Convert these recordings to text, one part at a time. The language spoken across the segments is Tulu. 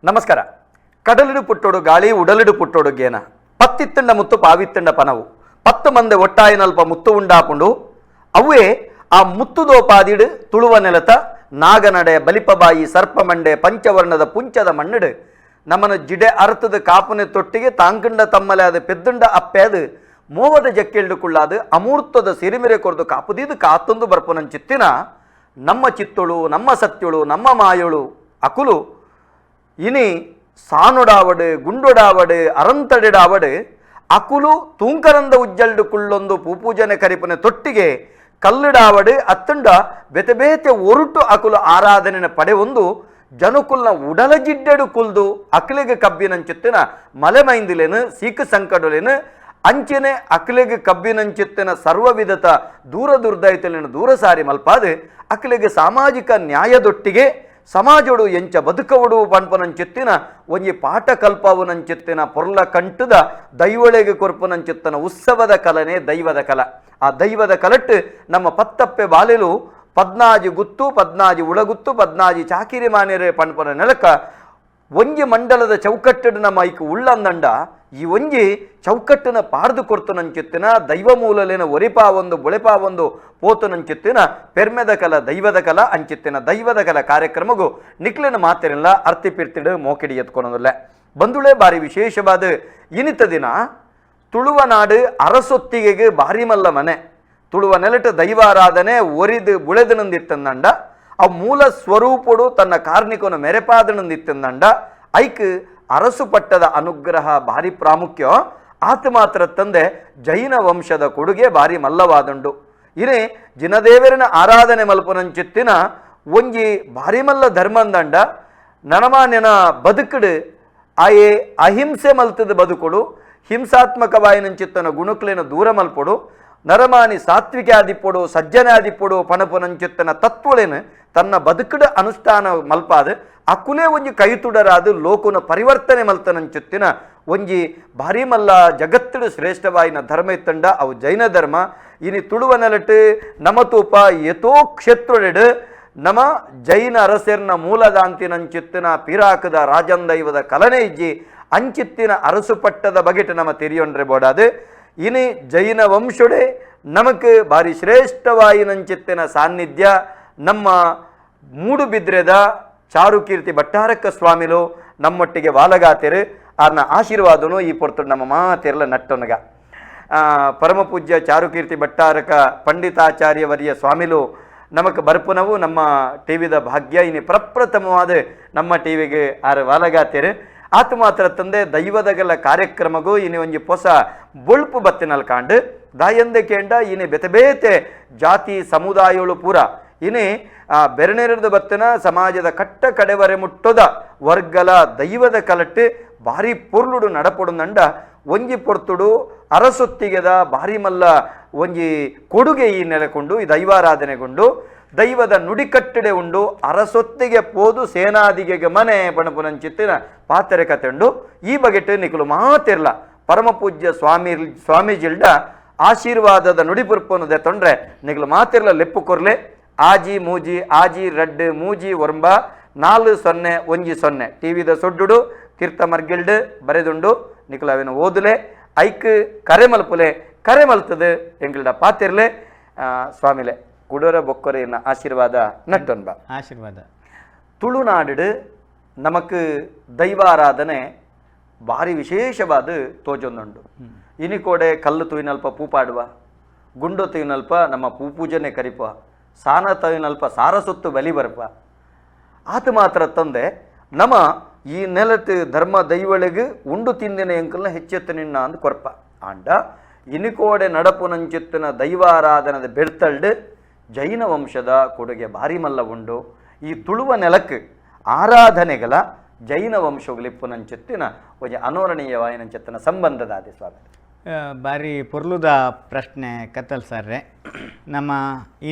ನಮಸ್ಕಾರ. ಕಡಲಿಡು ಪುಟ್ಟೋಡು ಗಾಳಿ, ಉಡಲಿಡು ಪುಟ್ಟೋಡು ಗೇನ, ಪತ್ತಿತ್ತಂಡ ಮುತ್ತು ಪಾವಿತ್ತಂಡ ಪನವು, ಪತ್ತು ಮಂದೆ ಒಟ್ಟಾಯಿನಲ್ಪ ಮುತ್ತು ಉಂಡಾಪುಂಡು. ಅವೇ ಆ ಮುತ್ತುದೋಪಾದಿಡು ತುಳುವ ನೆಲತ ನಾಗನಡೆ ಬಲಿಪಬಾಯಿ ಸರ್ಪಮಂಡೆ ಪಂಚವರ್ಣದ ಪುಂಚದ ಮಣ್ಣಿಡು ನಮ್ಮನ ಜಿಡೆ ಅರ್ಥದ ಕಾಪುನೆ ತೊಟ್ಟಿಗೆ ತಾಂಕಂಡ ತಮ್ಮಲೆ ಅದು ಪೆದ್ದುಂಡ ಅಪ್ಪೆ ಅದು ಮೋವದ ಜಕ್ಕೆಲ್ಡು ಅಮೂರ್ತದ ಸಿರಿಮಿರೆ ಕೊರ್ದು ಕಾಪುದೀದು ಕಾತೊಂದು ಬರ್ಪುನಂಚಿತ್ತಿನ ನಮ್ಮ ಚಿತ್ತೊಳು ನಮ್ಮ ಸತ್ಯೊಳು ನಮ್ಮ ಮಾಯೊಳು ಅಕುಲು ಇನಿ ಸಾನುಡಾವಡು ಗುಂಡೊಡಾವಡು ಅರಂತಡಿಡಾವಡು ಅಕುಲು ತೂಂಕರಂದ ಉಜ್ಜಲ್ಡು ಕುಳ್ಳೊಂದು ಪೂಪೂಜನೆ ಕರಿಪನೆ ತೊಟ್ಟಿಗೆ ಕಲ್ಲಿಡಾವಡು ಅತ್ತಂಡ ಬೇತೆ ಬೇತೆ ಒರುಟು ಅಕುಲು ಆರಾಧನೆನ ಪಡೆ ಒಂದು ಜನುಕುಲ್ನ ಉಡಲ ಜಿಡ್ಡೆಡು ಕುಲ್ದು ಅಕ್ಲೆಗ್ ಕಬ್ಬಿನಂಚಿತ್ತಿನ ಮಲೆಮೈಂದಿಲೇನು ಸೀಕು ಸಂಕಡಲೇನು ಅಂಚೆನೆ ಅಕ್ಲೆಗ್ ಕಬ್ಬಿನಂಚಿತ್ತಿನ ಸರ್ವವಿಧತ ದೂರ ದುರ್ದೈತಲೇನು ದೂರ ಸಾರಿ ಮಲ್ಪಾದು ಅಕ್ಲೆಗ್ ಸಾಮಾಜಿಕ ನ್ಯಾಯದೊಟ್ಟಿಗೆ ಸಮಾಜೋಡು ಎಂಚ ಬದುಕವಡು ಪನ್ಪನಂಚಿತ್ತಿನ ಒಂಜಿ ಪಾಠ ಕಲ್ಪವನಂಚಿತ್ತಿನ ಪೊರ್ಲ ಕಂಟದ ದೈವಳೆಗೆ ಕೊರ್ಪನಂಚಿತ್ತನ ಉತ್ಸವದ ಕಲನೆ ದೈವದ ಕಲ. ಆ ದೈವದ ಕಲಟ್ಟು ನಮ್ಮ ಪತ್ತಪ್ಪೆ ಬಾಲೆಲು ಪದ್ನಾಜಿ ಗುತ್ತು ಪದ್ನಾಜಿ ಉಳಗುತ್ತು ಪದ್ನಾಜಿ ಚಾಕಿರಿ ಮಾನ್ಯರೆ ಪನ್ಪನ ನೆಲಕ ಒಂಜಿ ಮಂಡಲದ ಚೌಕಟ್ಟಡು ನಮ್ಮ ಐಕ್ ಉಳ್ಳಂದಂಡ ಈ ಒಂಜಿ ಚೌಕಟ್ಟಿನ ಪಾರ್ದು ಕೊರ್ತುನಂಚಿತ್ತಿನ ದೈವ ಮೂಲಲೇನ ಒರಿಪಾ ಒಂದು ಬೊಳೆಪಾ ಒಂದು ಪೋತುನಂಚಿತ್ತಿನ ಪೆರ್ಮೆದ ಕಲ ದೈವದ ಕಲ ಅಂಚಿತ್ತಿನ ದೈವದ ಕಲ ಕಾರ್ಯಕ್ರಮಗೂ ನಿಕ್ಲಿನ ಮಾತಿರಲ್ಲ ಅರ್ತಿ ಪಿರ್ತಿಡು ಮೋಕಿಡಿ ಎತ್ಕೊಳೋದಿಲ್ಲ. ಬಂದುಳೆ ಬಾರಿ ವಿಶೇಷವಾದ ಇನಿತ ದಿನ ತುಳುವ ನಾಡು ಅರಸೊತ್ತಿಗೆಗೆ ಬಾರಿ ಮಲ್ಲ ಮನೆ ತುಳುವ ನೆಲಟ ದೈವಾರಾಧನೆ ಒರಿದು ಬುಳೆದನಂದಿತ್ತಂದಂಡ ಆ ಮೂಲ ಸ್ವರೂಪುಡು ತನ್ನ ಕಾರ್ಣಿಕನು ಮೆರೆಪಾದನಂದಿತ್ತಂದಂಡ ಐಕ್ ಅರಸು ಪಟ್ಟದ ಅನುಗ್ರಹ ಭಾರಿ ಪ್ರಾಮುಖ್ಯ. ಆತ ಮಾತ್ರ ತಂದೆ ಜೈನ ವಂಶದ ಕೊಡುಗೆ ಭಾರಿ ಮಲ್ಲವಾದುಂಡು. ಇನೇ ಜಿನದೇವರನ ಆರಾಧನೆ ಮಲ್ಪನಂಚಿತ್ತಿನ ಒಂಜಿ ಭಾರಿ ಮಲ್ಲ ಧರ್ಮಂದಂಡ ನನಮಾನ್ಯನ ಬದುಕಡು ಆಯೆ ಅಹಿಂಸೆ ಮಲ್ತದ ಬದುಕುಡು ಹಿಂಸಾತ್ಮಕವಾಯಿನಂಚಿತ್ತನ ಗುಣಕ್ಲೇನ ದೂರ ಮಲ್ಪೊಡು ನರಮಾನಿ ಸಾತ್ವಿಕ ಆದಿಪ್ಪೊಡು ಸಜ್ಜನಾದಿಪ್ಪೊಡು ಪಣಪುನಂಚಿತ್ತನ ತತ್ವಲೇನು ತನ್ನ ಬದುಕುಡ ಅನುಷ್ಠಾನ ಮಲ್ಪಾದ ಅಕುಲೇ ಒಂಜಿ ಕೈತುಡರಾದ ಲೋಕುನ ಪರಿವರ್ತನೆ ಮಲ್ತನಂಚುತ್ತಿನ ಒಂಜಿ ಭಾರಿ ಮಲ್ಲ ಜಗತ್ತುಡು ಶ್ರೇಷ್ಠವಾಯಿನ ಧರ್ಮ ಇತ್ತಂಡ ಅವು ಜೈನ ಧರ್ಮ. ಇನಿ ತುಳುವ ನೆಲಟ್ ನಮತೂಪ ಯಥೋ ಕ್ಷೇತ್ರಡೆಡು ನಮ ಜೈನ ಅರಸೆರ್ನ ಮೂಲದಾಂತಿನಂಚಿತ್ತಿನ ಪಿರಾಕದ ರಾಜಂದೈವದ ಕಲನೆ ಇಜ್ಜಿ ಅಂಚಿತ್ತಿನ ಅರಸು ಪಟ್ಟದ ಬಗೆಟ್ ನಮ ತೆರಿಯೊಂಡ್ರೆ ಬೋಡಾದು. ಇನಿ ಜೈನ ವಂಶುಡೆ ನಮಕ್ ಭಾರಿ ಶ್ರೇಷ್ಠವಾಯಿನಂಚಿತ್ತಿನ ಸಾನ್ನಿಧ್ಯ ನಮ್ಮ ಮೂಡುಬಿದ್ರೆದ ಚಾರುಕೀರ್ತಿ ಭಟ್ಟಾರಕ್ಕ ಸ್ವಾಮಿಲು ನಮ್ಮೊಟ್ಟಿಗೆ ವಾಲಗಾತಿರು ಆರ್ನ ಆಶೀರ್ವಾದನು ಈ ಪೊರ್ತು ನಮ್ಮ ಮಾತಿರಲ ನಟ್ಟೊನಗ. ಪರಮಪೂಜ್ಯ ಚಾರುಕೀರ್ತಿ ಭಟ್ಟಾರಕ ಪಂಡಿತಾಚಾರ್ಯವರಿಯ ಸ್ವಾಮಿಲು ನಮಕ್ ಬರ್ಪುನವು ನಮ್ಮ ಟಿ ವಿದ ಭಾಗ್ಯ. ಇನಿ ಪ್ರಪ್ರಥಮವಾದ ನಮ್ಮ ಟಿ ವಿಗೆ ಆರು ವಾಲಗಾತಿರು. ಆತ ಮಾತ್ರ ತಂದೆ ದೈವದಗಲ ಕಾರ್ಯಕ್ರಮಗೂ ಇನಿ ಒಂಜಿ ಪೊಸ ಬೊಳ್ಪು ಬತ್ತಿನಲ್ ಕಾಂಡು ದಾಯಂದೆ ಕೇಂಡ ಇನಿ ಬೇತೆ ಬೇತೆ ಜಾತಿ ಸಮುದಾಯಗಳು ಪೂರ ಇನಿ ಬೆರನೆರದ ಬತ್ತಿನ ಸಮಾಜದ ಕಟ್ಟ ಕಡೆವರೆ ಮುಟ್ಟೋದ ವರ್ಗಲ ದೈವದ ಕಲಟ್ಟು ಭಾರಿ ಪೊರ್ಲುಡು ನಡಪೊಡುಂದಂಡ ಒಂಜಿ ಪೊರ್ತುಡು ಅರಸೊತ್ತಿಗೆದ ಭಾರಿ ಮಲ್ಲ ಒಂಜಿ ಕೊಡುಗೆ ಈ ನೆಲೆಕೊಂಡು ಈ ದೈವಾರಾಧನೆಗೊಂಡು ದೈವದ ನುಡಿಕಟ್ಟಡೆ ಉಂಡು ಅರಸೊತ್ತಿಗೆ ಪೋದು ಸೇನಾದಿಗೆ ಮನೆ ಪಣಪುನಂಚಿತ್ತಿನ ಪಾತ್ರೆ ಕತೆ ಉಂಡು. ಈ ಬಗೆಟ್ ನಿಕುಲು ಮಾತಿರ್ಲ ಪರಮಪೂಜ್ಯ ಸ್ವಾಮೀಜಿಲ್ಡ ಆಶೀರ್ವಾದದ ನುಡಿಪುರ್ಪನು ತೊಂಡ್ರೆ ನಿಕುಲು ಮಾತಿರ್ಲ ಲೆಪ್ಪು ಕೊರ್ಲೆ ಆಜಿ ಮೂಜಿ ಆಜಿ ರಡ್ಡು ಮೂಜಿ ಒರ್ಂಬ 4 0 1 0 ಟಿ ವಿದ ಸೊಡ್ಡುಡು ತೀರ್ಥ ಮರ್ಗಿಲ್ಡು ಬರೆದುಂಡು ನಿಕುಲು ಅವಿನ ಓದುಲೆ ಐಕ್ ಕರೆ ಮಲ್ಪುಲೆ ಕರೆ ಮಲ್ತದು ಎಂಕಲ್ಡ ಪಾತಿರ್ಲೆ. ಸ್ವಾಮಿಲೆ ಕುಡೋರ ಬೊಕ್ಕೊರೆಯನ್ನ ಆಶೀರ್ವಾದ ನಟ್ಟೊನ್ಬ ಆಶೀರ್ವಾದ. ತುಳುನಾಡು ನಮಕ್ ದೈವಾರಾಧನೆ ಭಾರಿ ವಿಶೇಷವಾದ ತೋಜೊಂದುಂಡು. ಇನಿಕೋಡೆ ಕಲ್ಲು ತೂಯಿನಲ್ಪ ಪೂಪಾಡುವ ಗುಂಡು ತೂಯಿನಲ್ಪ ನಮ್ಮ ಪೂಪೂಜನೆ ಕರಿಪ ಸಾನ ತೂಯಿನಲ್ಪ ಸಾರಸೊತ್ತು ಬಲಿ ಬರ್ಪ ಆತ ಮಾತ್ರ ತಂದೆ ನಮ್ಮ ಈ ನೆಲಟ್ ಧರ್ಮ ದೈವಳಿಗೆ ಉಂಡು ತಿಂದಿನ ಎಂಕಲ್ನ ಹೆಚ್ಚೆತ್ತು ನಿನ್ನ ಅಂದ್ ಕೊರ್ಪ ಆಂಡ ಇನಿಕೋಡೆ ನಡಪುನಂಚಿತ್ತಿನ ದೈವಾರಾಧನದ ಬೆಳ್ತಲ್ಡು ಜೈನ ವಂಶದ ಕೊಡುಗೆ ಭಾರಿ ಮಲ್ಲ ಉಂಡು. ಈ ತುಳುವ ನೆಲಕ್ಕೆ ಆರಾಧನೆಗಳ ಜೈನ ವಂಶಗಳಿಪ್ಪುನಂಚಿತ್ತಿನ ಒಂಜಿ ಅನೋರಣೀಯವಾಯಿನಂಚಿತ್ತಿನ ಸಂಬಂಧದಾದಿ ಸ್ವಾಮಿ. ಬಾರಿ ಪೊರ್ಲುದ ಪ್ರಶ್ನೆ ಕತ್ತಲ್ ಸರ್ರೆ. ನಮ್ಮ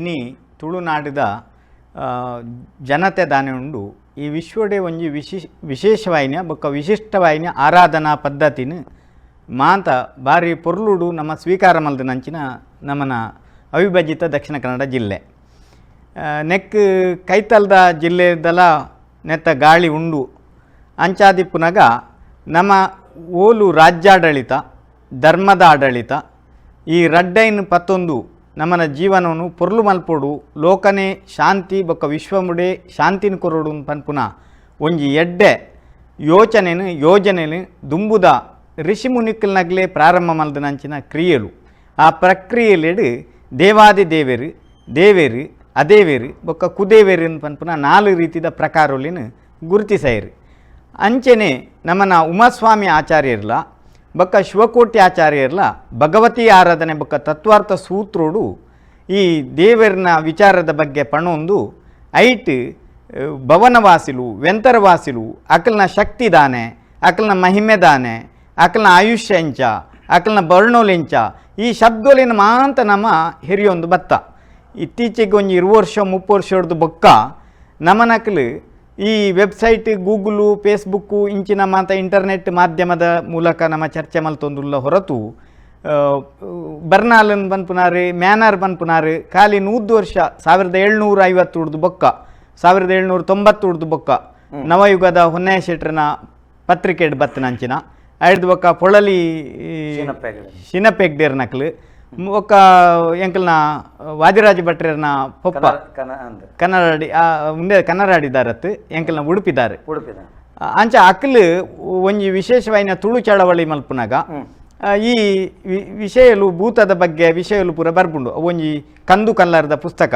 ಇನಿ ತುಳುನಾಡಿದ ಜನತೆ ದಾನೆ ಉಂಡು ಈ ವಿಶ್ವಡೆ ಒಂಜಿ ವಿಶೇಷವಾಯಿನ ಬೊಕ್ಕ ವಿಶಿಷ್ಟವಾಯಿನ ಆರಾಧನಾ ಪದ್ಧತಿನ ಮಾಂತ ಬಾರಿ ಪೊರ್ಲುಡು ನಮ್ಮ ಸ್ವೀಕಾರ ಮಲ್ದಿನಂಚಿನ ನಮ್ಮನ ಅವಿಭಜಿತ ದಕ್ಷಿಣ ಕನ್ನಡ ಜಿಲ್ಲೆ. ನೆಕ್ ಕೈತಲ್ದ ಜಿಲ್ಲೆದಲ ನೆತ್ತ ಗಾಳಿ ಉಂಡು. ಅಂಚಾದಿಪ್ಪುನಗ ನಮ್ಮ ಓಲು ರಾಜ್ಯಾಡಳಿತ ಧರ್ಮದ ಆಡಳಿತ ಈ ರಡ್ಡೈನ್ ಪತ್ತೊಂದು ನಮ್ಮನ ಜೀವನವನ್ನು ಪೊರ್ಲು ಮಲ್ಪೊಡು ಲೋಕನೇ ಶಾಂತಿ ಬೊಕ್ಕ ವಿಶ್ವಮುಡೆ ಶಾಂತಿನ ಕೊರೊಡು ಪನ್ಪುನ ಒಂಜಿ ಎಡ್ಡೆ ಯೋಚನೆನು ಯೋಜನೆನು ದುಂಬುದ ಋಷಿ ಮುನಿಕ್ಕಲ್ನಗ್ಲೇ ಪ್ರಾರಂಭ ಮಲ್ದನಂಚಿನ ಕ್ರಿಯೆಲು. ಆ ಪ್ರಕ್ರಿಯೆಲೆಡು ದೇವಾದಿ ದೇವೆರು ದೇವೇರು ಅದೇವೇರು ಬೊಕ್ಕ ಕುದೇವೇರು ಪನ್ಪುನ ನಾಲು ರೀತಿದ ಪ್ರಕಾರೊಲಿನ ಗುರುತಿಸೈರು. ಅಂಚೆನೆ ನಮ್ಮನ ಉಮಾಸ್ವಾಮಿ ಆಚಾರ್ಯರ್ಲ ಬೊಕ್ಕ ಶಿವಕೋಟಿ ಆಚಾರ್ಯರ್ಲ ಭಗವತಿ ಆರಾಧನೆ ಬೊಕ್ಕ ತತ್ವಾರ್ಥ ಸೂತ್ರೋಡು ಈ ದೇವರನ ವಿಚಾರದ ಬಗ್ಗೆ ಪಣೊಂದು ಐಟ್ ಭವನವಾಸಿಲು ವೆಂತರವಾಸಿಲು ಅಕಲ್ನ ಶಕ್ತಿ ದಾನೆ ಅಕಲ್ನ ಮಹಿಮೆ ದಾನೆ ಅಕಲ್ನ ಆಯುಷ್ಯ ಎಂಚ ಅಕಲ್ನ ಬರ್ಣೋಲೆಂಚ ಈ ಶಬ್ದೊಲಿನ ಮಾಂತ ನಮ್ಮ ಹಿರಿಯೊಂದು ಬತ್ತ. ಇತ್ತೀಚೆಗೆ ಒಂಜಿ 20 ವರ್ಷ 30 ವರ್ಷದ ಬೊಕ್ಕ ನಮನಕಲು ಈ website Google Facebook ಇಂಚಿನ ಮಾತ ಇಂಟರ್ನೆಟ್ ಮಾಧ್ಯಮದ ಮೂಲಕ ನಮ್ಮ ಚರ್ಚೆ ಮಲ್ತೊಂದುಲ್ಲ ಹೊರತು ಬರ್ನಾಲನ್ ಪನ್ಪುನಾರು ಮ್ಯಾನಾರ್ ಪನ್ಪುನಾರು ಖಾಲಿ 100 ವರ್ಷ 1750 ಬೊಕ್ಕ 1790 ಬೊಕ್ಕ ನವಯುಗದ ಹೊನ್ನೆಯ ಶೆಟ್ರನ ಪತ್ರಿಕೆಡ್ ಬತ್ತನಂಚಿನ ಐಡ್ದು ಬೊಕ್ಕ ಪೊಳಲಿ ಶಿನಪೆಗ್ಡೇರ್ ನಕಲು ಬೊಕ್ಕ ಎಂಕಲ್ನ ವಾದಿರಾಜ ಭಟ್ರನ ಪೊಪ್ಪ ಕನ್ನಡ ಮುಂದೆ ಕನ್ನಡಾಡಿದಾರತ್ತು ಎಂಕಲ್ನ ಉಡುಪಿದಾರೆ ಅಂಚ ಅಕ್ಲು ಒಂಜಿ ವಿಶೇಷವಾಯಿನ ತುಳು ಚಳವಳಿ ಮಲ್ಪುನಾಗ ಈ ವಿಷಯಲು ಭೂತದ ಬಗ್ಗೆ ವಿಷಯಲು ಪೂರ ಬರ್ಪುಂಡು. ಒಂಜಿ ಕಂದು ಕಲ್ಲರ್ದ ಪುಸ್ತಕ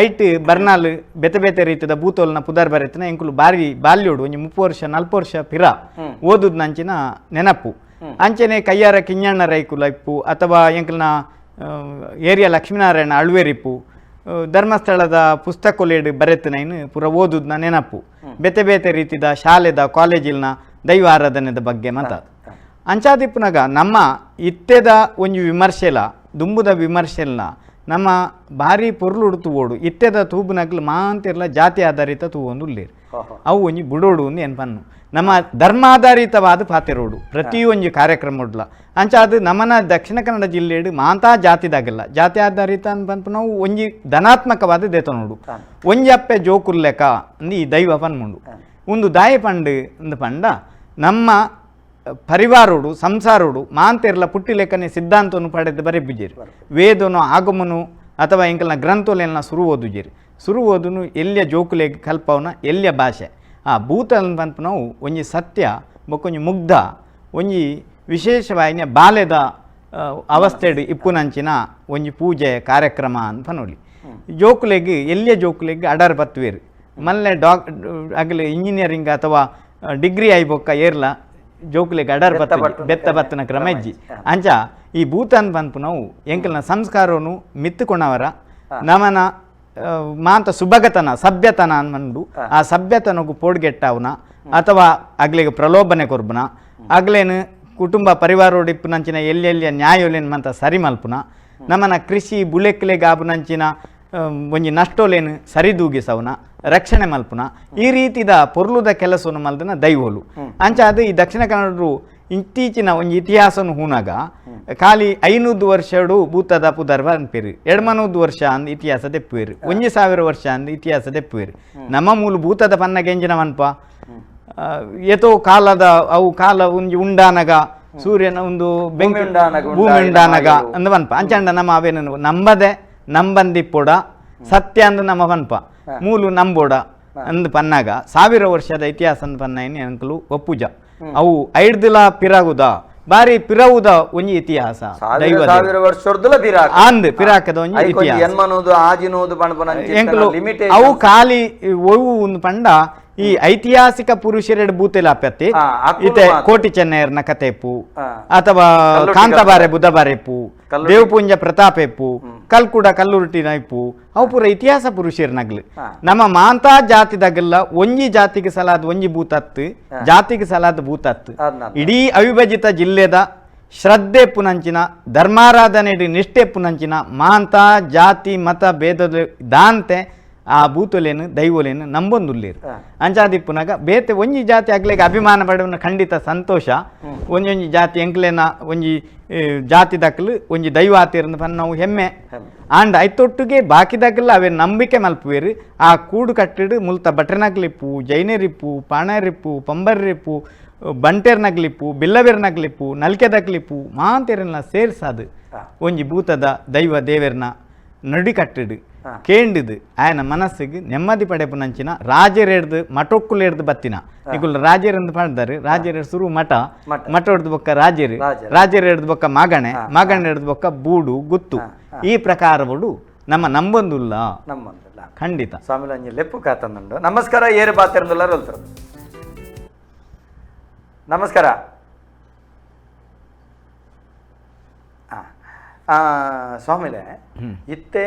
ಐಟ್ ಬರ್ನಾಲ್ ಬೇತೆ ಬೇತೆ ರೀತಿದ ಭೂತೋಲ್ನ ಪುದರ್ ಬರೆತಿನ ಎಂಕುಲು ಬಾರಿ ಬಾಲ್ಯೋಡು ಒಂಜಿ 30 ವರ್ಷ 40 ವರ್ಷ ಪಿರ ಓದುದ್ ನಂಚಿನ ನೆನಪು. ಅಂಚನೆ ಕಯ್ಯಾರ ಕಿಂಜಣ್ಣ ರೈಕುಲ ಇಪ್ಪು ಅಥವಾ ಎಂಕಲ್ನ ಏರಿಯಾ ಲಕ್ಷ್ಮೀನಾರಾಯಣ ಅಳ್ವೇರಿಪ್ಪು ಧರ್ಮಸ್ಥಳದ ಪುಸ್ತಕೊಲೇಡು ಬರೆತಿನ ಪೂರ ಓದುದ್ನ ನೆನಪು. ಬೇತೆ ಬೇತೆ ರೀತಿದ ಶಾಲೆದ ಕಾಲೇಜಿಲ್ನ ದೈವ ಆರಾಧನೆದ ಬಗ್ಗೆ ಮಾತ ಅಂಚಾದಿಪ್ಪುನಾಗ ನಮ್ಮ ಇತ್ತೆದ ಒಂಜಿ ವಿಮರ್ಶೆಲ ದುಂಬುದ ವಿಮರ್ಶೆಲ್ನ ನಮ್ಮ ಭಾರಿ ಪೊರ್ಲು ತೂವೋಡು ಇತ್ತೆದ ತೂಬುನಕ್ಲು ಮಾಂತಿರ್ಲ ಜಾತಿ ಆಧಾರಿತ ತೂವೊಂದು ಉಳ್ಳೇರು ಅವು ಒಂಜಿ ಬುಡೋಡು ಒಂದು ಏನ್ ನಮ್ಮ ಧರ್ಮಾಧಾರಿತವಾದ ಪಾತೆರೋಡು ಪ್ರತಿಯೊಂಜಿ ಕಾರ್ಯಕ್ರಮ ಉಡ್ಲ ಅಂಚ ಅದು ನಮ್ಮನ ದಕ್ಷಿಣ ಕನ್ನಡ ಜಿಲ್ಲೆಡು ಮಾಂತಾ ಜಾತಿದಾಗಲ್ಲ ಜಾತಿ ಆಧಾರಿತ ಅನ್ಪನ್ಪು ನಾವು ಒಂಜಿ ಧನಾತ್ಮಕವಾದ ದೇತ ನೋಡು ಒಂಜಿ ಅಪ್ಪೆ ಜೋಕುಲ್ಲೆಕ ಅಂದು ಈ ದೈವ ಪನ್ಮುಂಡು ಒಂದು ದಾಯ ಪಂಡು ಅಂದು ಪಂಡ ನಮ್ಮ ಪರಿವಾರೋಡು ಸಂಸಾರೋಡು ಮಾಂತಿರ್ಲ ಪುಟ್ಟಿಲೆಕ್ಕನೆ ಸಿದ್ಧಾಂತವನ್ನು ಪಡೆದು ಬರೆಬಿಜೇರು ವೇದನು ಆಗಮನು ಅಥವಾ ಎಂಕಲ್ನ ಗ್ರಂಥೋಲೆಲ್ಲ ಸುರು ಓದುಜೇರು ಸುರು ಓದುನು ಎಲ್ಲಿಯ ಜೋಕುಲೆಗ್ ಕಲ್ಪವನ ಎಲ್ಲಿಯ ಭಾಷೆ ಆ ಭೂತ ಪನ್ಪು ನಾವು ಒಂಜಿ ಸತ್ಯ ಬೊಕ್ಕೊಂಜಿ ಮುಗ್ಧ ಒಂಜಿ ವಿಶೇಷವಾಯಿನ ಬಾಲ್ಯದ ಅವಸ್ಥೆಡ್ ಇಪ್ಪುನಂಚಿನ ಒಂಜಿ ಪೂಜೆ ಕಾರ್ಯಕ್ರಮ ಅಂತ ಪನೊಲಿ ಜೋಕುಲೆಗ್ ಎಲ್ಲಿಯ ಜೋಕುಲೆಗ್ ಅಡರ್ ಬತ್ತುವೇರು ಮಲ್ಲೆ ಡಾಕ್ ಅಗಲೆ ಇಂಜಿನಿಯರಿಂಗ್ ಅಥವಾ ಡಿಗ್ರಿ ಆಯ್ಬೊಕ್ಕ ಏರ್ಲ ಜೋಕುಲೆಗ್ ಅಡರ್ ಬತ್ತ ಬೆತ್ತ ಬತ್ತನ ಕ್ರಮ ಇಜ್ಜಿ ಅಂಚ ಈ ಭೂತನ್ ಪನ್ಪು ನಾವು ಎಂಕಲ್ನ ಸಂಸ್ಕಾರವನ್ನು ಮಿತ್ತುಕೊಂಡವರ ನಮನ ಮಾಂತ ಸುಭಗತನ ಸಭ್ಯತನ ಅನ್ಮಂಡು ಆ ಸಭ್ಯತನಗು ಪೋಡ್ಗೆಟ್ಟವನ ಅಥವಾ ಅಗ್ಲಿಗೆ ಪ್ರಲೋಭನೆ ಕೊರ್ಬುನ ಅಗ್ಲೇನು ಕುಟುಂಬ ಪರಿವಾರೋಡಿಪ್ಪುನಂಚಿನ ಎಲ್ಲೆಲ್ಲಿಯ ನ್ಯಾಯೋಲೇನು ಮಂತ ಸರಿ ಮಲ್ಪುನ ನಮನ ಕೃಷಿ ಬುಲೆಕ್ಲೆಗ್ ಆಬುನಂಚಿನ ಒಂಜಿ ನಷ್ಟೋಲೇನು ಸರಿದೂಗಿಸವನ ರಕ್ಷಣೆ ಮಲ್ಪುನ ಈ ರೀತಿದ ಪೊರ್ಲುದ ಕೆಲಸವನ್ನು ಮಲ್ದನ ದೈವೋಲು. ಅಂಚ ಅದು ಈ ದಕ್ಷಿಣ ಕನ್ನಡರು ಇತ್ತೀಚಿನ ಒಂಜಿ ಇತಿಹಾಸನು ಹೂನಾಗ ಖಾಲಿ 500 ವರ್ಷಡು ಭೂತದ ಪುದರ್ವ ಅನ್ಪೇರು 200 ವರ್ಷ ಅಂದ್ ಇತಿಹಾಸ ದೆಪ್ಪುವೇರು 1000 ವರ್ಷ ಅಂದ್ ಇತಿಹಾಸ ದೆಪ್ಪುವೇರು. ನಮ್ಮ ಮೂಲ ಭೂತದ ಪನ್ನ ಗೆಂಜಿನ ಮನ್ಪ ಏತೋ ಕಾಲದ ಅವು ಕಾಲ ಒಂಜಿ ಉಂಡಾನಗ ಸೂರ್ಯನ ಒಂದು ಬೆಂಕಿ ಭೂಮಿ ಉಂಡಾನಗ ಅಂದ್ ಪನ್ಪ ಅಂಚಂಡ ನಮ್ಮ ಅವೇನು ನಂಬದೆ ನಂಬಂದಿಪ್ಪೊಡ ಸತ್ಯ ಅಂದ್ ನಮ್ಮ ಪನ್ಪ ಮೂಲು ನಂಬೋಡ ಅಂದ್ ಪನ್ನಾಗ 1000 ವರ್ಷದ ಇತಿಹಾಸ ಅಂದ್ ಪನ್ನ ಅಂಕಲು ಒಪ್ಪುಜ ಅವು ಐಡ್ದಿಲ ಪಿರಾಗುದ ಬಾರಿ ಪಿರವುದ ಒಂಜಿ ಇತಿಹಾಸ ಅಂದ್ ಪಿರಾಕದ ಒಂಜಿ ಇತಿಹಾಸ ಅವು ಖಾಲಿ ಒವು ಒಂದು ಪಂಡ ಈ ಐತಿಹಾಸಿಕ ಪುರುಷರೆಡ್ ಭೂತೆಲ ಅಪ್ಪತ್ತಿ ಇತ್ತೆ ಕೋಟಿ ಚೆನ್ನಯ್ಯರ್ನ ಕಥೆಪ್ಪು ಅಥವಾ ಕಾಂತಬಾರೆ ಬುಧಬಾರೆಪ್ಪು ದೇವಪುಂಜ ಪ್ರತಾಪೆಪ್ಪು ಕಲ್ಕುಡ ಕಲ್ಲುರುಟಿನ ಇಪ್ಪು ಅವು ಪೂರ ಇತಿಹಾಸ ಪುರುಷರ್ನಗ್ಲು. ನಮ್ಮ ಮಾಂತಾ ಜಾತಿದಾಗಲ್ಲ ಒಂಜಿ ಜಾತಿಗೆ ಸಲಾದ ಒಂಜಿ ಭೂತತ್ತು ಜಾತಿಗೆ ಸಲಾದ ಭೂತತ್ತು ಇಡೀ ಅವಿಭಜಿತ ಜಿಲ್ಲೆದ ಶ್ರದ್ಧೆ ಪುನಂಚಿನ ಧರ್ಮಾರಾಧನೆ ನಿಷ್ಠೆ ಪುನಂಚಿನ ಮಾಂತಾ ಜಾತಿ ಮತ ಭೇದದ ದಾಂತೆ ಆ ಭೂತೊಲೆನು ದೈವೊಲೆನು ನಂಬೊಂದುಲ್ಲೇರು. ಅಂಚಾದಿಪ್ಪುನಾಗ ಬೇತೆ ಒಂಜಿ ಜಾತಿ ಅಗ್ಲೆಗ್ ಅಭಿಮಾನ ಪಡೆಯುವ ಖಂಡಿತ ಸಂತೋಷ. ಒಂಜೊಂಜಿ ಜಾತಿ ಎಂಕ್ಲೆನ ಒಂಜಿ ಜಾತಿ ದಕ್ಕಲು ಒಂಜಿ ದೈವ ಆತಿರಂದು ಪನ್ನ ನಾವು ಹೆಮ್ಮೆ. ಆಂಡ ಐತೊಟ್ಟಿಗೆ ಬಾಕಿದಾಗಲ್ಲ ಅವೇ ನಂಬಿಕೆ ಮಲ್ಪುವೇರು. ಆ ಕೂಡು ಕಟ್ಟಿಡು ಮುಲ್ತ ಭಟ್ರನಗ್ಲಿಪ್ಪು, ಜೈನರಿಪ್ಪು, ಪಾಣರಿಪ್ಪು, ಪಂಬರ್ರಿಪ್ಪು, ಬಂಟೆರ್ನಗ್ಲಿಪ್ಪು, ಬಿಲ್ಲವೆರ್ನಗ್ಲಿಪ್ಪು, ನಲ್ಕೆದಗ್ಲಿಪ್ಪು ಮಾಂತೆರನ್ನ ಸೇರ್ಸಾದು ಒಂಜಿ ಭೂತದ ದೈವ ದೇವೆರ್ನ ನಡಿ ಕಟ್ಟಿಡು ಕೇಂಡಿದು ಆಯನ ಮನಸ್ಸಿಗೆ ನೆಮ್ಮದಿ ಪಡೆಪುನಂಚಿನ ರಾಜರೇಡ್ದು ಮಠೊಕ್ಕುಲೇಡ್ದು ಬತ್ತಿನ ನಿಕುಲ್ ರಾಜರೆಂದು ಪಾಡ್ದಾರೆ. ರಾಜರ ಸುರು ಮಠ, ಮಠ ಹೊಡ್ದು ಬೊಕ್ಕ ರಾಜರು, ರಾಜರು ಹಿಡ್ದು ಬೊಕ್ಕ ಮಾಗಣೆ, ಮಾಗಣೆ ಹಿಡ್ದು ಬೊಕ್ಕ ಬೂಡು ಗುತ್ತು, ಈ ಪ್ರಕಾರಗಳು ನಮ್ಮ ನಂಬೊಂದುಲ್ಲ ನಮ್ಮೊಂದುಲ್ಲ ಖಂಡಿತ. ಸ್ವಾಮಿ ಲೆಪ್ಪು ಕಾತಂದುಂಡು. ನಮಸ್ಕಾರ, ಏರು ಬಾತಿರಂದುಲ್ಲ ರೋಲ್ತರು. ನಮಸ್ಕಾರ. ಸ್ವಾಮಿಲೆ, ಇತ್ತೆ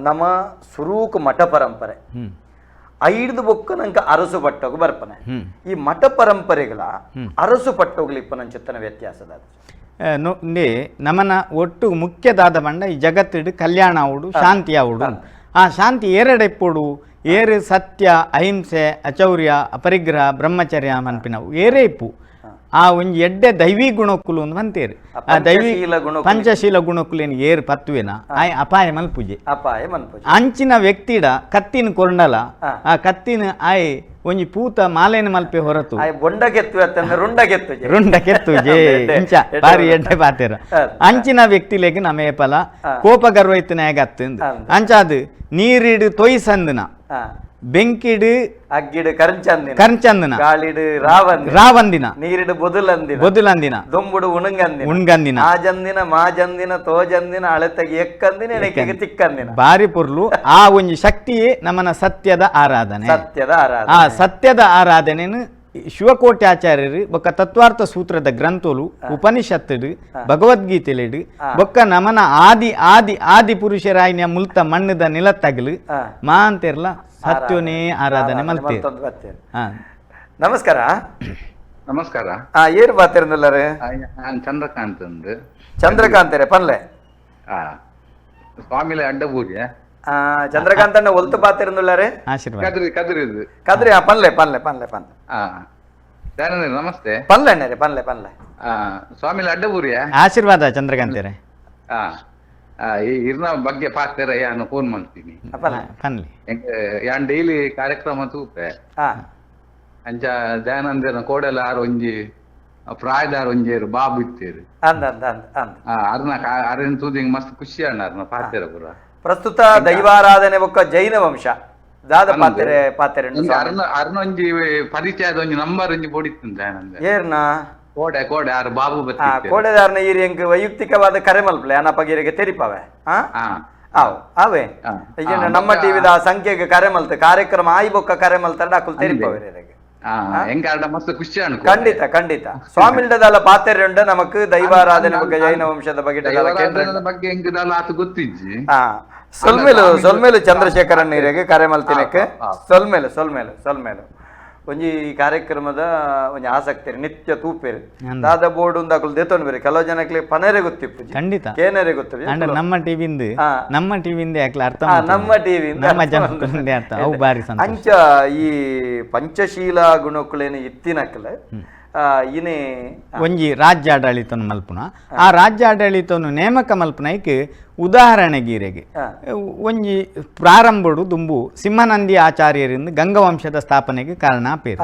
ನಮ್ಮ ಸುರೂಕ್ ಮಠ ಪರಂಪರೆ ಐದು ಬೊಕ್ಕ ನಂಗೆ ಅರಸು ಪಟ್ಟೋಗು ಬರ್ಪನೆ. ಈ ಮಠ ಪರಂಪರೆಗಳ ಅರಸು ಪಟ್ಟೋಗ್ಲಿ ಇಪ್ಪ ನನ್ನ ಚಿತ್ತನ ವ್ಯತ್ಯಾಸದ ನಮನ ಒಟ್ಟು ಮುಖ್ಯದಾದ ಬಂಡ ಈ ಜಗತ್ತಿಡು ಕಲ್ಯಾಣ ಆವುಡು, ಶಾಂತಿ ಆವುಡು. ಆ ಶಾಂತಿ ಏರೆಡೆಪ್ಪೋಡು ಏರು ಸತ್ಯ, ಅಹಿಂಸೆ, ಅಚೌರ್ಯ, ಅಪರಿಗ್ರಹ, ಬ್ರಹ್ಮಚರ್ಯ ಮನ್ಪಿನವು ಏರೇ ಇಪ್ಪು. ಆ ಒಂಜಿ ಎಡ್ಡೆ ದೈವಿ ಗುಣಕ್ಕುಲು ಒಂದು ಬಂತೇರು. ಆ ದೈವಿ ಪಂಚಶೀಲ ಗುಣಕ್ಕುಲೇನು ಏರು ಪತ್ತುವೇನ ಆಯ್ ಅಪಾಯ ಮಲ್ಪುಜೆ, ಅಪಾಯ ಮಲ್ಪುಜೆ. ಅಂಚಿನ ವ್ಯಕ್ತಿಡ ಕತ್ತಿನ ಕೊರ್ಂಡಲ ಆ ಕತ್ತಿನ ಆಯ್ ಒಂಜಿ ಪೂತ ಮಾಲೇನ ಮಲ್ಪೆ ಹೊರತು ರುಂಡ ಕೆತ್ತುಜೆ ಇಂಚ ಬಾರಿ ಎಡ್ಡೆ ಪಾತೇರ. ಅಂಚಿನ ವ್ಯಕ್ತಿಲೆಗ್ ನಮೇ ಫಲ ಕೋಪ ಗರ್ವ ಇತ್ತನಾಗ ಅತ್ತಂದು ಅಂಚಾದು ನೀರಿಡು ತೊಯ್ಸಂದನ, ಬೆಂಕಿಡು ಅಗ್ಗಿಡು ಕರ್ಚಂದಿನ, ಕರ್ಚಂದನ, ಗಾಳಿಡು ರಾವಂದಿನ, ನೀರಿಡು ಬೊದುಲಂದಿನ, ಬೊದುಲಂದಿನ, ದೊಂಬುಡು ಉಣುಂಗಂದಿನ, ಉಣ್ಗಂದಿನ, ಆಜಂದಿನ, ಮಾಜಂದಿನ, ತೋಜಂದಿನ, ಅಳೆತಗಿ ಎಕ್ಕಂದಿನ, ಎಣೆಕೆಗೆ ತಿಕ್ಕಂದಿನ. ಬಾರಿ ಪೊರ್ಲು. ಆ ಒಂಜಿ ಶಕ್ತಿಯೇ ನಮ್ಮನ ಸತ್ಯದ ಆರಾಧನೆ, ಸತ್ಯದ ಆರಾಧನೆ. ಆ ಸತ್ಯದ ಆರಾಧನೆನು ಶಿವಕೋಟ್ಯಾಚಾರ್ಯರು ಬೊಕ್ಕ ತತ್ವಾರ್ಥ ಸೂತ್ರದ ಗ್ರಂಥೋಲು ಉಪನಿಷತ್ತುಡು ಭಗವದ್ಗೀತೆಲೆಡು ಬೊಕ್ಕ ನಮನ ಆದಿ ಆದಿ ಆದಿ ಪುರುಷರಾಯಿನ ಮುಲ್ತ ಮಣ್ಣದ ನಿಲತ್ತಗಲು ಮಾಂತೆರ್ಲ ಸತ್ಯನೇ ಆರಾಧನೆ ಮಲ್ತೇರು. ನಮಸ್ಕಾರ. ನಮಸ್ಕಾರ. ಏರು ಬಾತಿರಂದುಲ್ಲಾರೆ? ಚಂದ್ರಕಾಂತ್ ಅಂದು. ಚಂದ್ರಕಾಂತ್ ರೇ ಪನ್ಲೆ. ಸ್ವಾಮಿಲೆ ಅಡ್ಡಪೂಜೆ. ಚಂದ್ರಕಾಂತ್ ಅಣ್ಣ ಒಲ್ತು ಬಾತಿರಂದುಲ್ಲಾರೆ? ಆಶೀರ್ವಾದ. ಕದ್ರಿ ಕದ್ರಿ ಕದ್ರಿ. ಪನ್ಲೆ ಪನ್ಲೆ ಪನ್ಲೆ ಪನ್ಲೆ. ನಮಸ್ತೆ. ಪನ್ಲೆ ಅಣ್ಣರೇ, ಪನ್ಲೆ ಪನ್ಲೆ. ಸ್ವಾಮಿಲೆ ಅಡ್ಡಪೂರಿಯ ಆಶೀರ್ವಾದ ಚಂದ್ರಕಾಂತ್ ರೇ. ಇರ್ನ ಬಗ್ಗೆ ಪಾತ್ರೆ ಯಾನು ಫೋನ್ ಮಾಡ್ತೀನಿ. ಪನ್ಲೆ. ಯಾನ್ ಡೈಲಿ ಕಾರ್ಯಕ್ರಮ ತೂಪೆ. ಅಂಚ ದಯಾನಂದನ ಕೋಡೆಲ ಆರು ಒಂಜಿ ಪ್ರಾಯದಾರ ಒಂಜೇರು ಬಾಬು ಇತ್ತೇರು. ಅರ್ನ ಅರನ್ ತೂದಿಂಗ್ ಮಸ್ತ್ ಖುಷಿ ಅಣ್ಣ ಅರ್ನ ಪಾತ್ರೆ ಪೂರ. ಪ್ರಸ್ತುತ ದೈವಾರಾಧನೆ ಬೊಕ್ಕ ಜೈನ ವಂಶ ದಾದ ಪಾತ್ರೆ ಪಾತ್ರೆ ಅರ್ನ ಅರ್ನ ಒಂಜಿ ಪರಿಚಯದ ಒಂಜಿ ನಂಬರ್ ಒಂಜಿ ಬೊಡಿತ್ತು ದಯಾನಂದ. ಏರ್ನ ಕೋಡೆ ಕೋಡೆ ಆರು ಬಾಬು ಬತ್ತಿ ಕೋಡೆದಾರನ ಈರಿ ಎಂಕ್ ವೈಯಕ್ತಿಕವಾದ ಕರೆ ಮಲ್ಪಲೆ ಅನಪಗಿರಿಗೆ ತೆರಿಪವೆ. ಆವ್ ಅವೇ ನಮ್ಮ ಟಿವಿದ ಸಂಖ್ಯೆಗೆ ಕರೆ ಮಲ್ತ ಕಾರ್ಯಕ್ರಮ ಆಯಿ ಬೊಕ್ಕ ಕರೆ ಮಲ್ತಾರ ಅಕುಲ್ ತೆರಿಪವೆ. ಖಂಡಿತ ಖಂಡಿತ. ಸ್ವಾಮಿಲ್ಡದಲ್ಲ ಪಾತ್ರೆ ಉಂಡ ನಮಕ್ ದೈವಾರಾಧನೆ ಬಗ್ಗೆ ಜೈನ ವಂಶದ ಬಗ್ಗೆ ಬಗ್ಗೆ ಗೊತ್ತಿಜ್ಜಿ. ಸೊಲ್ಮೇಲು ಸೊಲ್ಮೇಲು ಚಂದ್ರಶೇಖರನ್ ನೀರಿಗೆ ಕರೆ ಮಲ್ತಿನಕ್ಕೆ ಸೊಲ್ಮೇಲು ಸೊಲ್ಮೇಲು ಸೊಲ್ಮೇಲು. ಒಂಜಿ ಈ ಕಾರ್ಯಕ್ರಮದ ಒಂಜಿ ಆಸಕ್ತಿ ನಿತ್ಯ ತೂಪೇರು ದಾದ ಬೋರ್ಡ್ ಒಂದು ಅಕುಲು ದೇತೊಂಡು ಬೇರೆ ಕೆಲವು ಜನಕ್ಕೆ ಪನರೆ ಗೊತ್ತಿಪ್ಪು, ಖಂಡಿತ ಕೇನರೆ ಗೊತ್ತಿಪ್ಪು. ನಮ್ಮ ಟಿವಿಂದ ನಮ್ಮ ಟಿವಿಂದ ಯಾಕೆ ಅರ್ಥ, ನಮ್ಮ ಟಿವಿ ನಮ್ಮ ಜನಕ್ಕೆ ಅರ್ಥ ಅವು ಬಾರಿ. ಅಂಚ ಈ ಪಂಚಶೀಲ ಗುಣಕ್ಕುಲೇನು ಇತ್ತಿನಕ್ಕಲ ಇನೇ ಒಂಜಿ ರಾಜ್ಯಾಡಳಿತನ ಮಲ್ಪುನ ಆ ರಾಜ್ಯಾಡಳಿತವನ್ನು ನೇಮಕ ಮಲ್ಪುನೈಕ್ ಉದಾಹರಣೆಗೀರೆಗೆ ಒಂಜಿ ಪ್ರಾರಂಭಡು ದುಂಬು ಸಿಂಹನಂದಿ ಆಚಾರ್ಯರಿಂದ ಗಂಗವಂಶದ ಸ್ಥಾಪನೆಗೆ ಕಾರಣ ಪೇರು.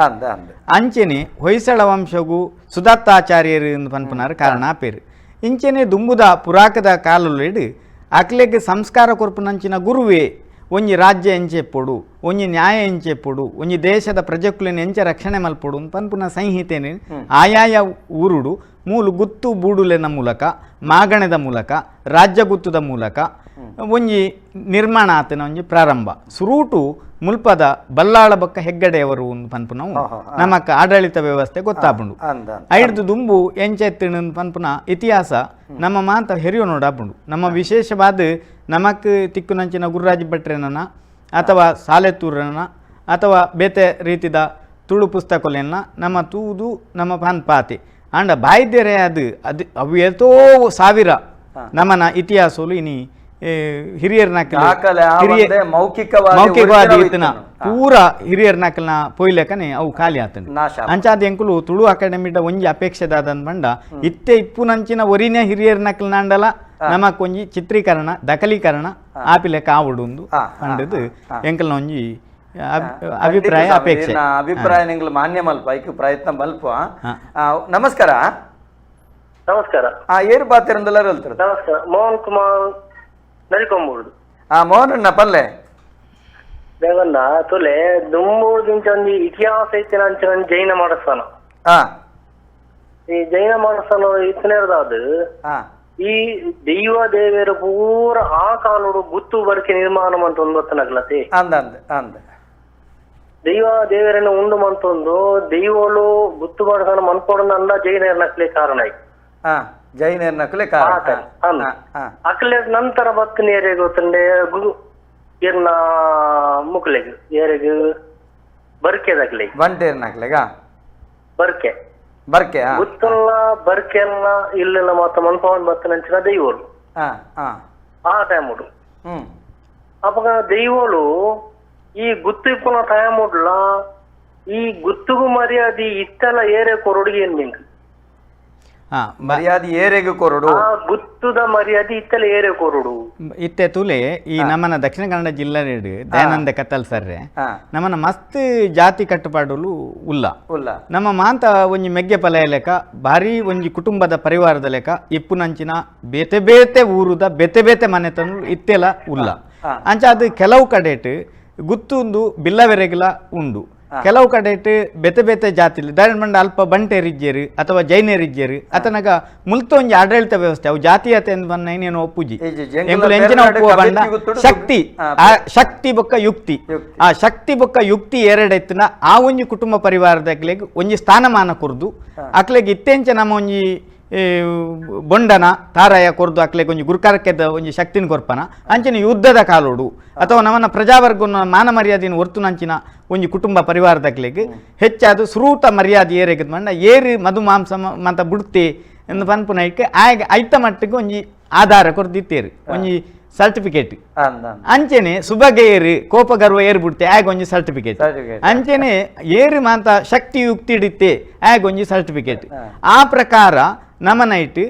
ಅಂಚೆನೆ ಹೊಯ್ಸಳ ವಂಶಗೂ ಸುದತ್ತಾಚಾರ್ಯರಿಂದ ಪನ್ಪುನಾರು ಕಾರಣ ಪೇರು. ಇಂಚೆನೆ ದುಂಬುದ ಪುರಾಕದ ಕಾಲುಲೆಡು ಅಕ್ಲೆಗ್ ಸಂಸ್ಕಾರ ಕೊರ್ಪುನಂಚಿನ ಗುರುವೇ ಒಂಜಿ ರಾಜ್ಯ ಎಂಚೆಪ್ಪೊಡು, ಒಂಜಿ ನ್ಯಾಯ ಎಂಚೆಪ್ಪೊಡು, ಒಂಜಿ ದೇಶದ ಪ್ರಜೆಕುಲೆನ್ ಎಂಚ ರಕ್ಷಣೆ ಮಲ್ಪೊಡು ಪನ್ಪುನ ಸಂಹಿತೆನೆ ಆಯಾಯ ಊರುಡು ಮೂಲು ಗುತ್ತು ಬೂಡುಲೆನ ಮೂಲಕ, ಮಾಗಣದ ಮೂಲಕ, ರಾಜ್ಯ ಗುತ್ತುದ ಮೂಲಕ ಒಂಜಿ ನಿರ್ಮಾಣ ಆತನ ಒಂಜಿ ಪ್ರಾರಂಭ. ಸುರೂಟು ಮುಲ್ಪದ ಬಲ್ಲಾಳ ಬೊಕ್ಕ ಹೆಗ್ಗಡೆಯವರು ಪನ್ಪುನವು ನಮಕ್ ಆಡಳಿತ ವ್ಯವಸ್ಥೆ ಗೊತ್ತಾಪುಂಡು. ಐಡ್ದು ದುಂಬು ಎಂಚೆತ್ತಿನ ಪನ್ಪುನ ಇತಿಹಾಸ ನಮ್ಮ ಮಾತ ಹೆರಿಯೋ ನೋಡಾಪುಂಡು. ನಮ್ಮ ವಿಶೇಷವಾದ ನಮಕ್ ತಿಕ್ಕುನಂಚಿನ ಗುರುರಾಜ ಭಟ್ರೆನ ಅಥವಾ ಸಾಲೆತೂರನ ಅಥವಾ ಬೇತೆ ರೀತಿದ ತುಳು ಪುಸ್ತಕಲೆನ್ನ ನಮ್ಮ ತೂದು ನಮ್ಮ ಪನ್ಪಾತಿ ಆಂಡ ಬಾಯ್ದೆರೆ ಅದು ಅದು ಅವು ಏತೋ ಸಾವಿರ ನಮ್ಮನ ಇತಿಹಾಸಲು ಇನಿ ಹಿರಿಯರ್ನಕಲ್ ಮೌಖಿಕವಾದ ಇತ್ತಿನ ಪೂರ ಹಿರಿಯರ್ನಕಲ್ನ ಪೊಯ್ಲೆಕನೆ ಅವು ಖಾಲಿ ಆತಂಡು. ಅಂಚಾದ ಎಂಕುಲು ತುಳು ಅಕಾಡೆಮಿಡ ಒಂಜಿ ಅಪೇಕ್ಷೆದಾದಂದ್ ಪಂಡ ಇತ್ತೆ ಇಪ್ಪುನಂಚಿನ ಒರಿನೇ ಹಿರಿಯರ್ನಕಲ್ನಾಂಡಲ ನಮಕ್ ಒಂಜಿ ಚಿತ್ರೀಕರಣ ದಖಲೀಕರಣ ಆಪಿಲೆಕ್ಕ ಆವಡು ಪಂಡದು ಎಂಕಲ್ನ ಒಂಜಿ ಅಭಿಪ್ರಾಯ ಅಪೇಕ್ಷೆ. ಅಭಿಪ್ರಾಯ ನಿಂಗಳು ಮಾನ್ಯ ಮಲ್ಪ ಐಕ್ ಪ್ರಯತ್ನ ಮಲ್ಪ. ನಮಸ್ಕಾರ. ನಮಸ್ಕಾರ. ಏರು ಪಾತಿರಂದೆಲ್ಲ ಹೇಳ್ತಾರೆ. ನಮಸ್ಕಾರ, ಮೋಹನ್ ಕುಮಾರ್ ನರಿಕೊಂಬುಡು. ಮೋಹನ್ ಪಲ್ಲೆ ದೇವನ್ನ ತುಲೆ ದುಮ್ಮೂರು ದಿಂಚ ಒಂಜಿ ಇತಿಹಾಸ ಇತ್ತಿನ ಅಂಚಿನ ಜೈನ ಮಾಡಸ್ಥಾನ. ಈ ಜೈನ ಮಾಡಸ್ಥಾನ ಇತ್ತನೇರ್ದಾದ ಈ ದೈವ ದೇವೇರು ಪೂರ ಆ ಕಾಲೋಡು ಗುತ್ತು ಬರಿಕೆ ನಿರ್ಮಾಣ ಮಂತ ಒಂದು ಗೊತ್ತನಗ್ಲತೆ. ದೈವ ದೇವರನ್ನು ಉಂಡು ಮಂತೊಂದು ದೈವಳು ಗುತ್ತು ಬಡಸನ ಮನ್ಪೊಡನ ಅಲ್ಲ ಜೈನರ್ನಕ್ಲೆ ಕಾರಣ ಆಯ್ತು. ಜೈನರ್ನಕ್ಲೆ ಕಾರಣ. ಅಕ್ಲೆ ನಂತರ ಬತ್ತು ನೇರಿಗೆ ಗೊತ್ತಂಡೆ ಇರ್ನ ಮುಕ್ಲೆಗ್ ಏರೆಗ್ ಬರ್ಕೆದಕ್ಲೆ ಬಂಟೇರ್ನಕ್ಲೆಗ ಬರ್ಕೆ ಬರ್ಕೆ ಗುತ್ತಲ್ಲ ಬರ್ಕೆಲ್ಲ ಇಲ್ಲೆಲ್ಲ ಮಾತ್ರ ಮನ್ಪವನ್ ಬತ್ತನಂಚಿನ ದೈವಳು ಆ ಟೈಮ್ ಉಡು. ಅವಾಗ ದೈವಳು ಈ ಗುತ್ತು ಇಪ್ಪುನ ಟೈಮ್ ಉಡ್ಲ ಈ ಗುತ್ತುಗು ಮರ್ಯಾದೆ ಇತ್ತೆಲ್ಲ ಏರೆ ಕೊರೊಡುಗೆ ಏನ್ ನಿಂಗೆ ಮರ್ಯಾದೆ ಏರೆಗೆ ಕೊರಡು, ಆ ಗುತ್ತುದ ಮರ್ಯಾದೆ ಇತ್ತಲ ಏರೆ ಕೊರಡು. ಇತ್ತೆ ತುಲೆ ಈ ನಮ್ಮನ ದಕ್ಷಿಣ ಕನ್ನಡ ಜಿಲ್ಲೆ ದಯಾನಂದ ಕತ್ತಲ್ ಸರ್ರೆ ನಮ್ಮನ ಮಸ್ತ್ ಜಾತಿ ಕಟ್ಟುಪಾಡುಲು ಉಲ್ಲ. ನಮ್ಮ ಮಾಂತ ಒಂಜಿ ಮೆಗ್ಗೆ ಪಲಯ ಲೆಕ್ಕ ಭಾರಿ ಒಂಜಿ ಕುಟುಂಬದ ಪರಿವಾರದ ಲೆಕ್ಕ ಇಪ್ಪುನಂಚಿನ ಬೇತೆ ಬೇತೆ ಊರುದ ಬೇತೆ ಬೇತೆ ಮನೆತನ ಇತ್ತೆಲ ಉಲ್ಲ. ಅಂಚ ಅದು ಕೆಲವು ಕಡೆಟ್ ಗುತ್ತುಂದು ಬಿಲ್ಲವೆರೆಗ್ಲ ಉಂಡು, ಕೆಲವು ಕಡೆಟ್ ಬೇತೆ ಬೇತೆ ಜಾತಿಲಿ ದಾರಿನ ಮಂಡ ಅಲ್ಪ ಬಂಟೆರಿಜ್ಜೇರು ಅಥವಾ ಜೈನರಿಜ್ಜೇರು ಅತನಗ ಮುಲ್ತ ಒಂಜಿ ಆಡಳಿತ ವ್ಯವಸ್ಥೆ ಅವು ಜಾತೀಯತೆ ಎಂದು ಬನ್ನ ಏನೇನು ಒಪ್ಪುಜಿ ಎಂಕುಲು ಎಂಚಿನ ಒಪ್ಪುವ ಬಣ್ಣ ಶಕ್ತಿ, ಆ ಶಕ್ತಿ ಬೊಕ್ಕ ಯುಕ್ತಿ, ಆ ಶಕ್ತಿ ಬೊಕ್ಕ ಯುಕ್ತಿ ಎರಡೆತ್ತಿನ ಆ ಒಂಜಿ ಕುಟುಂಬ ಪರಿವಾರದಕ್ಲೆಗ್ ಒಂಜಿ ಸ್ಥಾನಮಾನ ಕೊರ್ದು ಅಕ್ಲೆಗ್ ಇತ್ತೆಂಚ ನಮ್ಮ ಒಂಜಿ ಬೊಂಡನ ತಾರಾಯ ಕೊರ್ದು ಅಕ್ಲೆಗ್ ಒಂಜಿ ಗುರುಕಾರಕ್ಕೆದ ಒಂಜಿ ಶಕ್ತಿನ ಕೊರ್ಪನ ಅಂಚಿನ ಯುದ್ಧದ ಕಾಲೋಡು ಅಥವಾ ನಮ್ಮನ ಪ್ರಜಾವರ್ಗನ ಮಾನ ಮರ್ಯಾದೆಯನ್ನು ಹೊರ್ತುನಂಚಿನ ಒಂಜಿ ಕುಟುಂಬ ಪರಿವಾರದಕ್ಲೆಗ್ ಹೆಚ್ಚಾದ ಸುರೂತ ಮರ್ಯಾದೆ ಏರೆಗ್ ಮಂಡ ಏರು ಮಧು ಮಾಂಸ ಮಂತ ಬುಡ್ತಿ ಎಂದು ಪನ್ಪುನೈಕ್ ಆಗ ಐತ ಮಟ್ಟಿಗೆ ಒಂಜಿ ಆಧಾರ ಕೊರ್ದಿತ್ತೇರು ಒಂಜಿ ಸರ್ಟಿಫಿಕೇಟ್. ಅಂಚೆನೆ ಸುಬಗೆ ಏರು ಕೋಪಗರ್ವ ಏರು ಬಿಡ್ತೆ ಆಗ ಒಂಜಿ ಸರ್ಟಿಫಿಕೇಟ್. ಅಂಚೆನೆ ಏರು ಮಾಂತ ಶಕ್ತಿ ಯುಕ್ತಿ ಹಿಡಿತೆ ಆಗ ಒಂಜಿ ಸರ್ಟಿಫಿಕೇಟ್. ಆ ಪ್ರಕಾರ ನಮನೈಟ್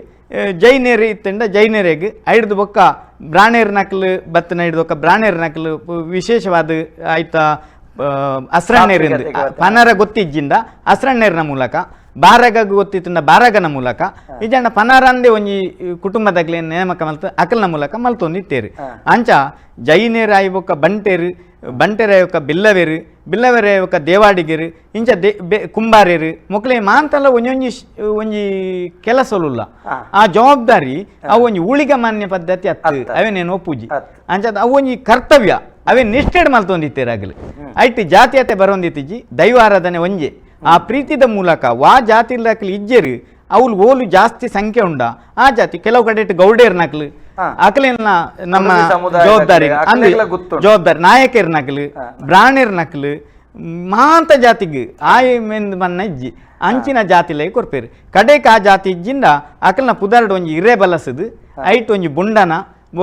ಜೈನೇರು ಇತ್ತಂಡ ಜೈನರೆಗ್ ಐಡ್ದು ಬೊಕ್ಕ ಬ್ರಾಣೇರ್ ನಕಲು ಬತ್ತನ ಹಿಡ್ದು ಬೊಕ್ಕ ಬ್ರಾಣೇರ್ ನಕಲು ವಿಶೇಷವಾದ ಆಯ್ತ ಅಸ್ರಣ್ಣೇರಿಂದ ಪನರ ಗೊತ್ತಿಜ್ಜಿಂದ ಅಸ್ರಣ್ಣೇರ್ನ ಮೂಲಕ ಬಾರಗ ಗೊತ್ತಿತ್ತಂಡ ಬಾರಗನ ಮೂಲಕ ಇಜಂಡ ಪನರಂದೆ ಒಂಜಿ ಕುಟುಂಬದಾಗ್ಲೆ ನೇಮಕ ಮಲ್ತ ಅಕಲ್ನ ಮೂಲಕ ಮಲ್ತೊಂದಿತ್ತೇರು. ಅಂಚ ಜೈನೇರು ಆಯಿ ಬೊಕ್ಕ ಬಂಟೇರು, ಬಂಟೆರ ಬೊಕ್ಕ ಬಿಲ್ಲವೇರು, ಬಿಲ್ಲವೇರ ಬೊಕ್ಕ ದೇವಾಡಿಗರು, ಇಂಚ they ಕುಂಬಾರೇರು ಮೊಕ್ಲೆ ಮಾಂತಲ್ಲ ಒಂಜೊಂಜಿ ಒಂಜಿ ಕೆಲಸಲುಲ್ಲ ಆ ಜವಾಬ್ದಾರಿ ಅವು ಒಂಜಿ ಊಳಿಗ ಮಾನ್ಯ ಪದ್ಧತಿ ಅತ್ತು ಅವೇನೇನು ಒಪ್ಪುಜಿ. ಅಂಚ ಅವು ಒಂಜಿ ಕರ್ತವ್ಯ ಅವೇ ನಿಷ್ಠೆಡ್ ಮಲ್ತೊಂದಿತ್ತೇರು ಆಗಲಿ ಐಟ್ ಜಾತೀಯತೆ ಬರೋಂದಿತ್ತಿಜ್ಜಿ ದೈವ ಆರಾಧನೆ ಒಂಜೆ ಆ ಪ್ರೀತಿದ ಮೂಲಕ ವಾ ಜಾತಿ ನಕಲು ಇಜ್ಜೆರು ಅವ್ಲು ಓಲು ಜಾಸ್ತಿ ಸಂಖ್ಯೆ ಉಂಡ ಆ ಜಾತಿ ಕೆಲವು ಕಡೆ ಗೌಡೇರ್ ನಕಲು ಅಕಲೇನ ನಮ್ಮ ಜವಾಬ್ದಾರಿ ಅಂದ್ರೆ ಜವಾಬ್ದಾರಿ ನಾಯಕರ್ ನಕಲು ಬ್ರಾಣೇರ್ ನಕಲು ಮಾಂತ ಜಾತಿಗೆ ಆಯ್ ಮೆಂದ್ ಮನ್ನ ಇಜ್ಜಿ ಅಂಚಿನ ಜಾತಿಲೇ ಕೊರ್ಪೇರು. ಕಡೆಕ್ ಆ ಜಾತಿ ಇಜ್ಜಿಂದ ಅಕಲ್ನ ಪುದರ್ಡ್ ಒಂಜಿ ಇರೆ ಬಲಸದು ಐಟ್ ಒಂಜಿ ಬುಂಡನ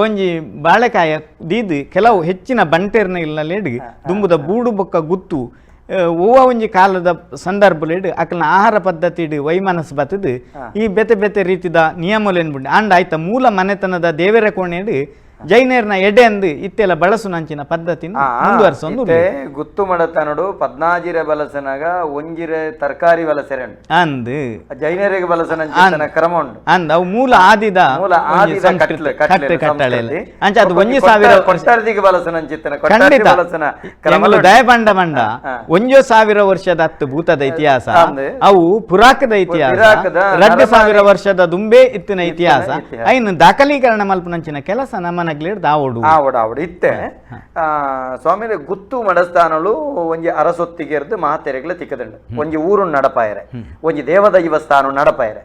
ಒಂಜಿ ಬಾಳೆಕಾಯ ದೀದು ಕೆಲವು ಹೆಚ್ಚಿನ ಬಂಟೇರ್ನ ಇಲ್ಲಲೇಡ್ ದುಂಬುದ ಬೂಡು ಬೊಕ್ಕ ಗುತ್ತು ಓವ ಒಂಜಿ ಕಾಲದ ಸಂದರ್ಭಲೇಡ್ ಅಕಲ್ನ ಆಹಾರ ಪದ್ಧತಿ ವೈಮನಸ್ಸು ಬತ್ತದು ಈ ಬೇತೆ ಬೇತೆ ರೀತಿದ ನಿಯಮಲೇನು ಬುಂಡೆ ಅಂಡ ಆಯ್ತ ಮೂಲ ಮನೆತನದ ದೇವರ ಕೋಣೆಡು ಜೈನೇರ್ನ ಎಡೆ ಅಂದು ಇತ್ತೆಲ್ಲ ಬಳಸುನಂಚಿನ ಪದ್ಧತಿನ ಮುಂದುವರ್ಸೊಂದು ಗುತ್ತು ಮಡತನಡು ಪದ್ನಾಜಿರೆ ಬಲಸನಾಗ ಒಂಜಿರೆ ತರಕಾರಿ ಬಲಸೆರೆ ಅಂದು ಜೈನರಿಗೆ ಬಲಸನ ಕ್ರಮ ಉಂಟು ಅಂದ್ ಅವು ಮೂಲ ಆದಿದ ಮೂಲ ಆದಿದ ಕಟ್ಟಳೆ ಅಂಚ ಅದು ಒಂಜಿ ಸಾವಿರ ಕೊಟ್ಟಾರ್ದಿಗೆ ಬಲಸನಂಚಿತ್ತನ ಖಂಡಿತ ದಯಪಂಡ ಮಂಡ 1,000 ವರ್ಷದ ಹತ್ತು ಭೂತದ ಇತಿಹಾಸ ಅವು ಪುರಾಕದ ಇತಿಹಾಸ 2,000 ವರ್ಷದ ದುಂಬೆ ಇತ್ತಿನ ಇತಿಹಾಸ ಐನು ದಾಖಲೀಕರಣ ಮಲ್ಪನಂಚಿನ ಕೆಲಸ ನಮ್ಮನ ಆವಡು ಇತ್ತೆ ಸ್ವಾಮಿ ಗುತ್ತು ಮಡಸ್ಥಾನಲು ಒಂಜಿ ಅರಸೊತ್ತಿಗೆರ್ದು ಮಹಾತೆರೆಗಳ ತಿಕ್ಕದಂಡು ಒಂಜಿ ಊರು ನಡಪಾಯರೆ ಒಂಜಿ ದೇವದೈವ ಸ್ಥಾನ ನಡಪಾಯರೆ.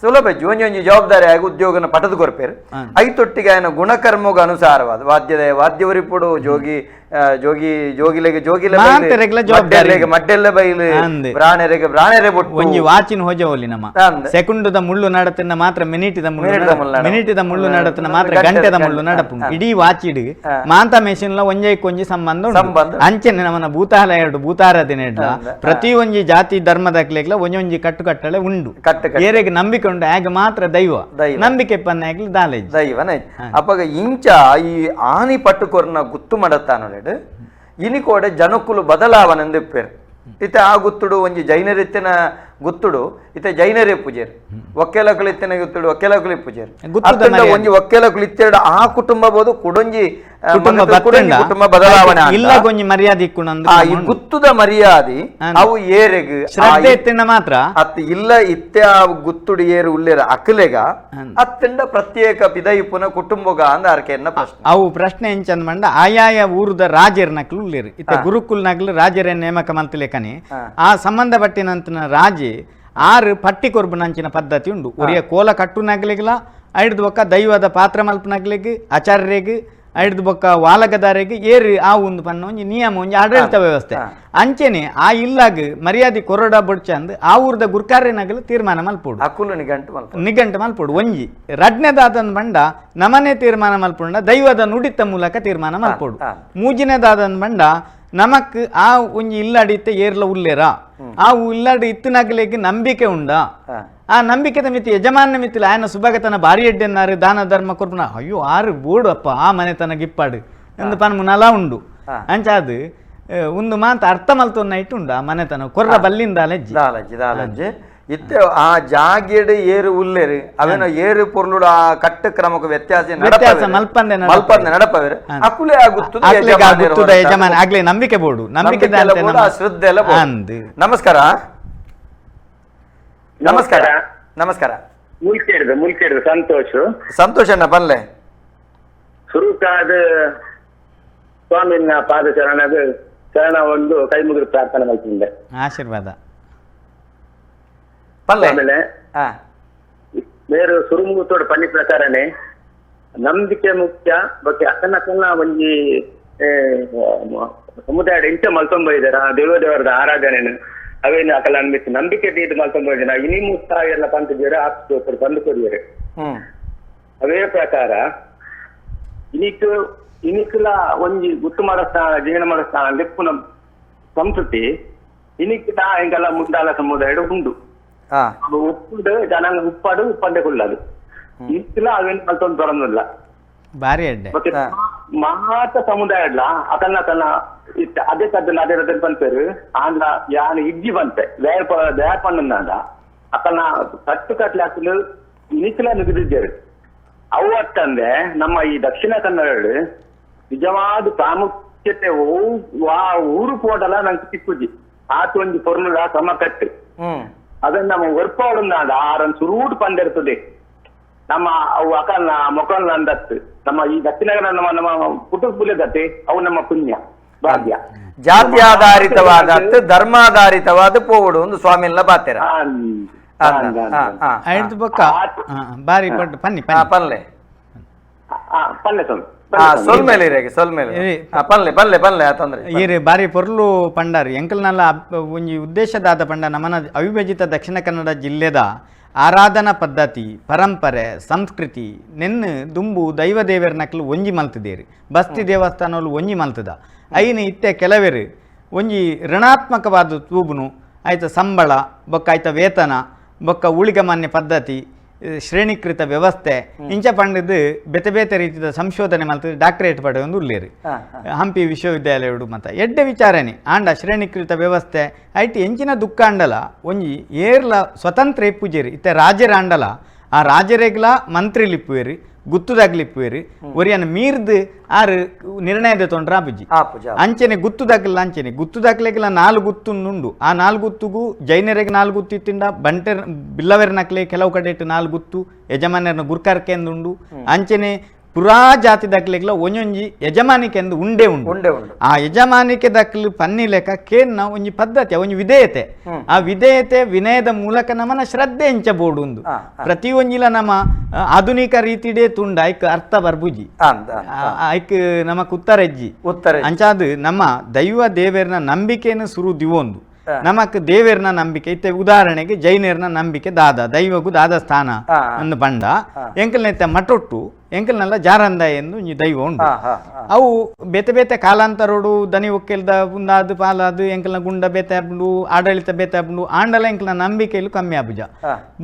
ಸುಲಭ ಒಂಜಿ ಒಂಜಿ ಜವಾಬ್ದಾರಿ ಆಗಿ ಉದ್ಯೋಗನ ಪಟದ ಕೊರ್ಪೇರು. ಐತೊಟ್ಟಿಗೆ ఆయన ಗುಣಕರ್ಮಗ ಅನುಸಾರವಾದ ವಾದ್ಯದ ವಾದ್ಯವರಿಪುಡು, ಜೋಗಿ ಜೋಗಿ ಜೋಗಿಲೆಗೆ ಜೋಗಿಲೆ, ಮಡ್ಡೆಲ್ಲ ಬೈಲು, ಬ್ರಾಣೆರೆಗೆ ಬ್ರಾಣೆರೆ ಬೊಟ್ಟು. ಒಂಜಿ ವಾಚಿನ ಹೋಜವಲ್ಲಿ ನಮ್ಮ ಸೆಕೆಂಡದ ಮುಳ್ಳು ನಡತನ್ನ ಮಾತ್ರ ಮಿನಿಟಿದ ಮುಳ್ಳು, ಮಿನಿಟಿದ ಮುಳ್ಳು ನಡತನ ಮಾತ್ರ ಗಂಟೆದ ಮುಳ್ಳು ನಡಪು. ಇಡೀ ವಾಚಿಡ್ ಮಾಂತ ಮೆಷಿನ್ ಒಂಜೈಕೊಂಜಿ ಸಂಬಂಧ ಉಂಡು. ಅಂಚನೆ ನಮ್ಮನ ಭೂತಾಲಯ ಎರಡು ಭೂತಾರಾಧನೆ ಪ್ರತಿ ಒಂಜಿ ಜಾತಿ ಧರ್ಮದಕ್ಲೆಗ್ಲ ಒಂಜೊಂಜಿ ಕಟ್ಟುಕಟ್ಟಳೆ ಉಂಡು. ಏರೆಗ್ ನಂಬಿಕೆ ಉಂಡು ಆಗ ಮಾತ್ರ ದೈವ ನಂಬಿಕೆ ಪನ್ನಾಗ್ಲಿ ದಾಲೆ ದೈವನ. ಅಪಗ ಇಂಚ ಈ ಆನಿ ಪಟ್ಟುಕೊರ್ನ ಗುತ್ತು ಮಡತ್ತಾನೊಲೆಡ್ ಇನಿ ಕೋಡೆ ಜನಕ್ಕುಲು ಬದಲಾವಣೆಂದು ಇಪ್ಪೇರು. ಇತ್ತೆ ಆ ಗುತ್ತುಡು ಒಂಜಿ ಜೈನರಿತ್ತಿನ ಗುತ್ತುಡು ಇತ್ತೆ ಜೈನರೇ ಪೂಜೆರು, ಒಕ್ಕೆಲಕುಲು ಇತ್ತಿನ ಗುತ್ತುಡು ಒಕ್ಕೆಲಕುಲಿ ಪೂಜೆರು. ಒಂಜಿ ಒಕ್ಕೆಲಕುಲು ಇತ್ತೆರಡು ಆ ಕುಟುಂಬ ಬೋದು ಕುಡೊಂಜಿ ಕುಟುಂಬ ಬದಲಾವಣೆ ಇಲ್ಲ, ಒಂಜಿ ಮರ್ಯಾದೆ ಈ ಗುತ್ತುದ ಮರ್ಯಾದೆ ಅವು ಏರೆಗ್ ಶ್ರದ್ಧೆ ಇತ್ತಿನ ಮಾತ್ರ ಅತ್ ಇಲ್ಲ. ಇತ್ತೆ ಆ ಗುತ್ತುಡು ಏರು ಉಲ್ಲೇರ ಅಕಲೆಗ ಅತ್ತಿಂಡ ಪ್ರತ್ಯೇಕ ಪಿದಯಿಪುನ ಕುಟುಂಬಗ ಅಂದ ಅರ್ಕೆನ್ನ ಪ್ರಶ್ನೆ. ಅವು ಪ್ರಶ್ನೆ ಎಂಚಂದ್ ಮಂಡ ಆಯಾಯ ಊರುದ ರಾಜರ್ನಕ್ಲು ಉಲ್ಲೇರು. ಇತ್ತೆ ಗುರುಕುಲ್ನಕ್ಲು ರಾಜರೇ ನೇಮಕ ಮಲ್ತಲೇಕನೆ ಆ ಸಂಬಂಧಪಟ್ಟಿನಂತನ ರಾಜೆ ಆರು ಪಟ್ಟಿ ಕೊರ್ಬುನಂಚಿನ ಪದ್ಧತಿ ಉಂಡು. ಒರಿಯ ಕೋಲ ಕಟ್ಟುನಗ್ಲಿಗ್ಲ ಐಡ್ದು ಬೊಕ್ಕ ದೈವದ ಪಾತ್ರ ಮಲ್ಪನಗ್ಲಿಗ್ ಆಚಾರ್ಯರಿಗೆ ಐಡ್ದು ಬೊಕ್ಕ ವಾಲಗದಾರಿಗೆ ಏರು ಆ ಒಂದು ಪನ್ನ ಒಂಜಿ ನಿಯಮ ಒಂಜಿ ಆಡಳಿತ ವ್ಯವಸ್ಥೆ. ಅಂಚೆನೆ ಆ ಇಲ್ಲಾಗ ಮರ್ಯಾದೆ ಕೊರಡ ಬೊಡ್ಚಂದ್ ಆ ಊರ್ದ ಗುರ್ಕಾರ್ಯನಗಲು ತೀರ್ಮಾನ ಮಲ್ಪೋಡು, ಅಕುಲು ನಿಘಂಟು ಮಲ್ಪೋಡು, ನಿಘಂಟು ಮಲ್ಪೋಡು. ಒಂಜಿ ರಡ್ನೆದಾದನ್ ಬಂಡ ನಮನೆ ತೀರ್ಮಾನ ಮಲ್ಪೊಂಡ ದೈವದ ನುಡಿತ ಮೂಲಕ ತೀರ್ಮಾನ ಮಲ್ಪೋಡು. ಮೂಜಿನೆದಾದನ್ ಬಂಡ ನಮಕ್ ಆ ಒಂಜಿ ಇಲ್ಲಾಡಿ ಇತ್ತೆ ಏರ್ಲ ಉಲ್ಲೇರಾ ಆ ಇಲ್ಲಾಡಿ ಇತ್ತನಗಲಿಗೆ ನಂಬಿಕೆ ಉಂಡ, ಆ ನಂಬಿಕೆದ ಮಿತಿ ಯಜಮಾನ ಮಿತಿಲ ಆಯನ ಸುಭಗತನ ಭಾರಿ ಎಡ್ಡೆನ್ನಾರು ದಾನ ಧರ್ಮ ಕೊರ್ಪುನ ಅಯ್ಯೋ ಆರು ಬೋಡು ಅಪ್ಪ ಆ ಮನೆತನ ಗಿಪ್ಪಾಡು ಎಂದು ಪನ್ಮುನಲ ಉಂಡು. ಅಂಚಾದು ಒಂದು ಮಾತ ಅರ್ಥ ಮಲ್ತೊನ್ನ ಇಟ್ಟು ಉಂಡು ಆ ಮನೆತನ ಕೊರ್ರ ಬಲ್ಲಿಂದ ಅಲೆಜ್ಜಿ ದಾಲಜ್ಜಿ ದಾಲಜ್ಜಿ ಇತ್ತೆ ಆ ಜಾಗೆಡ್ ಏರು ಉಲ್ಲೇರು ಅವೇನ ಏರು ಪೊರ್ಲುಡು ಆ ಕಟ್ಟು ಕ್ರಮಕ್ಕೆ ವ್ಯತ್ಯಾಸ ವ್ಯತ್ಯಾಸ ಮಲ್ಪಂದೆ ಮಲ್ಪಂದೆ ನಡಪವೇರು. ಅಕುಲೆ ಆ ಗುತ್ತುದ ಯಜಮಾನ ಆಗ್ಲೇ ನಂಬಿಕೆ ಬೋಡು, ನಂಬಿಕೆ ಶ್ರದ್ಧೆ ಎಲ್ಲ. ನಮಸ್ಕಾರ ನಮಸ್ಕಾರ ನಮಸ್ಕಾರ. ಮುಲ್ಕೇಡ್ದು ಮುಲ್ಕೇಡ್ದು ಸಂತೋಷ್ ಸಂತೋಷ್ ಅಣ್ಣ ಬನ್ಲೆ. ಸುರುಕಾದ ಸ್ವಾಮಿನ ಪಾದ ಶರಣದ ಶರಣ ಒಂದು ಕೈ ಮುಗಿದು ಪ್ರಾರ್ಥನೆ ಮಾಡ್ತಿದ್ದೆ. ಆಶೀರ್ವಾದ. ಆಮೇಲೆ ಬೇರೆ ಸುರುಮುತ್ತೋಡು ಪನ್ನಿ ಪ್ರಕಾರನೇ ನಂಬಿಕೆ ಮುಖ್ಯ ಬಗ್ಗೆ ಅಕನ ಒಂಜಿ ಸಮುದಾಯ ಇಂಚ ಮಲ್ತೊಂಬ ಇದ್ದಾರ ದೇವ ದೇವರದ ಆರಾಧನೆ ಅವೇನು ಅಕಲ ಅನ್ಬಿತ್ತು ನಂಬಿಕೆ ದೀದ್ ಮಲ್ತೊಂಬ ಇನಿ ಮುತ್ತ ಎಲ್ಲ ಪಂತಿದ್ದೀರ ಬಂದು ಕೊರಿಯರು. ಅವೇ ಪ್ರಕಾರ ಇನಿಕ್ ಇನಿಕ್ಲ ಒಂಜಿ ಗುತ್ತು ಮಾಡಸ್ಥಾನ ಜೀವನ ಮಾಡಸ್ಥಾನ ಲೆಪ್ಪುನ ಸಂಸ್ಕೃತಿ ಇನಿಕ್ ತಾ ಎಂಗೆಲ್ಲ ಮುಂದಾಲ ಸಮುದಾಯ ಉಂಡು. ಉಪ್ಪುಡು ಜನಾಂಗ ಉಪ್ಪಾಡು ಉಪ್ಪಂದೆ ಕೊಳ್ಳದು ಇತ್ತಿಲ್ಲ ಅವೇನು ಮಲ್ತೊಂದು ಬರೋದಿಲ್ಲ. ಬಾರಿ ಅಡ್ಡೆ ಮಾತ ಸಮುದಾಯ ಅಡ್ಲ ಅಕನ್ನ ತನ್ನ ಇತ್ತ ಅದೇ ತದ್ದಲ್ಲ ಅದೇ ರದ್ದ ಪನ್ಪೇರು ಆಂಧ್ರ ಯಾನ್ ಇಜ್ಜಿ ಬಂತೆ ದಯ ಪಣ್ಣಂದ ಅಕನ್ನ ಕಟ್ಟು ಕಟ್ಲೆ ಹಾಕಲು ಇನಿಕ್ಲ ನುಗಿದಿದ್ದೇರು. ಅವು ಅತ್ತಂದೆ ನಮ್ಮ ಈ ದಕ್ಷಿಣ ಕನ್ನಡ ನಿಜವಾದ ಪ್ರಾಮುಖ್ಯತೆ ಊರು ಪೋಟಲ ನಂಗೆ ಸಿಕ್ಕುಜಿ ಆತ ಒಂಜಿ ಪೊರ್ಲುದ ಸಮಕಟ್ಟು ಅದನ್ನ ನಮ್ಮ ಒರ್ಪಾಡುಂದಾಂಡ ಆರನ್ ಸುರೂಟ್ ಪಂದಿರ್ತದೆ ನಮ್ಮ ಅವು ಅಕಲ್ನ ಮೊಕಲ್ನ ಅಂದತ್ತು ನಮ್ಮ ಈ ದಕ್ಷಿಣ ಕನ್ನಡ ನಮ್ಮ ನಮ್ಮ ಕುಟುಂಬ ದತ್ತೆ ಅವು ನಮ್ಮ ಪುಣ್ಯ ಭಾಗ್ಯ. ಜಾತಿ ಆಧಾರಿತವಾದ ಧರ್ಮಾಧಾರಿತವಾದ ಪೋವಡು ಒಂದು ಸ್ವಾಮಿಲ್ಲ ಬಾತೆರ ಬೊಕ್ಕ ಬಾರಿ ಪನ್ನಿ ಪನ್ಲೆ ಪಲ್ಲೆ ಸ್ವಾಮಿ ಸೊಲ್ಮೇಲೆ ಸೊಲ್ಮೇಲೆ ಪನ್ಲೆ ಪನ್ಲೆ ಪನ್ಲೆ ತೊಂದ್ರೆ ಈರೆ ಬಾರಿ ಪೊರ್ಲು ಪಂಡಾರು ಎಂಕಲ್ನಲ್ಲ ಒಂಜಿ ಉದ್ದೇಶದಾದ ಪಂಡ ನಮನ ಅವಿಭಜಿತ ದಕ್ಷಿಣ ಕನ್ನಡ ಜಿಲ್ಲೆದ ಆರಾಧನಾ ಪದ್ಧತಿ ಪರಂಪರೆ ಸಂಸ್ಕೃತಿ ನೆನ್ನು ದುಂಬು ದೈವ ದೇವರ ನಕಲು ಒಂಜಿ ಮಲ್ತದೇರು ಬಸ್ತಿ ದೇವಸ್ಥಾನಗಳು ಒಂಜಿ ಮಲ್ತದ ಐನು ಇತ್ತೆ ಕೆಲವೇರು ಒಂಜಿ ಋಣಾತ್ಮಕವಾದ ತೂಬುನು ಆಯ್ತ ಸಂಬಳ ಬೊಕ್ಕ ಆಯ್ತ ವೇತನ ಬೊಕ್ಕ ಊಳಿಗಮಾನ್ಯ ಪದ್ಧತಿ ಶ್ರೇಣೀಕೃತ ವ್ಯವಸ್ಥೆ ಇಂಚ ಪಂಡದು ಬೇತೆ ಬೇತೆ ರೀತಿಯ ಸಂಶೋಧನೆ ಮಲ್ತದೆ ಡಾಕ್ಟರೇಟ್ ಪಡೆಯೊಂದು ಉಲ್ಲೇರು ಹಂಪಿ ವಿಶ್ವವಿದ್ಯಾಲಯಡು ಮತ್ತ ಎಡ್ಡೆ ವಿಚಾರಣೆ ಆಂಡ ಶ್ರೇಣೀಕೃತ ವ್ಯವಸ್ಥೆ ಐಟ್ ಎಂಚಿನ ದುಃಖ ಅಂಡಲ ಒಂಜಿ ಏರ್ಲ ಸ್ವತಂತ್ರ ಇಪ್ಪುಜೇರಿ ಇತ್ತೆ ರಾಜರ ಆಂಡಲ ಆ ರಾಜರೆಗ್ಲ ಮಂತ್ರಿಲಿಪ್ಪುವೇರು ಗುತ್ತುದಾಗ್ಲಿಪ್ಪುವೇರು ಒರಿಯನ್ ಮೀರ್ದು ಆರು ನಿರ್ಣಯದ ತೊಂಡ್ರ ಆಪುಜಿ ಅಂಚನೆ ಗುತ್ತುದಾಗಲ್ಲ ಅಂಚನೆ ಗುತ್ತುದಾಕ್ಲೆಗ್ಲ ನಾಲ್ಕು ಗುತ್ತುಂಡು ಆ ನಾಲ್ಕು ಗುತ್ತುಗು ಜೈನರಿಗೆ ನಾಲ್ಕು ಗುತ್ತು ಇತ್ತಿಂಡ ಬಂಟೆರ್ ಬಿಲ್ಲವೆರ್ನಕ್ಲೆ ಕೆಲವು ಕಡೆ ಇಟ್ಟು ನಾಲ್ಕು ಗುತ್ತು ಯಜಮಾನ್ಯರನ್ನ ಗುರ್ಕಾರ್ಕೆಂದುಂಡು ಅಂಚನೆ ಪುರಾ ಜಾತಿ ದಾಖಲೆಗಳ ಒಂಜೊಂಜಿ ಯಜಮಾನಿಕೆ ಎಂದು ಉಂಡೆ ಉಂಡು ಉಂಡೆ ಉಂಡು. ಆ ಯಜಮಾನಿಕೆ ದಾಖಲು ಪನ್ನಿ ಲೆಕ್ಕ ಕೇನ್ನ ಒಂಜಿ ಪದ್ಧತಿ, ಒಂಜಿ ವಿಧೇಯತೆ. ಆ ವಿಧೇಯತೆ ವಿನಯದ ಮೂಲಕ ನಮ್ಮನ ಶ್ರದ್ಧೆ ಎಂಚ ಬೋಡು ಉಂದು. ಪ್ರತಿಯೊಂಜಿಲ ನಮ್ಮ ಆಧುನಿಕ ರೀತಿಡೇ ತುಂಡ ಐಕ್ ಅರ್ಥ ಬರ್ಬುಜಿ, ಐಕ್ ನಮಕ್ ಉತ್ತರ ಇಜ್ಜಿ. ಉತ್ತರ ಅಂಚಾದ್ ನಮ್ಮ ದೈವ ದೇವೆರ್ನ ನಂಬಿಕೆಯನ್ನು ಸುರು ದಿವೊಂದು ನಮಕ್ ದೇವೆರ್ನ ನಂಬಿಕೆ ಇತ್ತೆ ಉದಾಹರಣೆಗೆ ಜೈನರ್ನ ನಂಬಿಕೆ ದಾದ ದೈವಗೂ ದಾದ ಸ್ಥಾನ ಅಂದು ಬಂಡ ಎಂಕಲ್ನ ಮಠೊಟ್ಟು ಎಂಕಲ್ನೆಲ್ಲ ಜಾರಂದ ಎಂದು ಒಂಜಿ ದೈವ ಉಂಡು. ಅವು ಬೇತೆ ಬೇತೆ ಕಾಲಾಂತರೋಡು ದನಿ ಒಕ್ಕೆಲ್ದ ಉಂದಾದು ಪಾಲಾದು ಎಂಕಲ್ನ ಗುಂಡ ಬೇತೆ ಆಪುಂಡು, ಆಡಳಿತ ಬೇತೆ ಆಪುಂಡು, ಆಂಡಲ ಎಂಕಲ್ನ ನಂಬಿಕೆಲು ಕಮ್ಮಿ ಆಪುಜ.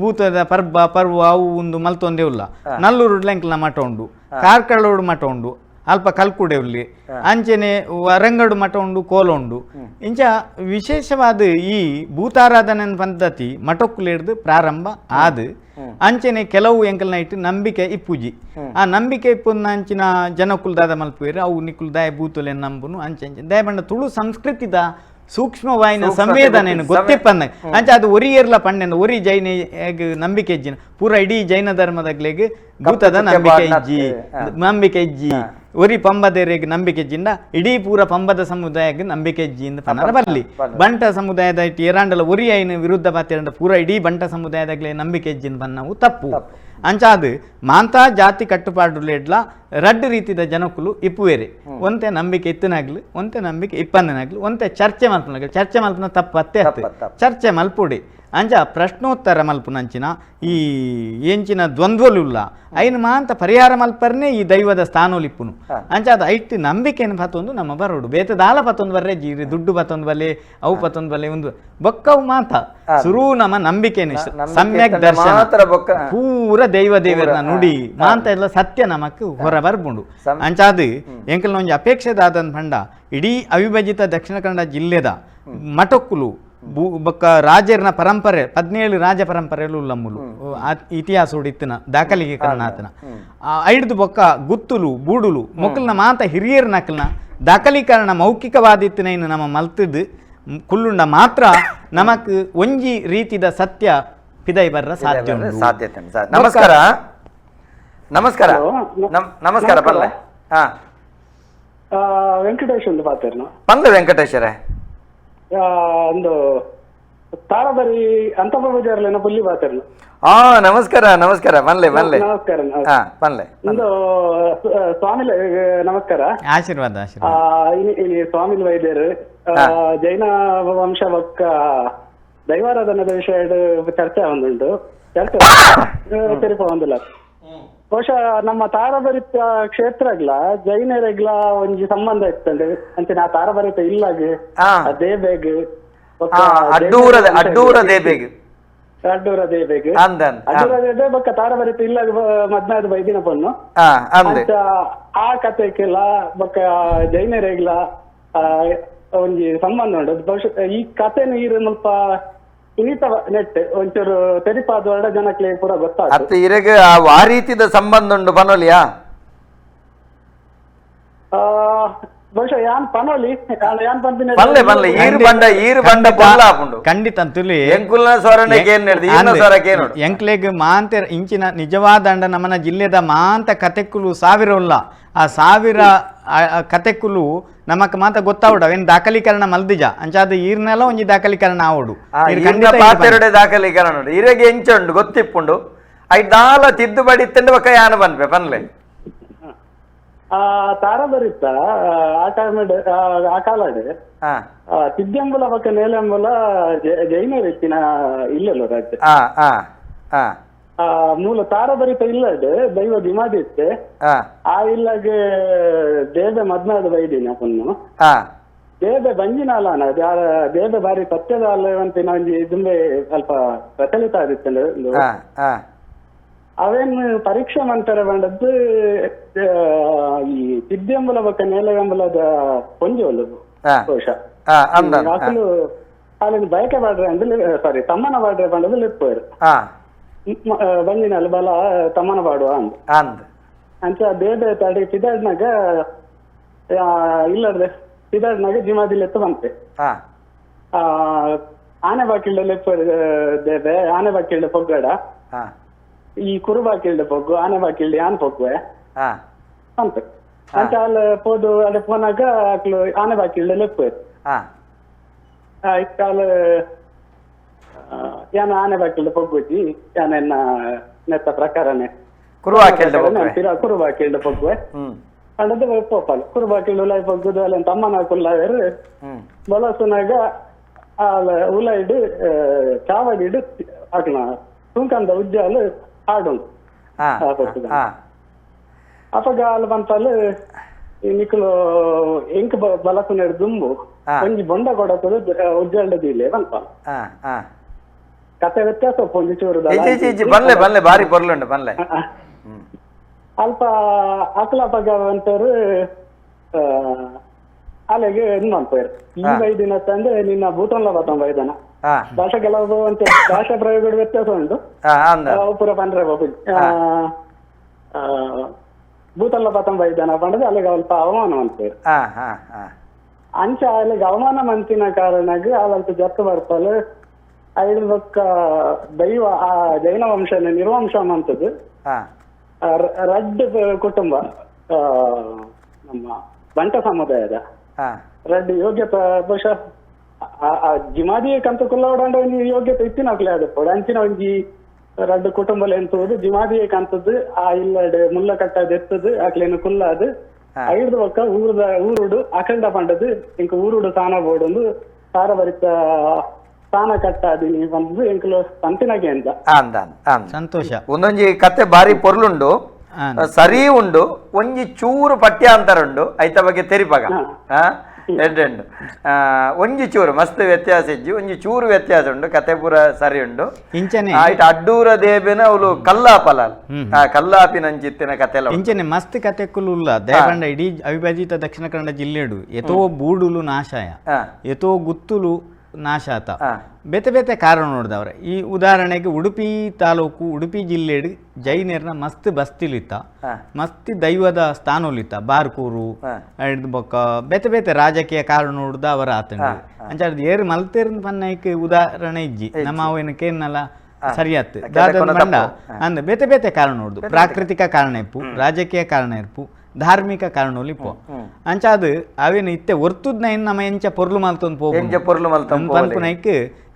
ಭೂತದ ಪರ್ಬ ಪರ್ವ ಅವು ಒಂದು ಮಲ್ತೊಂದೇ ಉಲ್ಲ. ನಲ್ಲೂರುಡ್ಲ ಎಂಕಲ್ನ ಮಠ ಉಂಡು, ಕಾರ್ಕಳೋಡು ಮಠ ಉಂಡು, ಅಲ್ಪ ಕಲ್ಕುಡೆ ಉಲ್ಲಿ, ಅಂಚೆನೆ ವರಂಗಡು ಮಠ ಉಂಡು, ಕೋಲ ಉಂಡು. ಇಂಚ ವಿಶೇಷವಾದ ಈ ಭೂತಾರಾಧನೆ ಪದ್ಧತಿ ಮಠಕ್ಕುಲಿಡ್ದು ಪ್ರಾರಂಭ ಆದು ಅಂಚೆನೆ ಕೆಲವು ಎಂಕಲ್ನ ಇಟ್ಟು ನಂಬಿಕೆ ಇಪ್ಪುಜಿ. ಆ ನಂಬಿಕೆ ಇಪ್ಪುನ ಅಂಚಿನ ಜನಕುಲ್ ದಾದ ಮಲ್ಪುವೇರು ಅವು ನಿಕುಲ್ ದಾಯ ಭೂತುಲೆ ನಂಬುನು ಅಂಚೆ ಅಂಚೆ ದಯಬಂಡ ತುಳು ಸಂಸ್ಕೃತಿದ ಸೂಕ್ಷ್ಮವಾಯಿನ ಸಂವೇದನೆಯನ್ನು ಗೊತ್ತಿಪ್ಪಂದ ಅಂಚೆ ಅದು ಒರಿಯರ್ಲ ಪಣ್ಣೆಂದು ಒರಿ ಜೈನ ನಂಬಿಕೆ ಇಜ್ಜಿನ ಪೂರ ಇಡೀ ಜೈನ ಧರ್ಮದಾಗ್ಲೆಗ್ ಭೂತದ ನಂಬಿಕೆ ಇಜ್ಜಿ, ನಂಬಿಕೆ ಇಜ್ಜಿ. ಒರಿ ಪಂಬದೇರಿಗೆ ನಂಬಿಕೆ ಇಜ್ಜಿಂದ ಇಡೀ ಪೂರ ಪಂಬದ ಸಮುದಾಯಕ್ಕೆ ನಂಬಿಕೆ ಇಜ್ಜಿ ಇಂದ ಪನ್ನರ ಬಲ್ಲಿ. ಬಂಟ ಸಮುದಾಯದ ಇಟ್ಟು ಏರಾಂಡಲ ಒರಿ ಐನ ವಿರುದ್ಧ ಪಾತಿರಂಡ ಪೂರ ಇಡೀ ಬಂಟ ಸಮುದಾಯದಾಗ್ಲೇ ನಂಬಿಕೆ ಇಜ್ಜಿಂದ ಪನ್ನವು ತಪ್ಪು. ಅಂಚಾದು ಮಾಂತಾ ಜಾತಿ ಕಟ್ಟುಪಾಡುಲೆಡ್ಲ ರಡ್ಡು ರೀತಿದ ಜನಕುಲು ಇಪ್ಪುವೇರೆ. ಒಂತೆ ನಂಬಿಕೆ ಇತ್ತನಾಗ್ಲು, ಒಂತೆ ನಂಬಿಕೆ ಇಪ್ಪಂದನಾಗ್ಲು, ಒಂತೆ ಚರ್ಚೆ ಮಲ್ಪನಾಗ್ಲು. ಚರ್ಚೆ ಮಲ್ಪನ ತಪ್ಪು ಅತ್ತೆ ಚರ್ಚೆ ಮಲ್ಪುಡಿ. ಅಂಚ ಪ್ರಶ್ನೋತ್ತರ ಮಲ್ಪುನಂಚಿನ ಈ ಎಂಚಿನ ದ್ವಂದ್ವಲುಲ್ಲ ಐನು ಮಾಂತ ಪರಿಹಾರ ಮಲ್ಪರ್ನೆ ಈ ದೈವದ ಸ್ಥಾನೋಲಿಪ್ಪುನು. ಅಂಚ ಅದು ಐಟ್ ನಂಬಿಕೆಯನ್ನು ಪತ್ತೊಂದು ನಮ್ಮ ಬರೋಡು ಬೇತೆ ದಾಲ ಪತ್ತೊಂದು ಬರ್ರೆ ಜೀರಿ ದುಡ್ಡು ಪತ್ತೊಂದು ಬಲೆ ಅವು ಪತ್ತೊಂದು ಬಲೆ ಒಂದು ಬೊಕ್ಕವು ಮಾತ ಸುರು ನಮ್ಮ ನಂಬಿಕೆಯನ್ನು ಸಮ್ಯಕ್ ದರ್ಶನ ಪೂರ ದೈವ ದೇವರನ್ನ ನುಡಿ ಮಾಂತ ಎಲ್ಲ ಸತ್ಯ ನಮಕ್ ಹೊರ ಬರ್ಬುಂಡು. ಅಂಚಾದು ಎಂಕಲ್ನ ಒಂಜಿ ಅಪೇಕ್ಷೆ ದಾದನ್ ಪಂಡ ಇಡೀ ಅವಿಭಜಿತ ದಕ್ಷಿಣ ಕನ್ನಡ ಜಿಲ್ಲೆದ ಮಠಕ್ಕುಲು ಬೊಕ್ಕ ರಾಜರ್ನ ಪರಂಪರೆ 17 ರಾಜ ಪರಂಪರೆಲು ಉಲ್ಲಮ್ಮುಲು ಇತಿಹಾಸ ಇತ್ತಿನ ದಾಖಲಿಗೆ ಕರ್ಣಾತನ ಐಡ್ದು ಬೊಕ್ಕ ಗುತ್ತುಲು ಬೂಡುಲು ಮೊಕ್ಕಲ್ನ ಮಾತ ಹಿರಿಯರ್ ನಕಲ್ನ ದಾಖಲೀಕರಣ ಮೌಖಿಕವಾದಿತ್ತಿನ ನಮ್ಮ ಮಲ್ತದ್ದು ಕುಲ್ಲುಂಡ ಮಾತ್ರ ನಮಕ್ ಒಂಜಿ ರೀತಿದ ಸತ್ಯ ಪಿದೈ ಬರ್ರ ಸಾಧ್ಯ ಸಾಧ್ಯತೆ. ನಮಸ್ಕಾರ ನಮಸ್ಕಾರ ನಮಸ್ಕಾರ ಪಲ್ಲೆ. ಹಾ ವೆಂಕಟೇಶ್ ಒಂದು ಪಾತ್ರ ಪಲ್ಲೆ ವೆಂಕಟೇಶ್ವರ ಒಂದು ತಾರಬರಿ ಅಂತಪ್ಪ ಬಜಾರ್ಲೇನ ಪುಲ್ಲಿ ಬಾತರ್ನ. ನಮಸ್ಕಾರ ನಮಸ್ಕಾರ ಪನ್ಲೆ ಪನ್ಲೆ. ನಮಸ್ಕಾರ ಪನ್ಲೆ. ಒಂದು ಸ್ವಾಮಿ ನಮಸ್ಕಾರ, ಆಶೀರ್ವಾದ ಆಶೀರ್ವಾದ. ಸ್ವಾಮಿ ವೈದ್ಯರು ಜೈನ ವಂಶ ಬೊಕ್ಕ ದೈವಾರಾಧನದ ವಿಷಯ ಚರ್ಚೆ ಒಂದುಂಟು, ಚರ್ಚೆ ತೆರಿಪ ಒಂದಿಲ್ಲ. ಬಹುಶಃ ನಮ್ಮ ತಾರಬರಿತ ಕ್ಷೇತ್ರಗ್ಲ ಜೈನರಿಗ್ಲ ಒಂಜಿ ಸಂಬಂಧ ಇತ್ತಂದ್ರೆ ಅಂಚನೆ ಆ ತಾರಬರಿತ ಇಲ್ಲಾಗ ದೇಬೇಗ್ ಅಡ್ಡೂರ ದೇಬೇಗ್ ಅಡ್ಡೂರ ದೇಬೇಗ್ ಅಡ್ಡೂರ ದೇಬೆ ಬೊಕ್ಕ ತಾರಬರಿತ ಇಲ್ಲಾಗ ಮದ್ನಾದ ಬೈದಿನ ಪೊನ್ನು ಅಂಚ ಆ ಕಥೆಕ್ಕೆಲ್ಲ ಬೊಕ್ಕ ಜೈನರಿಗ್ಲ ಒಂಜಿ ಸಂಬಂಧ ಉಂಟು. ಬಹುಶಃ ಈ ಕಥೆನ ಈರು ಮುಲ್ಪ ಇನ್ನಿತ ನೆಟ್ ಒಂಚೂರು ತೆರಿಪಾದ ವರಡ ಜನಕ್ಕೆ ಪೂರ ಗೊತ್ತಾಗ್ತದೆ. ಅತ್ತ ಇರೆಗ್ ಆ ರೀತಿದ ಸಂಬಂಧ ಉಂಡು ಪನೋಲಿಯಾ? ಬಹುಶಃ ಯಾನ್ ಪನೋಲಿ ಯಾನ್ ಪನ್ಪಿನ ಪಲ್ಲೆ ಪಲ್ಲೆ ಈರು ಬಂಡ ಈರು ಬಂಡ ಪೊಲ್ಲ ಆಪುಂಡು ಖಂಡಿತ ಅಂತುಲಿ ಎಂಕುಲ್ನ ಸ್ವರನೆ ಏನ್ ಹೇಳ್ದು ಈರ್ನ ಸ್ವರಕ್ಕೆ ಏನು ಎಂಕ್ಲೆಗ್ ಮಾಂತೆ ಇಂಚಿನ ನಿಜವಾದ ಅಂಡ ನಮ್ಮನ ಜಿಲ್ಲೆದ ಮಾಂತ ಕತೆಕ್ಕುಲು ಸಾವಿರ ಉಲ್ಲ. ಆ ಸಾವಿರ ಕತೆಕ್ಕುಲು ನಮಕ್ ಮಾತ ಗೊತ್ತಾವಡ ಅವೇನು ದಾಖಲೀಕರಣ ಮಲ್ದಿಜ ಅಂಚಾದ ಈರ್ನೆಲ್ಲ ಒಂಜಿ ದಾಖಲೀಕರಣ ಆವಡು ಪಾತೆರಡೆ ದಾಖಲೀಕರಣ ಉಂಡು ಇರೆಗೆ ಎಂಚ ಉಂಡು ಗೊತ್ತಿಪ್ಪುಂಡು I ದಾಲ ತಿದ್ದುಬಡಿ ಇತ್ತಂಡ ಬೊಕ್ಕ ಯಾನ ಪನ್ಪೆ ಪನ್ಲೆ. ಆ ತಾರಬರಿತ ಆ ಟೈಮ್ ಆ ಕಾಲಡ್ ತಿದ್ದಂಬುಲ ಬೊಕ್ಕ ನೇಲಂಬುಲ ಜೈನರು ಇತ್ತಿನ ಇಲ್ಲಲ್ಲ ರಾಜ್ಯ ಮೂಲ ತಾರಬರಿತ ಇಲ್ಲಡ್ ದೈವ ದಿಮಾದಿ ಇತ್ತೆ ಆ ಇಲ್ಲಾಗ ದೇವೆ ಮದ್ನಾದ ಬೈದಿನ ಪೊನ್ನು ದೇವೆ ಬಂಜಿನಾಲ ದೇವೆ ಬಾರಿ ಸತ್ಯದ ಅಂತಿನ ಒಂಜಿ ದುಂಬೆ ಸ್ವಲ್ಪ ಪ್ರಚಲಿತ ಆದಿತ್ತಂಡ ಅವೇನ್ ಪರೀಕ್ಷೆ ಮಂತರ ಬಂದದ್ದು ಈ ತಿದ್ದಂಬುಲ ಬೊಕ್ಕ ನೇಲಗಂಬುಲದ ಪೊಂಜೋಲು ಬಹುಶಃ ಅಸಲು ಅಲ್ಲಿನ ಬಯಕೆ ಬಾಡ್ರೆ ಅಂದ್ರೆ ಸಾರಿ ತಮ್ಮನ ಬಾಡ್ರೆ ಬಂದದ್ದು ಲೆಪ್ಪರು ಬಂಜಿನಲ್ಲಿ ಬಲ ತಮ್ಮನ ಬಾಡುವ ಅಂದ್ ಅಂಚ ದೇವೆ ತಡೆ ಪಿದಾಡ್ನಾಗ ಇಲ್ಲಡ್ದೆ ಪಿದಾಡ್ನಾಗ ಜಿಮಾದಿಲೆತ್ತು ಬಂತೆ ಆನೆ ಬಾಕಿಲ್ಡ ಲೆಪ್ಪರು ದೇವೆ ಆನೆ ಬಾಕಿಲ್ಡ ಪೊಗ್ಗಡ ಈ ಕುರುಬಾಕಿಲ್ಡ ಪೊಗ್ಗು ಆನೆ ಬಾಕಿಲ್ಡ ಯಾನ್ ಪೊಗ್ಗುವೆ ಅಂತ ಅಂಚ ಅಲ್ಲ ಪೋದು ಅಡೆ ಪೋನಾಗ ಅಕ್ಲು ಆನೆ ಬಾಕಿ ಲೆಪ್ಪು ಇತ್ತಾಲ ಯಾನ ಆನೆ ಬಾಕಿ ಪೊಗ್ಗುಜಿ ಯಾನ ಎನ್ನ ನೆತ್ತ ಪ್ರಕಾರನೇ ಕುರುಬಾಕಿಲ್ಡ ಪೊಗ್ಗುವೆ ಅಂಡದ ಪೋಪಾಲ ಕುರುಬಾಕಿಲ್ಡ ಉಲಾಯ್ ಪೊಗ್ಗುದು ಅಲ್ಲ ತಮ್ಮನ ಕುಲ್ಲಾವೇರು ಬಲಸುನಾಗ ಆಲ ಉಲಾಯ್ಡು ಚಾವಡಿಡು ಅಕ್ಲ ತೂಂಕಂದ ಉಜ್ಜಾಲು ಆಡುಂಡು. ಅಪಗ ಅಲ್ಲ ಬಂತಲ್ಲ ನಿಕ್ಲು ಎಂಕ್ ಬಲಸುನೇರ್ ದುಂಬು ಒಂಜಿ ಬೊಂಡ ಕೊಡತದ ಉಜ್ಜಾಲ್ಡ ದೀಲೆ ಬಂತಲ್ಲ. ಕತೆ ವ್ಯತ್ಯಾಸ ಒಂಜಿ ಚೂರು ಬನ್ಲೆ ಬನ್ಲೆ ಬಾರಿ ಪೊರ್ಲುಂಡು ಬನ್ಲೆ. ಅಲ್ಪ ಅಕ್ಲಪಗ ಅಂತವ್ರು ಅಲೆಗೆ ಇದು ಮಾಡ್ತಾರೆ ಈ ವೈದಿನ ಅಂದ್ರೆ ನಿನ್ನ ಭೂತನ್ಲ ಬತ್ತಂ ವೈದನ ಭಾಷೆ ಕೆಲವು ಅಂತ ಭಾಷಾ ಪ್ರಯೋಗಗಳು ವ್ಯತ್ಯಾಸ ಉಂಟು. ಪೂರ ಪಂಡ್ರೆ ಬಾಬು ಭೂತಲ್ಲ ಬತ್ತಂ ವೈದನ ಪಂಡದ ಅಲ್ಲಿಗೆ ಅಲ್ಪ ಅವಮಾನ ಅಂತಾರೆ. ಅಂಚ ಅಲ್ಲಿಗೆ ಅವಮಾನ ಮಂತಿನ ಕಾರಣಾಗಿ ಅಲ್ಪ ಜತ್ತು ಬರ್ಪಲ್ ಐದು ಬೊಕ್ಕ ದೈವ ಆ ಜೈನ ವಂಶ ನಿರ್ವಂಶ ಅಂತದ್ದು ರಡ್ಡ್ ಕುಟುಂಬ ನಮ್ಮ ಬಂಟ ಸಮುದಾಯದ ರಡ್ಡ್ ಯೋಗ್ಯತೆ ಬಹುಶಃ ಜಿಮಾದಿಯೇ ಕಂತ ಕುಲ್ಲವಡಂಡ ಒಂಜಿ ಯೋಗ್ಯತೆ ಇತ್ತಿನಕ್ಲೆ ಅದು ಅಂಚಿನ ಒಂಜಿ ರಡ್ಡ್ ಕುಟುಂಬಲ ಎಂತುವುದು ಜಿಮಾದಿಯೇ ಕಂತದ್ದು ಆ ಇಲ್ಲಡೆ ಮುಲ್ಲ ಕಟ್ಟದ್ ಎತ್ತದು ಅಕ್ಲೇನು ಕುಲ್ಲಾದು ಐದು ಬೊಕ್ಕ ಊರುದ ಊರುಡು ಅಖಂಡ ಪಂಡದು ಇಂಕ ಊರುಡು ಸಾನ ಬೋಡೊಂದು ಸಾರ ಬರಿತ ಸ್ಥಾನ ಕಟ್ಟಾದಿನಿ ಬಂದು ಎಂಕುಲು ಪಂತಿನಗೆ ಅಂತ ಸಂತೋಷ. ಒಂದೊಂಜಿ ಕತೆ ಬಾರಿ ಪೊರ್ಲುಂಡು ಸರಿ ಉಂಡು ಒಂಜಿ ಚೂರು ಪಠ್ಯಾಂತರ ಉಂಡು ಐತ ಬಗ್ಗೆ ತೆರಿಪಾಗ ಎಡ್ಡೆಂಡು ಒಂಜಿ ಚೂರು ಮಸ್ತ್ ವ್ಯತ್ಯಾಸ ಇಜ್ಜಿ ಒಂಜಿ ಚೂರು ವ್ಯತ್ಯಾಸ ಉಂಡು ಕತೆ ಪೂರ ಸರಿ ಉಂಡು. ಇಂಚನೆ ಆಯ್ತು ಅಡ್ಡೂರ ದೇಬೇನ ಅವಳು ಕಲ್ಲಾಪಲ ಕಲ್ಲಾಪಿನಂಚಿತ್ತಿನ ಕತೆ ಇಂಚನೆ ಮಸ್ತ್ ಕತೆ ಕುಲ್ಲ ದಯಪಂಡ ಇಡೀ ಅವಿಭಜಿತ ದಕ್ಷಿಣ ಕನ್ನಡ ಜಿಲ್ಲೆಡು ಎತೋ ಬೂಡುಲು ನಾಶಾಯ ಎತೋ ಗುತ್ತುಲು ನಾಶಾತ ಬೇತೆ ಬೇತೆ ಕಾರಣ ನೋಡಿದವ್ರೆ. ಈ ಉದಾಹರಣೆಗೆ ಉಡುಪಿ ತಾಲೂಕು ಉಡುಪಿ ಜಿಲ್ಲೆಡು ಜೈನರ್ನ ಮಸ್ತ್ ಬಸ್ತಿಲಿತ್ತ ಮಸ್ತ್ ದೈವದ ಸ್ಥಾನಲಿತ್ತ ಬಾರ್ಕೂರು ಬೊಕ್ಕ ಬೇತೆ ಬೇತೆ ರಾಜಕೀಯ ಕಾರಣ ನೋಡ್ದ ಅವರ ಆತಂಡ ಅಂಚ ಏರು ಮಲ್ತೇರ್ ಪನ್ನೈಕ್ ಉದಾಹರಣೆ ಇಜ್ಜಿ ನಮ್ಮ ಅವೇನು ಕೇನ್ನಲ್ಲ ಸರಿಯಾತ್ ದಾದ ಬಂಡ ಅಂದ್ ಬೇತೆ ಬೇತೆ ಕಾರಣ ನೋಡುದು ಪ್ರಾಕೃತಿಕ ಕಾರಣ ಇಪ್ಪು ರಾಜಕೀಯ ಕಾರಣ ಇಪ್ಪು ಧಾರ್ಮಿಕ ಕಾರಣಗಳು ಇಪ್ಪು ಅಂಚ ಅದು ಅವೇನು ಇತ್ತೆ ಒರ್ತುದ್ನ ನಮ್ಮ ಎಂಚ ಪೊರ್ಲು ಮಲ್ತೊಂದು ಪೋಪು ಪೊರ್ಲು ಮಲ್ತೊಂದು ಪನ್ಪುನೈಕ್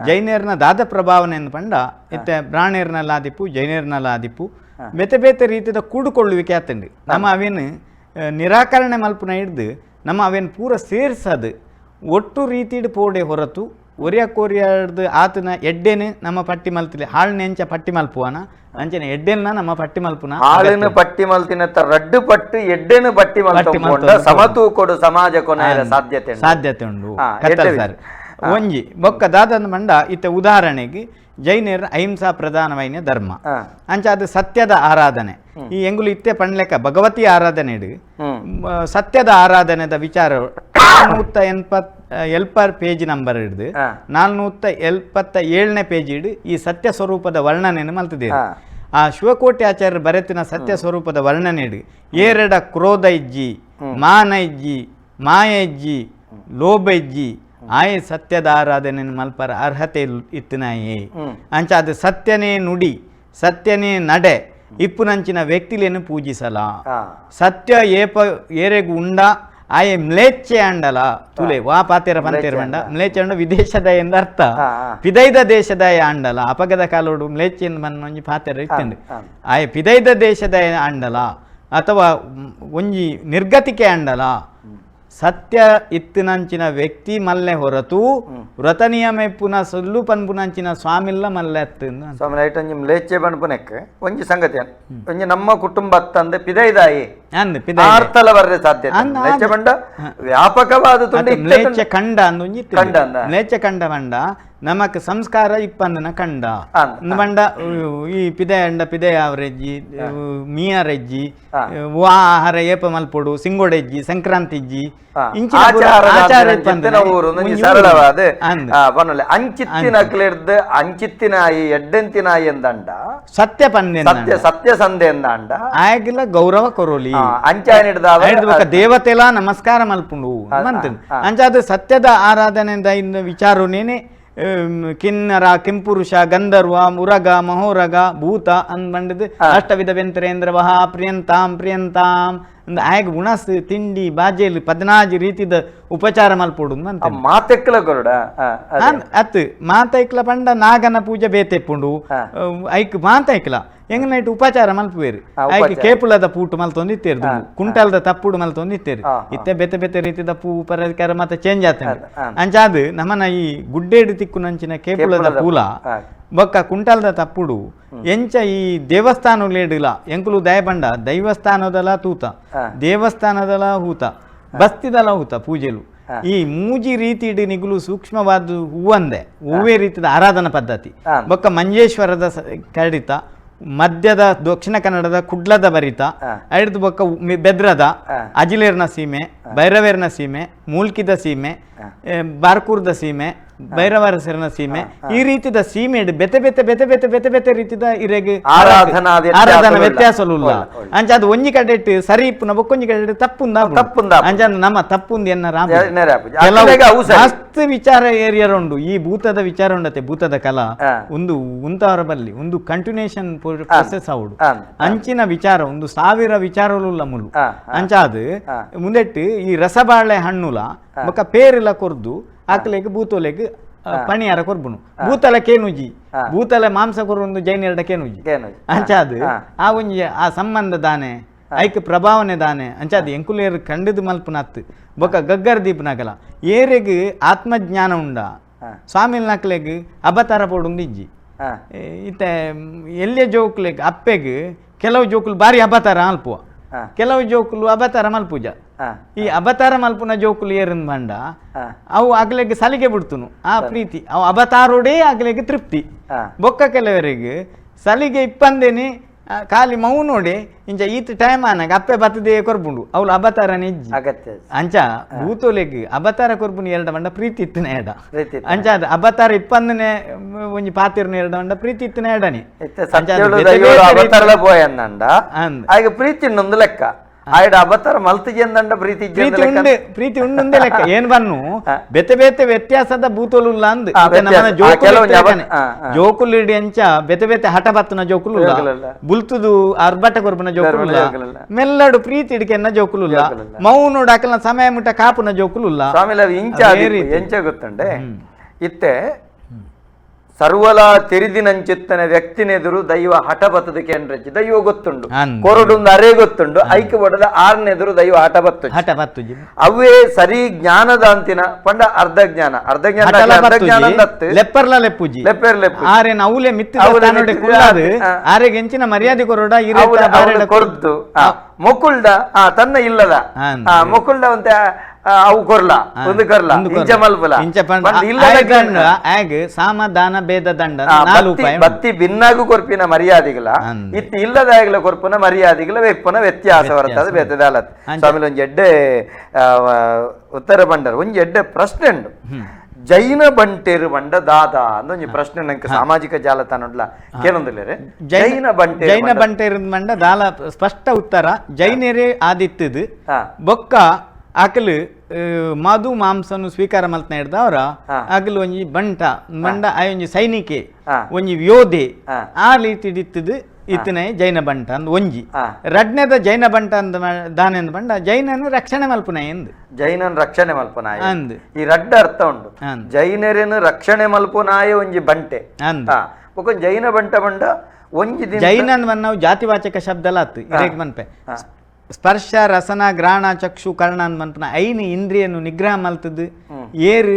ಜೈನೇರ್ನ ದಾದ ಪ್ರಭಾವನೆ ಪಂಡ ಇತ್ತೆ ಬ್ರಾಣೇರ್ನಲ್ಲ ಆದಿಪ್ಪು ಜೈನೇರ್ನಲ್ಲ ಆದಿಪ್ಪು ಬೇತೆ ಬೇತೆ ರೀತಿಯ ಕೂಡುಕೊಳ್ಳುವಿಕೆ ಆತಂಡು ನಮ್ಮ ಅವೇನು ನಿರಾಕರಣೆ ಮಲ್ಪುನ ಹಿಡ್ದು ನಮ್ಮ ಅವೇನು ಪೂರ ಸೇರ್ಸದು ಒಟ್ಟು ರೀತಿಡ್ ಪೋಡೆ ಹೊರತು ಒರಿಯ ಕೋರಿಯಾಡ್ದು ಆತನ ಎಡ್ಡೆನೆ ನಮ್ಮ ಪಟ್ಟಿ ಮಲ್ತಿಲ್ಲ ಹಾಳ್ನೆ ಎಂಚ ಪಟ್ಟಿ ಮಲ್ಪುವನ ಅಂಚನೆ ಎಡ್ಡೆನ ನಮ್ಮ ಪಟ್ಟಿ ಮಲ್ಪುನ ಹಾಳಿನ ಪಟ್ಟಿ ಮಲ್ತಿನ ರಡ್ಡು ಪಟ್ಟು ಎಡ್ಡೆನ ಪಟ್ಟಿ ಮಲ್ತ ಸಮತೂಕೊಡು ಸಮಾಜ ಕೊನೆಯ ಸಾಧ್ಯತೆ ಸಾಧ್ಯತೆ ಉಂಡು ಸರ್. ಒಂಜಿ ಬೊಕ್ಕ ದಾದನ ಮಂಡ ಇತ್ತ ಉದಾಹರಣೆಗೆ ಜೈನರ ಅಹಿಂಸಾ ಪ್ರಧಾನವೈನ ಧರ್ಮ ಅಂಚ ಅದು ಸತ್ಯದ ಆರಾಧನೆ ಈ ಎಂಗುಲು ಇತ್ತೆ ಪಣ್ಲೆಕ್ಕ ಭಗವತಿ ಆರಾಧನೆ ಇಡು ಸತ್ಯದ ಆರಾಧನೆದ ವಿಚಾರ 487 ಪೇಜ್ ನಂಬರ್ ಹಿಡ್ದು 477ನೇ ಪೇಜ್ ಇಡು ಈ ಸತ್ಯ ಸ್ವರೂಪದ ವರ್ಣನೆಯನ್ನು ಮಲ್ತಿದ್ದೇವೆ. ಆ ಶಿವಕೋಟಿ ಆಚಾರ್ಯರು ಬರೆತಿನ ಸತ್ಯ ಸ್ವರೂಪದ ವರ್ಣನೆ ಇಡು ಏರಡ ಕ್ರೋಧ ಇಜ್ಜಿ ಮಾನ ಇಜ್ಜಿ ಮಾಯ ಇಜ್ಜಿ ಲೋಭ ಇಜ್ಜಿ ಆಯೆ ಸತ್ಯದ ಆರಾಧನೆ ಮಲ್ಪರ ಅರ್ಹತೆ ಇತ್ತಿನಾಯೇ ಅಂಚ ಅದು ಸತ್ಯನೇ ನುಡಿ ಸತ್ಯನೇ ನಡೆ ಇಪ್ಪುನಂಚಿನ ವ್ಯಕ್ತಿಲೇನು ಪೂಜಿಸಲ ಸತ್ಯ ಏಪ ಏರೆಗು ಉಂಡ ಆಯೆ ಮ್ಲೇಚ್ಛೆ ಅಂಡಲ ತುಲೆ ವಾ ಪಾತೇರ ಪಂತೇರ ಬಂಡ ಮ್ಲೇಚ್ಛೆ ಅಂಡ ವಿದೇಶದ ಎಂದ ಅರ್ಥ ಪಿದೈದ ದೇಶದ ಅಂಡಲ ಅಪಗದ ಕಾಲೋಡು ಮ್ಲೇಚ್ಛೆ ಎಂದು ಮನ್ನೊಂಜಿ ಪಾತೇರ ಇತ್ತಂಡು ಆಯೆ ಪಿದೈದ ದೇಶದ ಅಂಡಲ ಅಥವಾ ಒಂಜಿ ನಿರ್ಗತಿಕೆ ಅಂಡಲ ಸತ್ಯ ಇತ್ತಿನಂಚಿನ ವ್ಯಕ್ತಿ ಮಲ್ಲೆ ಹೊರತು ವ್ರತ ನಿಯಮ ಪುನಃ ಸೊಲ್ಲು ಪನ್ಪುನಂಚಿನ ಸ್ವಾಮಿಲ್ಲ ಮಲ್ಲೆ ಅತ್ತು ಸ್ವಾಮಿ ರೈಟ್ ಒಂಜಿ ಮ್ಲೇಚ್ಛೆ ಪನ್ಪುನೆಕ್ ಒಂಜಿ ಸಂಗತಿ ಒಂಜಿ ನಮ್ಮ ಕುಟುಂಬ ತಂದೆ ಪಿದೈದಾಯಿ ಅಂದ್ ಆರ್ತಲ ಬರ್ರೆ ಸಾಧ್ಯತೆ ಮ್ಲೇಚ್ಛೆ ಬಂಡ ವ್ಯಾಪಕವಾದ ಮ್ಲೇಚ್ಛೆ ಕಂಡ ಅಂದೊಂಜಿ ಕಂಡ ಮ್ಲೇಚ್ಛೆ ಕಂಡ ಬಂಡ ನಮಕ್ ಸಂಸ್ಕಾರ ಇಪ್ಪಂದನ ಕಂಡ ಬಂಡ ಈ ಪಿದೆ ಅಂಡ ಪಿದೆ ಅವರೆಜ್ಜಿ ಮೀಯರೆಜ್ಜಿ ವಾ ಆಹಾರ ಏಪ ಮಲ್ಪೊಡು ಸಿಂಗೋಡೆಜ್ಜಿ ಸಂಕ್ರಾಂತಿಜ್ಜಿ ಆಚಾರ ಸರಳವಾದ ಅಂಚಿತ್ತಿನ ಕ್ಲೇರ್ದ್ ಅಂಚಿತ್ತಿನಾಯಿ ಎಡ್ಡೆಂತಿನಾಯಿ ಎಂದಂಡ ಸತ್ಯ ಪಂದೆ ಸತ್ಯ ಸತ್ಯ ಸಂದೆ ಎಂದಂಡ ಆಯಗಿಲ್ಲ ಗೌರವ ಕೊರೋಲಿ ಅಂಚಾನಿಡ್ದ ದೇವತೆಲ ನಮಸ್ಕಾರ ಮಲ್ಪುಂಡು ಮಂತ್ ಅಂಚಾದ ಸತ್ಯದ ಆರಾಧನೆ ವಿಚಾರನೇನೆ ಕಿನ್ನರ, ಕಿಂಪುರುಷ, ಗಂಧರ್ವ, ಮುರಗ, ಮಹೋರಗ, ಭೂತ ಅಂದ್ ಬಂಡದು ಅಷ್ಟವಿಧ ವ್ಯಂತರೇಂದ್ರ ವಹ ಪ್ರಿಯಂತಾಂ ಪ್ರಿಯಂತಾಂ ಅಂದ್ ಆಯಗ್ ಉಣಸ್ ತಿಂಡಿ ಬಾಜೆಲ್ 14 ರೀತಿದ ಉಪಚಾರ ಮಲ್ಪೊಡು ಅಂತ ಮಾತೆಕ್ಕಲ ಕೊರಡ ಅತ್ ಮಾತೈಕ್ಲ ಪಂಡ ನಾಗನ ಪೂಜೆ ಬೇತೆಪ್ಪುಂಡು ಐಕ್ ಮಾತೈಕ್ಲ ಎಂಗ ನೈಟ್ ಉಪಚಾರ ಮಲ್ಪುವೇರು ಐಕ್ ಕೇಪುಲದ ಪೂಟು ಮಲ್ತೊಂದು ಇತ್ತೇರು, ಕುಂಟಲ್ದ ತಪ್ಪುಡು ಮಲ್ತೊಂದು ಇತ್ತೇರು. ಇತ್ತೆ ಬೇತೆ ಬೇತೆ ರೀತಿದ ಪೂ ಪರಿಕಾರ ಮತ್ತೆ ಚೇಂಜ್ ಆತಂಡು. ಅಂಚಾದ್ ನಮನ ಈ ಗುಡ್ಡೇಡು ತಿಕ್ಕುನಂಚಿನ ಕೇಪುಲದ ಪೂಲ ಬೊಕ್ಕ ಕುಂಟಲ್ದ ತಪ್ಪುಡು ಎಂಚ ಈ ದೇವಸ್ಥಾನಲೇಡುಲ ಎಂಕುಲು ದಯಪಂಡ ದೈವಸ್ಥಾನದಲ ತೂತ, ದೇವಸ್ಥಾನದಲ ಹೂತ, ಬಸ್ತಿದಲ ಹೂತ ಪೂಜೆಲು ಈ ಮೂಜಿ ರೀತಿಡ್ ನಿಗುಲು ಸೂಕ್ಷ್ಮವಾದ ಹೂವಂದೆ ಹೂವೇ ರೀತಿದ ಆರಾಧನಾ ಪದ್ಧತಿ. ಬೊಕ್ಕ ಮಂಜೇಶ್ವರದ ಕಡಿತ, ಮಧ್ಯದ ದಕ್ಷಿಣ ಕನ್ನಡದ ಕುಡ್ಲದ ಬರಿತ, ಐಡ್ದು ಬೊಕ್ಕ ಬೆದ್ರದ ಅಜಿಲೇರ್ನ ಸೀಮೆ, ಭೈರವೇರ್ನ ಸೀಮೆ, ಮೂಲ್ಕಿದ ಸೀಮೆ, ಬಾರ್ಕೂರ್ದ ಸೀಮೆ, ಭೈರವರಸರನ ಸೀಮೆ, ಈ ರೀತಿದ ಸೀಮೆ ಬೆತೆ ಬೆತೆ ಬೆತೆ ಬೆತೆ ಬೆತೆ ಬೆತೆ ರೀತಿದ ಇರೆಗ್ ಆರಾಧನಾ ವ್ಯತ್ಯಾಸ ಉಲ್ಲ. ಅಂಚ ಅದು ಒಂಜಿ ಕಡೆಟ್ ಸರಿ ಇಪ್ಪುನ ಬೊಕ್ಕೊಂಜಿ ಕಡೆಟ್ ತಪ್ಪುಂದ ತಪ್ಪುಂದ. ಅಂಚ ನಮ್ಮ ತಪ್ಪುಂದ ಎನ್ನ ಮಸ್ತ್ ವಿಚಾರ ಏರಿಯರ್ ಉಂಡು. ಈ ಭೂತದ ವಿಚಾರ ಉಂಡತೆ, ಭೂತದ ಕಲಾ ಒಂದು ಉಂತವರ ಬಲ್ಲಿ ಒಂದು ಕಂಟಿನ್ಯೂಷನ್ ಪ್ರೊಸೆಸ್ ಆವುಡು ಅಂಚಿನ ವಿಚಾರ ಒಂದು 1000 ವಿಚಾರಗಳು ಮುಲು. ಅಂಚಾದ್ ಮುಂದೆಟ್ಟು ಈ ರಸಬಾಳೆ ಹಣ್ಣುಲ ಬೊಕ್ಕ ಪೇರಿಲ ಕೊರ್ದು ಆಕಲೆಗ್ ಭೂತೋಲೆಗ್ ಪಣಿಯಾರ ಕೊರ್ಬುನು. ಭೂತಲ ಕೇನುಜಿ, ಭೂತಲ ಮಾಂಸ ಕೊರ್ದು ಜೈನೆರಡ ಕೇನುಜಿ. ಅಂಚಾದ್ ಆ ಒಂಜಿ ಆ ಸಂಬಂಧ ದಾನೆ ಐಕ್ ಪ್ರಭಾವನೆ ದಾನೆ. ಅಂಚಾದ್ ಎಂಕುಲೇರು ಕಂಡದು ಮಲ್ಪುನತ್ತು ಬೊಕ್ಕ ಗಗ್ಗರ್ ದೀಪನಗಲ ಏರೆಗ್ ಆತ್ಮಜ್ಞಾನ ಉಂಡ ಸ್ವಾಮಿ ನಕ್ಲೆಗ್ ಅಬತಾರ ಪೋಡುಂದು ಇಜ್ಜಿ. ಇತ್ತೆ ಎಲ್ಲೇ ಜೋಕ್ಲೆಗ್ ಅಪ್ಪೆಗ್ ಕೆಲವು ಜೋಕುಲು ಬಾರಿ ಅಬತಾರ ಮಲ್ಪುವ, ಕೆಲವು ಜೋಕುಲು ಅಬತಾರ ಮಲ್ಪೂಜ. ಈ ಅಬತಾರ ಮಲ್ಪುನ ಜೋಕುಲು ಏರಂದ್ ಬಂಡ ಅವು ಅಗ್ಲೆಗ್ ಸಲಿಗೆ ಬಿಡ್ತುನು ಆ ಪ್ರೀತಿ, ಅವು ಅಬತಾರೋಡೇ ಅಗ್ಲೆಗ್ ತೃಪ್ತಿ. ಬೊಕ್ಕ ಕೆಲವರಿಗೆ ಸಲಿಗೆ ಇಪ್ಪಂದೇನೆ ಖಾಲಿ ಮೌನೋಡೆ ಇಂಚ ಈತ ಟೈಮ್ ಆನಾಗ ಅಪ್ಪೆ ಬತ್ತದೇ ಕೊರ್ಪುಂಡು ಅವ್ಲು ಅಬತಾರನೇ ಇಜ್ಜಿ ಅಗತ್ಯ. ಅಂಚ ಭೂತೋಲೆಗ್ ಅಬತಾರ ಕೊರ್ಪುನು ಎರಡ ಬಂಡ ಪ್ರೀತಿ ಇತ್ತಿನ ಎಡ. ಅಂಚ ಅದು ಅಬತಾರ ಇಪ್ಪಂದನೆ ಒಂಜಿ ಪಾತಿರ್ನ ಎರಡ ಬಂಡ ಪ್ರೀತಿ ಇತ್ತಿನ ಎಡನೆ. ಪ್ರೀತಿ ಇನ್ನೊಂದು ಲೆಕ್ಕ ಆಯ್ಡ ಅಬತಾರ ಮಲ್ತಿಗೆಂದಂಡ ಪ್ರೀತಿ ಪ್ರೀತಿ ಉಂಡು, ಪ್ರೀತಿ ಉಂಡು ಲೆಕ್ಕ ಏನ್ ಬನ್ನು ಬೇತೆ ಬೇತೆ ವ್ಯತ್ಯಾಸದ ಭೂತೋಲುಲ್ಲ ಅಂದ್ ಜೋಕುಲು ಇಡಿ ಅಂಚ ಬೇತೆ ಬೇತೆ ಹಠ ಬತ್ತನ ಜೋಕುಲು ಬುಲ್ತುದು ಅರ್ಬಟ ಕೊರ್ಪುನ ಜೋಕುಲು ಮೆಲ್ಲಡು ಪ್ರೀತಿ ಇಡಿಕೆನ್ನ ಜೋಕುಲುಲ್ಲ ಮೌನೋಡು ಅಕಲ್ನ ಸಮಯ ಮುಟ್ಟ ಕಾಪುನ ಜೋಕುಲುಲ್ಲ. ಸ್ವಾಮಿ ಎಂಚ ಗೊತ್ತುಂಡೆ ಇತ್ತೆ ಸರ್ವಲ ತೆರಿದಿನಂಚಿತ್ತನ ವ್ಯಕ್ತಿನೆದುರು ದೈವ ಹಠ ಬತ್ತದ ಕೇಂದ್ರಜ್ಜಿ ದೈವ ಗೊತ್ತುಂಡು ಕೊರಡುಂದು ಅರೆ ಗೊತ್ತುಂಡು ಐಕೆ ಬಡದ ಆರ್ನೆದುರು ದೈವ ಹಠ ಬತ್ತು ಹಠ ಬತ್ತು ಅವೇ ಸರಿ ಜ್ಞಾನದ ಅಂತಿನ ಪಂಡ ಅರ್ಧ ಜ್ಞಾನ ಅರ್ಧ ಜ್ಞಾನ ಅರ್ಧ ಜ್ಞಾನ ಲೆಪ್ಪರ್ಲ ಲೆಪ್ಪುಜಿ ಲೆಪ್ಪರ್ ಲೆಪ್ಪು ಆರೇನ ಅವಲೆ ಮಿತ್ತ ಆರೆಗೆ ಎಂಚಿನ ಮರ್ಯಾದೆ ಕೊರಡ ಕೊರ್ದು ಮೊಕುಲ್ಡ ತನ್ನ ಇಲ್ಲದ ಮೊಕುಲ್ಡ ಅಂತ ಅವು ಕೊರ್ಲ ಒಂದು ಕೊರ್ಲ ಇಂಚ ಮಲ್ಪುಲ ಆಗ ಸಾಮ ದಾನ ಭೇದ ದಂಡ ಬತ್ತಿ ಭಿನ್ನಾಗು ಕೊರ್ಪಿನ ಮರ್ಯಾದೆಗಳ ಇತ್ತು ಇಲ್ಲದಾಗಲ ಕೊರ್ಪುನ ಮರ್ಯಾದೆಗಳ ವೆಪ್ಪುನ ವ್ಯತ್ಯಾಸ ಬರ್ತದೆ ಬೇತದಾಲತ್. ಸ್ವಾಮಿ ಒಂಜಿ ಎಡ್ಡೆ ಉತ್ತರ ಬಂಡರ್ ಒಂಜಿ ಎಡ್ಡೆ ಪ್ರಶ್ನೆ ಉಂಡು. ಜೈನ ಬಂಟೇರು ಬಂಡ ದಾದಾ ಅಂದ ಒಂಜಿ ಪ್ರಶ್ನೆ ನಂಗೆ ಸಾಮಾಜಿಕ ಜಾಲತಾಣ ಕೇಳೊಂದಿಲ್ಲ. ಜೈನ ಬಂಟೆ ಜೈನ ಬಂಟೇರು ಬಂಡ ದಾಲ ಸ್ಪಷ್ಟ ಉತ್ತರ ಜೈನರೇ ಆದಿತ್ತದು ಬೊಕ್ಕ ಅಕಲು ಮಧು ಮಾಂಸನು ಸ್ವೀಕಾರ ಮಲ್ತನ ಹಿಡ್ದವರ ಅಗಲು ಒಂಜಿ ಬಂಟ ಬಂಡ ಆ ಒಂಜಿ ಸೈನಿಕೆ ಒಂಜಿ ಯೋಧೆ ಆ ರೀತಿ ಇತ್ತದು ಇತ್ತನೆ ಜೈನ ಬಂಟ ಅಂದ್ ಒಂಜಿ. ರಡ್ನೇದ ಜೈನ ಬಂಟ ಅಂದ ದಾನೆಂದ ಬಂಡ ಜೈನನು ರಕ್ಷಣೆ ಮಲ್ಪುನ ಎಂದು ಜೈನನ್ ರಕ್ಷಣೆ ಮಲ್ಪುನಾಯ ಅಂದ್ ಈ ರಡ್ಡ ಅರ್ಥ ಉಂಡು. ಜೈನರೇನು ರಕ್ಷಣೆ ಮಲ್ಪುನಾಯ ಒಂಜಿ ಬಂಟೆ ಅಂದ್ ಬೊಕ್ಕ ಜೈನ ಬಂಟ ಬಂಡ ಒಂಜಿ ದಿನ ಜೈನನ್ ನಾವು ಜಾತಿವಾಚಕ ಶಬ್ದ ಅತ್ತು ಇರೇಗ್ ಮನ್ಪೆ ಸ್ಪರ್ಶ ರಸನ ಗ್ರಾಣ ಚಕ್ಷು ಕರ್ಣ ಮನ್ಪನ ಐನು ಇಂದ್ರಿಯನ್ನು ನಿಗ್ರಹ ಮಲ್ತದ್ದು ಏರು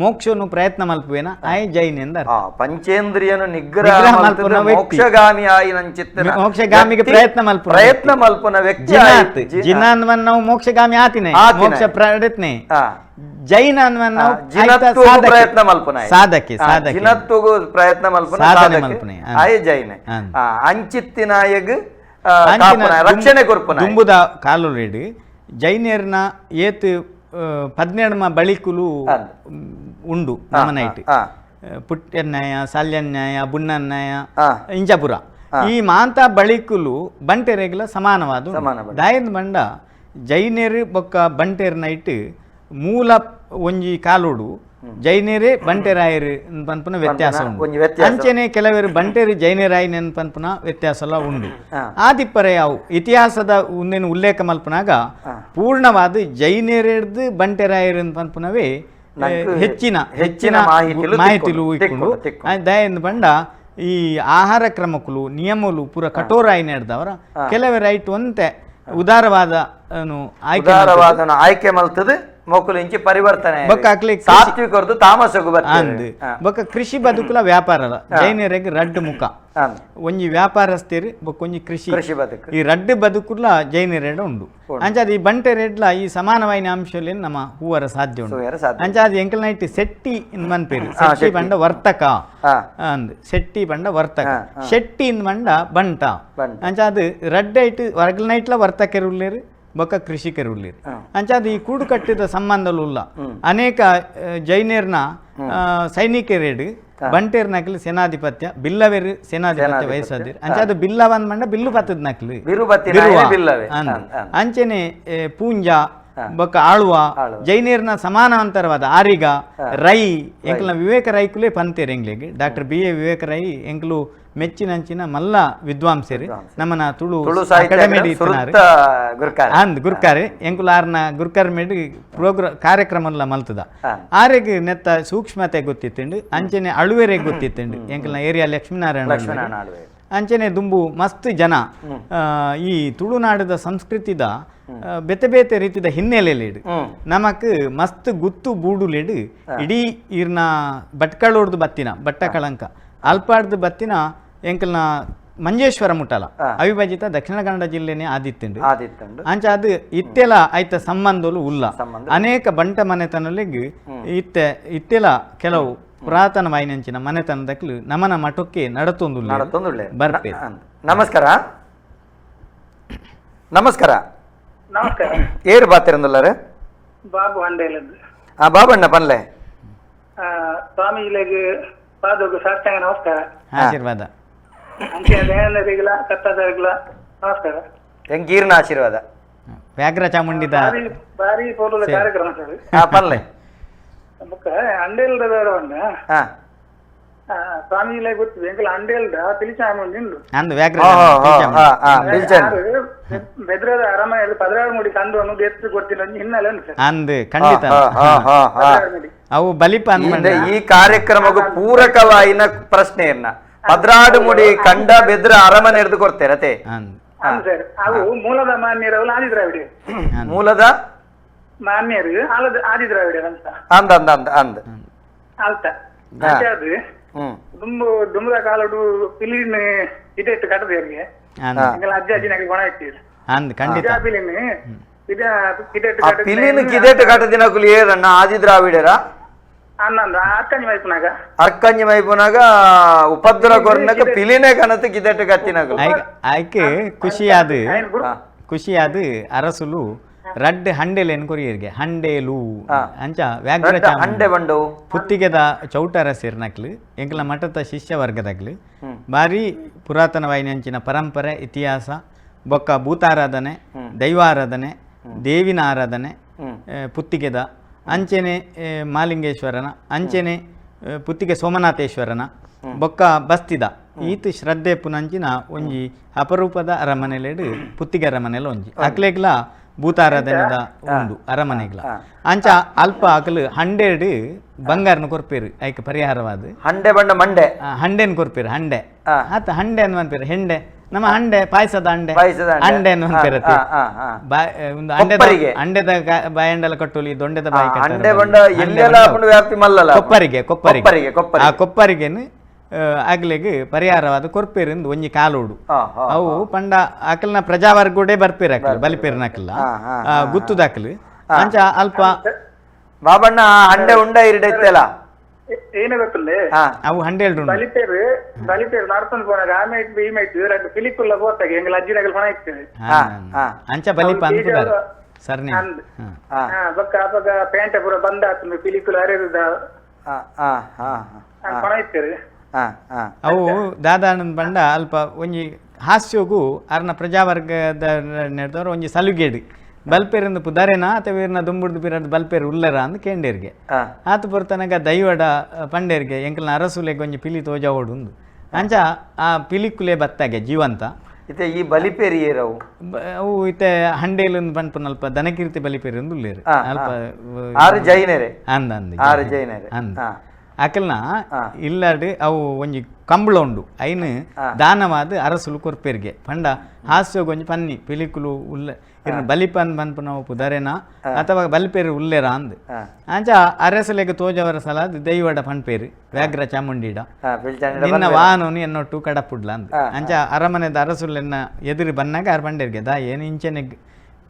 ಮೋಕ್ಷನು ಪ್ರಯತ್ನ ಮಲ್ಪುವೇನ ಆಯ್ ಜೈನ್ ಎಂದ ಪಂಚೇಂದ್ರಿಯನು ನಿಗ್ರಹ ಮಲ್ಪುನ ಮೋಕ್ಷಗಾಮಿ ಆಯಿನಂಚಿತ್ತನ ಮೋಕ್ಷಗಾಮಿಗೆ ಪ್ರಯತ್ನ ಮಲ್ಪುನ ಪ್ರಯತ್ನ ಮಲ್ಪುನ ವ್ಯಕ್ತಿ ಜಿನಾತ್ ಜಿನಾನ್ ನಾವು ಮೋಕ್ಷಗಾಮಿ ಆತಿನೆ ಮೋಕ್ಷ ಪ್ರಯತ್ನೆ ಜೈನ ನಾವು ಪ್ರಯತ್ನ ಮಲ್ಪುನ ಸಾಧಕೆ ಸಾಧಕೆ ಜಿನತ್ವಗೂ ಪ್ರಯತ್ನ ಮಲ್ಪುನ ಸಾಧನೆ ಮಲ್ಪುನ ಆಯ್ ಜೈನೆ ಅಂಚಿತ್ತಿನಾಯಗ್ ರಕ್ಷಣೆ ಕೊರ್ಪುನ ದುಂಬುದ ಕಾಲುಲೇಡು ಜೈನರ್ನ ಏತ್ 17 ಬಳಿಕುಲು ಉಂಡು ನಮನೈಟ್ ಪುಟ್ಟನ್ಯಾಯ ಸಾಲ್ಯನ್ಯಾಯ ಬುಣ್ಣನ್ಯಾಯ ಇಂಜಪುರ ಈ ಮಾಂತ ಬಳಿಕುಲು ಬಂಟೆರೆಗ್ಲ ಸಮಾನವಾದ ದಾಯದ ಬಂಡ ಜೈನರು ಬೊಕ್ಕ ಬಂಟೆರ್ ನೈಟ್ ಮೂಲ ಒಂಜಿ ಕಾಲೋಡು ಜೈನರೇ ಬಂಟೆರಾಯರು ಪನ್ಪುನ ವ್ಯತ್ಯಾಸ ಉಂಡು. ಅಂಚೆನೆ ಕೆಲವರು ಬಂಟೆರು ಜೈನರಾಯನ ಪನ್ಪುನ ವ್ಯತ್ಯಾಸ ಎಲ್ಲ ಉಂಡು. ಆದಿಪ್ಪರೆ ಅವು ಇತಿಹಾಸದ ಒಂದೇನು ಉಲ್ಲೇಖ ಮಲ್ಪನಾಗ ಪೂರ್ಣವಾದ ಜೈನರೆಡ್ದು ಬಂಟೆರಾಯರು ಪನ್ಪುನವೇ ಹೆಚ್ಚಿನ ಹೆಚ್ಚಿನ ಮಾಹಿತಿಲು ಇಕ್ಕೊಂಡು ದಯೆಂದು ಬಂಡ ಈ ಆಹಾರ ಕ್ರಮಕ್ಕಳು ನಿಯಮಲು ಪೂರ ಕಠೋರ ಆಯ್ನ ಕೆಲವರ ಐಟ್ ಒಂತೆ ಉದಾರವಾದ ಆಯ್ಕೆ ಮಲ್ತದ ಮೊಕುಲು ಇಂಚಿ ಪರಿವರ್ತನೆ ಸಾತ್ವಿಕರ್ದು ತಾಮಸಗು ಅಂದ್ ಬೊಕ್ಕ ಕೃಷಿ ಬದುಕುಲ ವ್ಯಾಪಾರ ಜೈನರಿಗೆ ರಡ್ಡು ಮುಖ, ಒಂಜಿ ವ್ಯಾಪಾರಸ್ಥರು ಬೊಕ್ಕ ಒಂಜಿ ಕೃಷಿ ಕೃಷಿ ಬದುಕು, ಈ ರಡ್ಡು ಬದುಕುಲ ಜೈನರೆಡ ಉಂಡು. ಅಂಚಾದ ಈ ಬಂಟೆರೆಡ್ಲ ಈ ಸಮಾನವಾಯಿನ ಅಂಶದಲ್ಲಿ ನಮ್ಮ ಹೂವರ ಸಾಧ್ಯ ಉಂಡು. ಅಂಚಾದ ಎಂಕಲ್ ನೈಟ್ ಸೆಟ್ಟಿ ಮನ್ಪೇರು, ಸೆಟ್ಟಿ ಬಂಡ ವರ್ತಕ ಅಂದ್, ಸೆಟ್ಟಿ ಬಂಡ ವರ್ತಕ, ಶೆಟ್ಟಿ ಬಂಡ ಬಂಟ. ಅಂಚಾದ ರಡ್ಡು ಐಟ್ ವರ್ಗಲ್ ನೈಟ್ಲ ವರ್ತಕರು ಉಲ್ಲೇರು ಬೊಕ್ಕ ಕೃಷಿಕರು ಉಲ್ಲೇರು. ಅಂಚಾದ ಈ ಕೂಡು ಕಟ್ಟಿದ ಸಂಬಂಧಲು ಉಲ್ಲ ಅನೇಕ ಜೈನರ್ನ ಸೈನಿಕರೇಡು ಬಂಟೇರ್ ನಕಲು ಸೇನಾಧಿಪತ್ಯ, ಬಿಲ್ಲವೇರು ಸೇನಾಧಿಪತ್ಯ ವಯಸ್ಸಾದಿರು. ಅಂಚಾದ ಬಿಲ್ಲವನ್ ಮಂಡ ಬಿಲ್ಲು ಪತ್ತದ ನಕಲು ಅಂಚೆನೆ ಪೂಂಜ ಬೊಕ್ಕ ಆಳುವ ಜೈನರ್ನ ಸಮಾನಾಂತರವಾದ ಆರಿಗ ರೈ ಎಂಕಲ್ನ ವಿವೇಕ ರೈಕುಲೇ ಪಂತೇರು ಎಂಗ್ಲಿಗೆ. Doctor B A Viveka Rai ಎಂಕಲು ಮೆಚ್ಚಿನಂಚಿನ ಮಲ್ಲ ವಿದ್ವಾಂಸರು, ನಮ್ಮನ ತುಳು ಅಕಾಡೆಮಿ ಅಂದ್ ಗುರ್ಕಾರೆ ಎಂಕುಲು ಆರ್ನ ಗುರ್ಕಾರ್ ಮೇಡ್ ಪ್ರೋಗ್ರಾ ಕಾರ್ಯಕ್ರಮ ಎಲ್ಲ ಮಲ್ತದ. ಆರೆಗ್ ನೆತ್ತ ಸೂಕ್ಷ್ಮತೆ ಗೊತ್ತಿತ್ತುಂಡು, ಅಂಚೆನೆ ಅಳುವೆರೆಗ್ ಗೊತ್ತಿತ್ತುಂಡು ಎಂಕಲ್ನ ಏರಿಯಾ ಲಕ್ಷ್ಮೀನಾರಾಯಣ. ಅಂಚೆನೆ ದುಂಬು ಮಸ್ತ್ ಜನ ಈ ತುಳುನಾಡದ ಸಂಸ್ಕೃತಿದ ಬೇತೆ ಬೇತೆ ರೀತಿದ ಹಿನ್ನೆಲೆಲೇಡು ನಮಕ್ ಮಸ್ತ್ ಗುತ್ತು ಬೂಡುಲೇಡು ಇಡೀ ಈರ್ನ ಭಟ್ಕಳೋಡ್ದು ಬತ್ತಿನ ಬಟ್ಟ ಕಳಂಕ ಅಲ್ಪಾಡ್ದು ಬತ್ತಿನ ಎಂಕಲ್ನ ಮಂಜೇಶ್ವರ ಮುಟ್ಟಲ ಅವಿಭಜಿತ ದಕ್ಷಿಣ ಕನ್ನಡ ಜಿಲ್ಲೆನೇ ಆದಿತ್ತುಂಡು. ಅಂಚ ಅದು ಇತ್ತೆಲ ಐತ ಸಂಬಂಧಲು ಉಲ್ಲ ಅನೇಕ ಬಂಟ ಮನೆತನಲಿಗ್ ಇತ್ತೆ ಇತ್ತೆಲ ಕೆಲವು ಪುರಾತನ ವಾಯಿನಂಚಿನ ಮನೆತನದಕ್ಲು ನಮನ ಮಠಕ್ಕೆ ನಡತೊಂದು ಬರ್ಪೆ. ನಮಸ್ಕಾರ. ನಮಸ್ಕಾರ. ನಮಸ್ಕಾರ. ಏರು ಬಾತಿರಂದುಲ್ಲಾರು? ಬಾಬು ಅಂಡೇಲದ್ದು. ಬಾಬಣ್ಣ ಪನ್ಲೆ. ಸ್ವಾಮೀಜಿಲೆಗ್ ಪಾದೋಗು ಸಾಷ್ಟಾಂಗ ನಮಸ್ಕಾರ. ಆಶೀರ್ವಾದ. ಅಂಚೆ ದಯಾನಂದರಿಗ್ಲ ಕತ್ತದರಿಗ್ಲ ನಮಸ್ಕಾರ. ಎಂಗೀರ್ನ ಆಶೀರ್ವಾದ. ವ್ಯಾಘ್ರ ಚಾಮುಂಡಿದ ಬಾರಿ ಪೋಲದ ಕಾರ್ಯಕ್ರಮ ಸರ್. ಪನ್ಲೆ. ಬೊಕ್ಕ ಅಂಡೇಲ್ದ ಬೇಡವನ್ನ ಸ್ವಾಮೀಜಿಲೆ ಗೊತ್ತು ಎಂಕಲ ಅಂಡೇಲ್ದ ಪಿಲಿಚಾಮುಂಡಿ ಉಂಡು. ಅಂದ್ ವ್ಯಾಘ್ರ ಬೆದ್ರದ ಅರಮನೆಯಲ್ಲಿ 16 ಮುಡಿ ಕಂದು ಎತ್ತು ಕೊಡ್ತೀನಿ ಹಿನ್ನೆಲೆ ಉಂಟು ಸರ್. ಅಂದ್ ಖಂಡಿತ ಅವು ಬಲಿಪ ಈ ಕಾರ್ಯಕ್ರಮಕ್ಕೂ ಪೂರಕವಾಯಿನ ಪ್ರಶ್ನೆಯನ್ನ 16 ಮುಡಿ ಕಂಡ ಬೆದ್ರ ಅರಮನೆ ಹಿಡಿದು ಕೊಡ್ತೇನೆ ಅತೆ. ಸರ್ ಅವು ಮೂಲದ ಮಾನ್ಯರವಲ್ಲ ಆದಿದ್ರಾವಿಡಿ, ಮೂಲದ ಮಾನ್ಯರು ಆದಿದ್ರಾವಿಡಿ ಅಂತ ಅಂದ ಅಂದ ಅಂದ ಅಂದ್ ಅಲ್ತ ಅದು ದುಂಬು ದುಂಬದ ಕಾಲಡು ಪಿಲಿನ್ ಇಟ್ಟು ಕಟ್ಟದೇರಿಗೆ ಅಜ್ಜ ಅಜ್ಜಿನಾಗ ಗುಣ ಇಟ್ಟಿರು. ಖಂಡಿತ ಪಿಲಿನ್ ಕಿದೆಟ್ಟು ಕಟ್ಟದಿನ ಏರಣ್ಣ ಆದಿದ್ರಾವಿಡರ ಅರ್ಕಂಜಿ ಮೈಪುನಾಗ, ಅರ್ಕಂಜಿ ಮೈಪುನಾಗ ಉಪದ್ರ ಕೊರ್ನಕ ಪಿಲಿನೇ ಕನತು ಕಿದೆಟ್ಟು ಕತ್ತಿನಗಲು. ಆಯ್ಕೆ ಖುಷಿಯಾದ ಖುಷಿಯಾದ ಅರಸುಲು ರಡ್ಡ್ ಹಂಡೆಲೇನು ಕೊರಿಯರಿಗೆ ಹಂಡೇಲು ಅಂಚ ವ್ಯಾಘ್ರ ಹಂಡೆ ಬಂಡು ಪುತ್ತಿಗೆದ ಚೌಟರ ಸೇರ್ನಕ್ಲು ಎಂಕಲ ಮಠದ ಶಿಷ್ಯ ವರ್ಗದಾಗ್ಲು ಬಾರಿ ಪುರಾತನ ವಾಯಿನಂಚಿನ ಪರಂಪರೆ ಇತಿಹಾಸ ಬೊಕ್ಕ ಭೂತಾರಾಧನೆ ದೈವಾರಾಧನೆ ದೇವಿನ ಆರಾಧನೆ ಪುತ್ತಿಗೆದ ಅಂಚೆನೆ ಮಾಲಿಂಗೇಶ್ವರನ ಅಂಚೆನೆ ಪುತ್ತಿಗೆ ಸೋಮನಾಥೇಶ್ವರನ ಬೊಕ್ಕ ಬಸ್ತಿದ ಈತ ಶ್ರದ್ಧೆ ಪುನಂಚಿನ ಒಂಜಿ ಅಪರೂಪದ ಅರಮನೆಲೆಡು ಪುತ್ತಿಗೆ ಅರಮನೆಲ ಒಂಜಿ ಅಕ್ಲೆಗ್ಲ ಭೂತಾರಾಧನೆದ ಉಂಡು ಅರಮನೆಗ್ಲ ಅಂಚ ಅಲ್ಪ ಅಕಲು ಹಂಡೆಡ್ ಬಂಗಾರನ ಕೊರ್ಪೇರು ಐಕ್ ಪರಿಹಾರವಾದ ಹಂಡೆ ಬಂಡ ಮಂಡೆ ಹಂಡೆನ್ ಕೊರ್ಪೇರು ಹಂಡೆ ಆತ ಹಂಡೆ ಅನ್ಪೇರು ಹೆಂಡೆ ನಮ್ಮ ಹಂಡೆ ಪಾಯಸದ ಹಂಡೆ ಹಂಡೆ ಅನ್ಪೇರತ್ತೆ ಒಂದು ಅಂಡೆದ ಅಂಡೆದ ಬಾಯಂಡಲ ಕಟ್ಟುಲಿ ದೊಂಡೆದ ಬಾಯಿ ಹಂಡೆ ಬಂಡ ಎಲ್ಲೆಲ್ಲ ವ್ಯಾಪ್ತಿ ಮಲ್ಲಲ್ಲ ಕೊಪ್ಪರಿಗೆ ಕೊಪ್ಪರಿಗೆ ಆ ಕೊಪ್ಪರಿಗೆನು ಅಗ್ಲೆಗ್ ಪರಿಹಾರವಾದ ಕೊರ್ಪೇರಿಂದ ಒಂಜಿ ಕಾಲೋಡು ಅವು ಪಂಡ ಅಕಲ್ನ ಪ್ರಜಾವರ್ಗೋಡೆ ಬರ್ಪೇರು ಅಕಲ್ ಬಲಿಪೇರು ನಕಲ ಗುತ್ತುದಾಕಲು ಅಂಚ ಅಲ್ಪ ಬಾಬಣ್ಣ ಹಂಡೆ ಉಂಡ ಇರಡೈತೆಲ್ಲ ಏನೇ ಗೊತ್ತುಂಡೆ ಅವು ಹಂಡೆ ಬಲಿಪೇರು ಬಲಿಪೇರು ನಡ್ಕೊಂಡು ಪೋನಾಗ ಆ ಮೇಟ್ ಈ ಮೇಟ್ ರಡ್ಡು ಪಿಲಿಕುಲ್ಲ ಪೋತಾಗ ಎಂಗಲ ಅಜ್ಜಿನಗಲ್ ಪಣ ಇರ್ತೇವೆ ಅಂಚ ಬಲಿಪ ಅನ್ಪುದಾರ ಸರ್ನೆ ಬೊಕ್ಕ ಅಪಗ ಪೇಂಟೆ ಪೂರ ಬಂದ್ ಆತುಂಡು ಪಿಲಿಕುಲ ಅರೆದ ಪಣ ಇತ್ತೇವೆ. ಅವು ದಾದಾನಂದ ಬಂಡ ಅಲ್ಪ ಒಂಜಿ ಹಾಸ್ಯಗು ಅರ್ನ ಪ್ರಜಾವರ್ಗದ ನಡೆದವರು ಒಂಜಿ ಸಲುಗೇಡು ಬಲ್ಪೇರಿಂದ ಪುದಾರೇನಾ ಅಥವಾ ಇರ್ನ ದುಂಬುಡ್ದು ಪಿರಾಡ್ ಬಲ್ಪೇರು ಉಲ್ಲರ ಅಂದ್ ಕೇಂಡೇರ್ಗೆ. ಆತ ಪೊರ್ತನಗ ದೈವಡ ಪಂಡೇರ್ಗೆ ಎಂಕಲ್ನ ಅರಸುಲೆಗ್ ಒಂಜಿ ಪಿಲಿ ತೋಜಾವೋಡು ಉಂದು. ಅಂಚ ಆ ಪಿಲಿಕುಲೆ ಬತ್ತಾಗೆ ಜೀವಂತ. ಇತ್ತೆ ಈ ಬಲಿಪೇರಿ ಏರವು ಅವು ಇತ್ತೆ ಹಂಡೇಲುಂದು ಪನ್ಪುನಲ್ಪ ದನಕೀರ್ತಿ ಬಲಿಪೇರಿ ಉಂದು ಉಲ್ಲೇರು ಅಲ್ಪ. ಆರು ಜೈನರೆ ಅಂದ ಅಂದ್ ಆರು ಜೈನರೆ ಅಂದ್ ಅಕಲ್ನ ಇಲ್ಲಾಡ್ ಅವು ಒಂಜಿ ಕಂಬಳ ಉಂಡು ಐನ್ ದಾನವಾದ ಅರಸುಲು ಕೊರ್ಪೇರ್ಗೆ ಪಂಡ ಹಾಸ್ಯೋಗ್ ಒಂಜಿ ಪನ್ನಿ ಪಿಲಿಕುಲು ಉಲ್ಲ ಇರ್ನ ಬಲಿಪನ್ ಪನ್ಪುನವು ಪುದರೇನಾ ಅಥವಾ ಬಲಿಪೇರು ಉಲ್ಲೇರಾ ಅಂದ್. ಅಂಚ ಅರಸುಲೆಗ್ ತೋಜವರ ಸಲ ದೈವಡ ಪನ್ಪೇರು ವ್ಯಾಘ್ರ ಚಾಮುಂಡಿಡ ನಿನ್ನ ವಾಹನನು ಎನ್ನೊಟ್ಟು ಕಡಪುಡ್ಲ ಅಂದ್. ಅಂಚ ಅರಮನೆದ ಅರಸುಲೆನ್ನ ಎದುರು ಬನ್ನಾಗ ಆರ್ ಪಂಡೇರ್ಗೆ ದಾ ಏನು ಇಂಚನೆ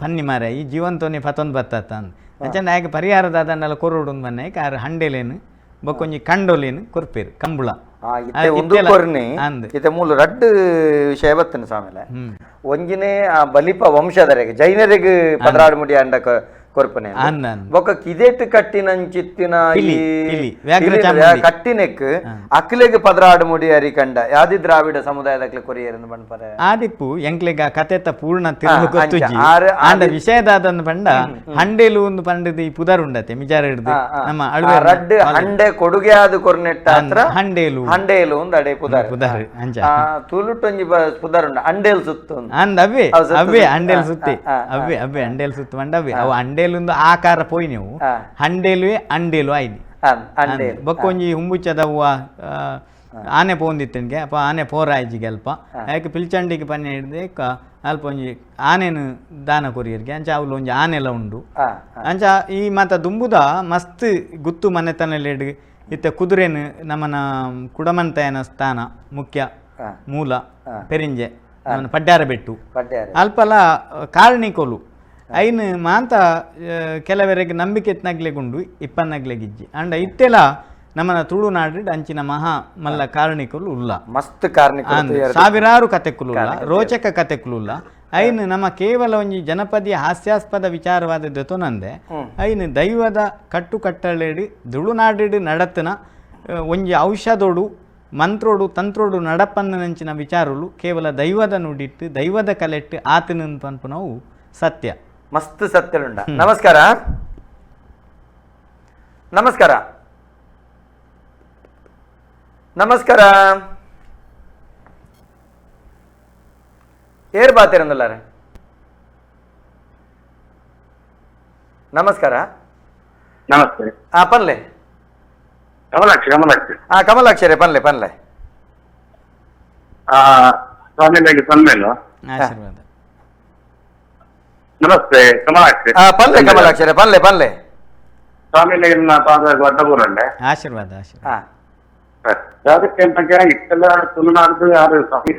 ಪನ್ನಿ ಮಾರ ಈ ಜೀವಂತೋನಿ ಪತೊಂದು ಬತ್ತ ಅಂದ್. ಅಂಚ ನಾಯಕ ಪರಿಹಾರದ ಅದನ್ನೆಲ್ಲ ಕೊರೋಡು ಬನ್ನಾಯ್ಕ ಆರ್ ಹಂಡೇಲೇನು ಬೊಕ್ಕೊಂಜಿ ಕಂಡೋಲೇನು ಕೊರ್ಪೇರು ಕಂಬುಳ. ಇತ್ತೆ ಮೂಲ ರಡ್ಡ್ ವಿಷಯ ಬತ್ತನ ಸ್ವಾಮಿಲೆ. ಒಂಜಿನೇ ಆ ಬಲಿಪ ವಂಶದರೆಗೆ ಜೈನರಿಗೆ ಪದರಾಡು ಮುಡಿ ಅಂಡ ಕೊರ್ಪನೆ ಬೊಕ್ಕ ಕಿದೆಟ್ ಕಟ್ಟಿನಂಚಿತ್ತಿನ ಕಟ್ಟಿನೆಕ್ ಅಕ್ಲೆಗ್ ಪದರಾಡು ಮುಡಿ ಅರಿ ಕಂಡ ಯಾದಿ ದ್ರಾವಿಡ ಸಮುದಾಯದ ಅಕ್ಲೆ ಕೊರಿಯರ್ ಪನ್ಪರೆ ಆದಿಪ್ಪು ಎಂಕ್ಲೆಗ ಕತೆತ ಪೂರ್ಣ ತಿರುಳು ಗೊತ್ತುಜ್ಜಿ. ಆಂಡ ವಿಷಯದಾದನ್ ಪಂಡ ಹಂಡೇಲು ಒಂದು ಪಂಡದ ಈ ಪುದರ್ ಉಂಡತೆ ಮಿಜಾರ ಹಿಡ್ದು ನಮ್ಮ ಅಳುವೆ ರಡ್ಡ್ ಹಂಡೆ ಕೊಡುಗೆ ಆದ ಕೊರ್ನೆಟ್ಟ ಹತ್ರ ಹಂಡೇಲು ಹಂಡೇಲು ಒಂದು ಅಡೆ ಪುದರ್ ಪುದರ್ ಅಂಚ ತುಳುಟೊಂಜಿ ಪುದರ್ ಉಂಡು ಅಂಡೇಲ್ ಸುತ್ತು ಅಂದ್ ಅವೇ ಅವೇ ಅಂಡೇಲ್ ಸುತ್ತಿ ಅವೇ ಅವೇ ಅಂಡೇಲ್ ಸುತ್ತು ಪಂಡ ಅವೇ ಅವು ಅಂಡೇಲುಂದು ಆಕಾರ ಪೋಯಿ ನೀವು ಹಂಡೇಲುವೆ ಅಂಡೇಲು ಆಯ್ನಿ ಬೊಕ್ಕೊಂಜಿ ಹುಂಬುಚ್ಚದವ್ವ ಆನೆ ಪೋಂದಿತ್ತನಿಗೆ ಅಪ್ಪ ಆನೆ ಪೋರಾಯ್ಜಿಗೆ ಅಲ್ಪ ಯಾಕೆ ಪಿಲ್ಚಂಡಿಗೆ ಪನ್ನೆ ಹಿಡ್ದೆ ಅಲ್ಪ ಒಂಜಿ ಆನೆನು ದಾನ ಕೊರಿಯರ್ಗೆ ಅಂಚ ಅವ್ಲು ಒಂಜಿ ಆನೆಲ ಉಂಡು. ಅಂಚ ಈ ಮಾತ ದುಂಬುದ ಮಸ್ತ್ ಗುತ್ತು ಮನೆತನಲೆಡ್ ಇತ್ತೆ ಕುದುರೆನು ನಮ್ಮನ ಕುಡಮಂತಯನ ಸ್ಥಾನ ಮುಖ್ಯ ಮೂಲ ಪೆರಿಂಜೆ ನಮ್ಮನ ಪಡ್ಯಾರ ಬೆಟ್ಟು ಅಲ್ಪಲ ಕಾರ್ಣಿಕೋಲು ಐನ್ ಮಾಂತ ಕೆಲವರೆಗೆ ನಂಬಿಕೆ ನಗ್ಲೆಗುಂಡು ಇಪ್ಪನ್ನಗ್ಲೆಗಿಜ್ಜಿ. ಅಂಡ ಇತ್ತೆಲ ನಮ್ಮನ ತುಳುನಾಡು ಅಂಚಿನ ಮಹಾ ಮಲ್ಲ ಕಾರ್ಣಿಕಲು ಉಲ್ಲ ಮಸ್ತ್ ಕಾರ್ಣಿಕ ಸಾವಿರಾರು ಕತೆಕುಲು ಉಲ್ಲ ರೋಚಕ ಕತೆಕುಲು ಉಲ್ಲ. ಐನ್ ನಮ್ಮ ಕೇವಲ ಒಂಜಿ ಜನಪದೀಯ ಹಾಸ್ಯಾಸ್ಪದ ವಿಚಾರವಾದ ದೆತೊನಂದೆ ಐನ್ ದೈವದ ಕಟ್ಟುಕಟ್ಟಳೆಡು ತುಳುನಾಡು ನಡತನ ಒಂಜಿ ಔಷಧೋಡು ಮಂತ್ರೋಡು ತಂತ್ರೋಡು ನಡಪನ್ನಂಚಿನ ವಿಚಾರಲು ಕೇವಲ ದೈವದ ನುಡಿಟ್ಟು ದೈವದ ಕಲೆಟ್ಟು ಆತನ ಪನ್ಪುನವು ಸತ್ಯ ಮಸ್ತ್ ಸತ್ಯಲುಂಡ. ನಮಸ್ಕಾರ ನಮಸ್ಕಾರ ನಮಸ್ಕಾರ. ಏರ್ ಬಾತಿರಂದಲ್ಲಾರೆ ನಮಸ್ಕಾರ. ನಮಸ್ತೆ. ಆ ಪನ್ಲೆ ಕಮಲಾಕ್ಷಿ ಕಮಲಾಕ್ಷಿ. ಆ ಕಮಲಾಕ್ಷರೇ ಪನ್ಲೆ ಪನ್ಲೆ. ಸ್ವಾಮಿಗಳಿಗೆ ಸನ್ಮೇಲು ಆಶೀರ್ವಾದ. ನಮಸ್ತೆ ಕಮಲಾಕ್ಷಿ. ಆ ಪನ್ಲೆ ಕಮಲಾಕ್ಷರೇ ಪನ್ಲೆ ಪನ್ಲೆ. ಸ್ವಾಮಿಗಳಿಗೆ ಪಾದ ದೊಡ್ಡಬೂರಲ್ಲೇ ಆಶೀರ್ವಾದ ಆಶೀರ್ವಾದ. ಅದಕ್ಕೆ ಇಷ್ಟೆಲ್ಲ ತುಳುನಾಡು ಯಾರು ಸ್ವಾಮಿ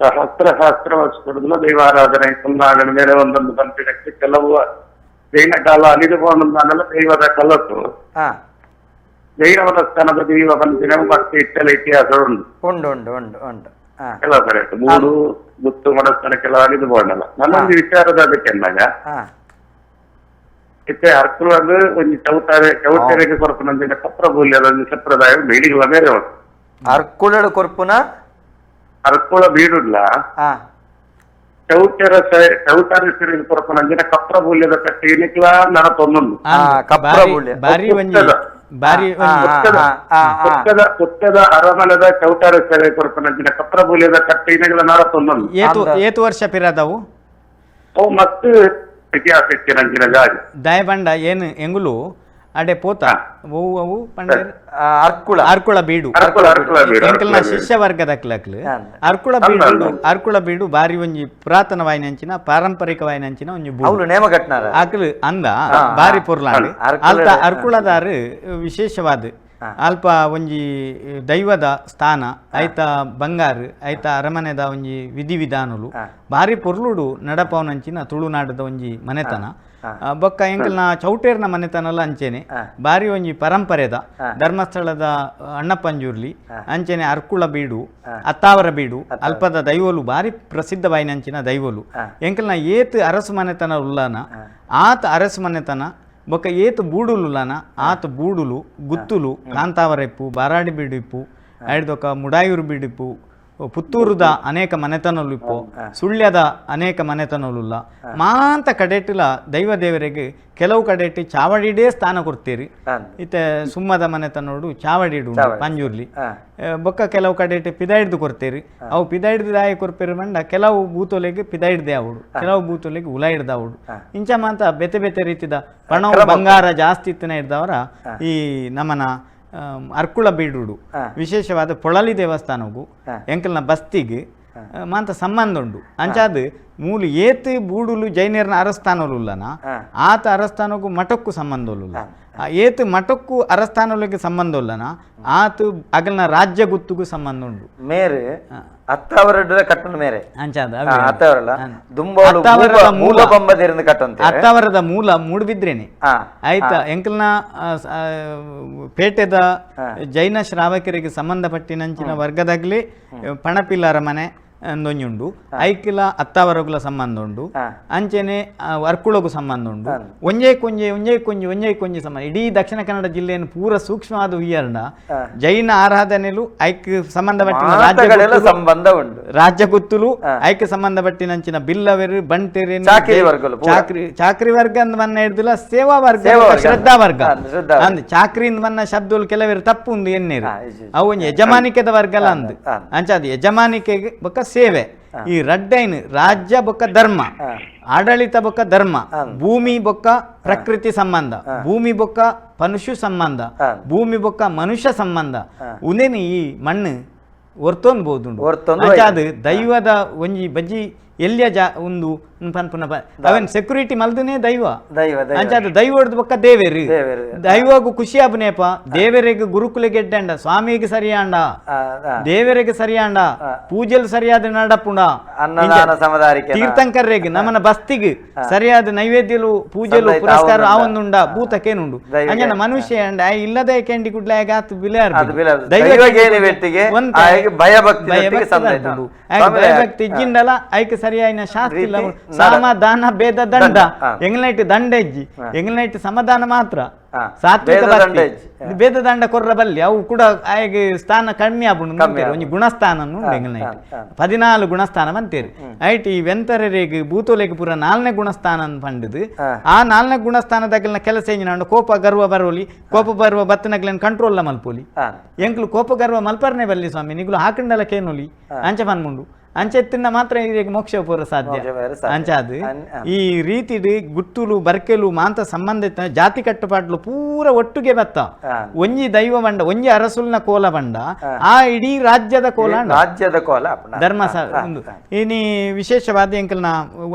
ಸಹಸ್ರ ಸಹಸ್ರ ವರ್ಷ ದೈವಾರಾಧನೆ ತುಳುನಾಡಿನ ಮೇಲೆ ಒಂದೊಂದು ಬಂತಿನಕ್ಕೆ ಕೆಲವು ಜೈನ ಕಾಲ ಅಲಿದುಕೊಂಡಲ್ಲ ದೈವದ ಕಲಸು ಜೈನವರ ಸ್ಥಾನದ ದೈವ ಬಂತಿನ ಮತ್ತೆ ಇಷ್ಟೆಲ್ಲ ಇತಿಹಾಸ ಉಂಟು ಉಂಟು ಉಂಟು ಉಂಟು ಉಂಟು ಕೆಲವು ಕಡೆ ಮೂರು ಗುತ್ತು ಮಡಸ್ಥಾನ ಕೆಲವು ಅಲಿದುಕೊಂಡಲ್ಲ. ನನ್ನೊಂದು ವಿಚಾರದ ಅದಕ್ಕೆ ಅಂದಾಗ ಇತ್ತೆ ಅರ್ಕುಲದು ಒಂಜಿ ಚೌತಾರೆ ಚೌಟೆರೆಗೆ ಕೊರ್ಪುನಂಚಿನ ಕಪ್ರ ಬೂಲ್ಯದ ಒಂಜಿ ಸಂಪ್ರದಾಯ ಬೀಡಿಗಳ ಬೇರೆ ಉಂಟು. ಅರ್ಕುಳಡು ಕೊರ್ಪುನ ಅರ್ಕುಳ ಬೀಡುಡ್ಲ ಚೌಟೆರ ಚೌಟಾರಿ ಸಿರಿಗೆ ಕೊರ್ಪುನಂಚಿನ ಕಪ್ರ ಬೂಲ್ಯದ ಕಟ್ಟಿ ಇನಿಕ್ಲ ನಡತೊಂದುಂಡು. ಪುತ್ತದ ಅರಮನೆದ ಚೌಟಾರಿ ಸಿರಿಗೆ ಕೊರ್ಪುನಂಚಿನ ಕಪ್ರ ಬೂಲ್ಯದ ಕಟ್ಟಿ ಇನಿಕ್ಲ ನಡತೊಂದುಂಡು. ಏತು ವರ್ಷ ಪಿರಾದವು ಅವು ಮಸ್ತ್ ಇತಿಹಾಸ ಇತ್ತಿನಂಚಿನ ಜಾಗ ದಯಬಂಡ ಏನು ಎಂಗುಲು ಅಡೆ ಪೋತ ಅವು ಅವು ಪಂಡ ಅರ್ಕುಳ ಅರ್ಕುಳ ಬೀಡು ಎಂಕಲ್ನ ಶಿಷ್ಯ ವರ್ಗದ ಅಕ್ಲಕ್ಲು ಅರ್ಕುಳ ಬೀಡು ಅರ್ಕುಳ ಬೀಡು ಬಾರಿ ಒಂಜಿ ಪುರಾತನ ವಾಯಿನಂಚಿನ ಪಾರಂಪರಿಕ ವಾಯಿನಂಚಿನ ಒಂಜಿ ಬೂಡು ನೇಮಕಟ್ನಾರ ಅಕ್ಲು ಅಂದ ಬಾರಿ ಪೊರ್ಲಾಂಡ್ ಅಲ್ತ ಅರ್ಕುಳದಾರು ವಿಶೇಷವಾದ ಅಲ್ಪ ಒಂಜಿ ದೈವದ ಸ್ಥಾನ ಐತ ಬಂಗಾರು ಐತ ಅರಮನೆದ ಒಂಜಿ ವಿಧಿವಿಧಾನಲು ಬಾರಿ ಪೊರ್ಲುಡು ನಡಪವನಂಚಿನ ತುಳುನಾಡದ ಒಂಜಿ ಮನೆತನ. ಬೊಕ್ಕ ಎಂಕಲ್ನ ಚೌಟೇರ್ನ ಮನೆತನಲ ಅಂಚೆನೆ ಬಾರಿ ಒಂಜಿ ಪರಂಪರೆದ ಧರ್ಮಸ್ಥಳದ ಅಣ್ಣಪ್ಪಂಜೂರ್ಲಿ ಅಂಚೆನೆ ಅರ್ಕುಳ ಬೀಡು ಅತ್ತಾವರ ಬೀಡು ಅಲ್ಪದ ದೈವಲು ಬಾರಿ ಪ್ರಸಿದ್ಧವಾಯಿನಂಚಿನ ದೈವಲು. ಎಂಕಲ್ನ ಏತ್ ಅರಸು ಮನೆತನ ಉಳ್ಳಾನ ಆತ ಅರಸು ಮನೆತನ ಬೊಕ್ಕ ಏತ್ ಬೂಡುಲುಲಾನ ಆತ ಬೂಡುಲು ಗುತ್ತುಲು ಕಾಂತಾವರ ಇಪ್ಪು ಬಾರಾಡಿ ಬೀಡು ಇಪ್ಪು ಐಡ್ದೊಕ್ಕ ಮುಡಾಯೂರು ಬೀಡು ಇಪ್ಪು ಪುತ್ತೂರುದ ಅನೇಕ ಮನೆತನಲು ಇಪ್ಪೋ, ಸುಳ್ಯದ ಅನೇಕ ಮನೆತನಲುಲ್ಲ. ಮಾಂತ ಕಡೆಟಿಲ ದೈವ ದೇವರಿಗೆ ಕೆಲವು ಕಡೆಟಿ ಚಾವಡಿಡೇ ಸ್ಥಾನ ಕೊಡ್ತೀರಿ. ಇತ್ತೆ ಸುಮ್ಮದ ಮನೆತನೋಡು ಚಾವಡಿಡು ಪಂಜುರ್ಲಿ. ಬೊಕ್ಕ ಕೆಲವು ಕಡೆಟಿ ಪಿದ ಹಿಡ್ದು ಕೊಡ್ತೀರಿ. ಅವು ಪಿದ ಹಿಡ್ದು ದಾಯ ಕೊರ್ಪೇರು ಮಂಡ ಕೆಲವು ಬೂತೊಲೆಗೆ ಪಿದ ಹಿಡ್ದೆ ಅವಡು, ಕೆಲವು ಬೂತೊಲೆಗೆ ಉಲ ಹಿಡ್ದ ಅವಡು. ಇಂಚ ಮಾಂತ ಬೇತೆ ಬೇತೆ ರೀತಿದ ಪಣ ಬಂಗಾರ ಜಾಸ್ತಿ ಇತ್ತನ ಹಿಡ್ದವರ ಈ ನಮನ ಅರ್ಕುಳ ಬೀಡುಡು ವಿಶೇಷವಾದ ಪೊಳಲಿ ದೇವಸ್ಥಾನಗು ಎಂಕಲ್ನ ಬಸ್ತಿಗೆ ಮಾಂತ ಸಂಬಂಧ ಉಂಡು. ಅಂಚಾದ ಮೂಲು ಏತ್ ಬೂಡುಲು ಜೈನರ್ನ ಅರಸ್ಥಾನಲುಲ್ಲನ ಆತ ಅರಸ್ಥಾನಕ್ಕೂ ಮಠಕ್ಕೂ ಸಂಬಂಧ ಉಲ್ಲ. ಏತ್ ಮಠಕ್ಕೂ ಅರಸ್ಥಾನಲಿಗೆ ಸಂಬಂಧ ಉಲ್ಲನ ಆತ ಅಗಲ್ನ ರಾಜ್ಯ ಗುತ್ತುಗೂ ಸಂಬಂಧ ಉಂಡು. ಮೇರೆ ಅತ್ತಾವರಡ್ಡ ಕಟ್ಟಣ ಮೇರೆ ಅಂಚಾದ ಅತ್ತಾವರಲ್ಲ ಮೂಲ ಬಂಬದಿರಿಂದ ಕಟ್ಟಂತ ಅತ್ತಾವರದ ಮೂಲ ಮೂಡುಬಿದ್ರೇನೆ ಆಯ್ತಾ. ಎಂಕಲ್ನ ಪೇಟೆದ ಜೈನ ಶ್ರಾವಕರಿಗೆ ಸಂಬಂಧಪಟ್ಟಿನಂಚಿನ ವರ್ಗದಾಗ್ಲಿ ಪಣಪಿಲ್ಲರ ಮನೆ ಒಂದೊಂಜುಂಡು, ಐಕಿಲ ಅತ್ತಾವರಗುಲ ಸಂಬಂಧ ಉಂಡು, ಅಂಚೆನೆ ಅರ್ಕುಳಗು ಸಂಬಂಧ ಉಂಡು. ಒಂಜೇ ಕೊಂಜೆ ಒಂಜೇ ಕೊಂಜೆ ಒಂಜೇ ಕೊಂಜೆ ಸಂಬಂಧ ಇಡೀ ದಕ್ಷಿಣ ಕನ್ನಡ ಜಿಲ್ಲೆಯನ್ನು ಪೂರ ಸೂಕ್ಷ್ಮವಾದ ಹುಯ್ಯರ್ನ ಜೈನ ಆರಾಧನೆಲು ಐಕ್ ಸಂಬಂಧಪಟ್ಟಿನ ರಾಜ್ಯ ಸಂಬಂಧ ಉಂಡು, ರಾಜ್ಯ ಗುತ್ತುಲು ಐಕ್ ಸಂಬಂಧಪಟ್ಟಿನಂಚಿನ ಬಿಲ್ಲವೆರು ಬಂಟೆರೆ ಚಾಕ್ರಿ ಚಾಕ್ರಿ ವರ್ಗ ಅಂದ್ ಮನ್ನ ಹಿಡ್ದಿಲ್ಲ, ಸೇವಾ ವರ್ಗ ಶ್ರದ್ಧಾ ವರ್ಗ ಅಂದ್ ಚಾಕ್ರಿ ಮನ್ನ ಶಬ್ದಗಳು ಕೆಲವರು ತಪ್ಪು ಉಂದು ಎನ್ನೇರು ಅವು ಒಂಜಿ ಯಜಮಾನಿಕೆದ ವರ್ಗಲ ಅಂದ್. ಅಂಚ ಅದು ಯಜಮಾನಿಕೆಗೆ ಬೊಕ್ಕ ಸೇವೆ ಈ ರಡ್ಡೈನ್ ರಾಜ್ಯ ಬೊಕ್ಕ ಧರ್ಮ, ಆಡಳಿತ ಬೊಕ್ಕ ಧರ್ಮ, ಭೂಮಿ ಬೊಕ್ಕ ಪ್ರಕೃತಿ ಸಂಬಂಧ, ಭೂಮಿ ಬೊಕ್ಕ ಪನುಷು ಸಂಬಂಧ, ಭೂಮಿ ಬೊಕ್ಕ ಮನುಷ್ಯ ಸಂಬಂಧ. ಉಂದೇನು ಈ ಮಣ್ಣು ಒರ್ತೊಂದು ಅಂಚ ಅದು ದೈವದ ಒಂಜಿ ಬಜ್ಜಿ ಎಲ್ಲಿಯ ಜಾ ಒಂದು ಪನ್ಪುನ ಅವನ್ ಸೆಕ್ಯೂರಿಟಿ ಮಲ್ದನೇ ದೈವ. ಅಂಚ ಅದು ದೈವದ ಬೊಕ್ಕ ದೇವೇರು, ದೈವಗೂ ಖುಷಿ ಆಪುನೇಪ, ದೇವರಿಗೆ ಗುರುಕುಲಿಗೆ ಎಡ್ಡಂಡ, ಸ್ವಾಮಿಗೆ ಸರಿಯಾಂಡ, ದೇವರಿಗೆ ಸರಿಯಾಂಡ, ಪೂಜೆಲ್ ಸರಿಯಾದ ನಡಪುಂಡ, ತೀರ್ಥಂಕರ್ರಿಗೆ ನಮನ ಬಸ್ತಿಗೆ ಸರಿಯಾದ ನೈವೇದ್ಯಲು ಪೂಜೆಲು ಪುರಸ್ಕಾರ ಆವೊಂದುಂಡ ಭೂತಕ್ಕೇನುಂಡು. ಅಂಜನ ಮನುಷ್ಯ ಅಂಡ ಇಲ್ಲದೆ ಕೆಂಡಿ ಕುಡ್ಲ ಆತು ಬಿಲೆ ಭಯಭಕ್ತಿ ಇಜ್ಜಿಂಡಲ ಐಕ್ ಸರಿಯಾಯಿನ ಶಾಸ್ತ್ರ ಇಲ್ಲ. ಸಾಮ ದಾನ ಭೇದ ದಂಡ ಎಂಗ್ಲೈಟ್ ದಂಡ ಇಜ್ಜಿ, ಎಂಗ್ಲೈಟ್ ಸಮಾಧಾನ ಮಾತ್ರ ಸಾತ್ವಿಕ ಭೇದ ದಂಡ ಕೊರ್ರ ಬಲ್ಲಿ ಅವು ಕೂಡ ಆಯ್ಗೆ ಸ್ಥಾನ ಕಮ್ಮಿ ಆಪುಂಡು. ಒಂಜಿ ಗುಣಸ್ಥಾನ ಉಂಡು ಎಂಗ್ಲೈಟ್ 14 ಗುಣಸ್ಥಾನ ಅಂತೀರಿ. ಐಟ್ ಈ ವೆಂತರೆಗ್ ಭೂತೋಲೆಗ್ ಪೂರ 4ನೇ ಗುಣಸ್ಥಾನ ಪಂಡದು. ಆ 4ನೇ ಗುಣಸ್ಥಾನದಾಗಲಿನ ಕೆಲಸ ಎಂಜಿನ ಕೋಪ ಗರ್ವ ಬರೋಲಿ, ಕೋಪ ಬರುವ ಬತ್ತನಗ್ಲನ್ ಕಂಟ್ರೋಲ್ ಮಲ್ಪೋಲಿ. ಎಂಕ್ಲು ಕೋಪ ಗರ್ವ ಮಲ್ಪರ್ನೆ ಬಲ್ಲಿ ಸ್ವಾಮಿ ನಿಗುಲು ಹಾಕಂಡಲ ಕೇನೋಲಿ ಅಂಚ ಪನ್ಮುಂಡು. ಅಂಚೆತ್ತಿನ ಮಾತ್ರ ಈಗ ಮೋಕ್ಷ ಪೂರ ಸಾಧ್ಯ. ಅಂಚಾದು ಈ ರೀತಿಡ್ ಗುತ್ತುಲು ಬರ್ಕೆಲು ಮಾಂತ ಸಂಬಂಧ ಜಾತಿ ಕಟ್ಟುಪಾಟ್ಲು ಪೂರ ಒಟ್ಟುಗೆ ಬತ್ತ. ಒಂಜಿ ದೈವ ಬಂಡ ಒಂಜಿ ಅರಸುಲ್ನ ಕೋಲ ಬಂಡ ಆ ಇಡೀ ರಾಜ್ಯದ ಕೋಲ, ರಾಜ್ಯದ ಕೋಲ ಧರ್ಮ ಒಂದು. ಇನಿ ವಿಶೇಷವಾದ ಎಂಕಲ್ನ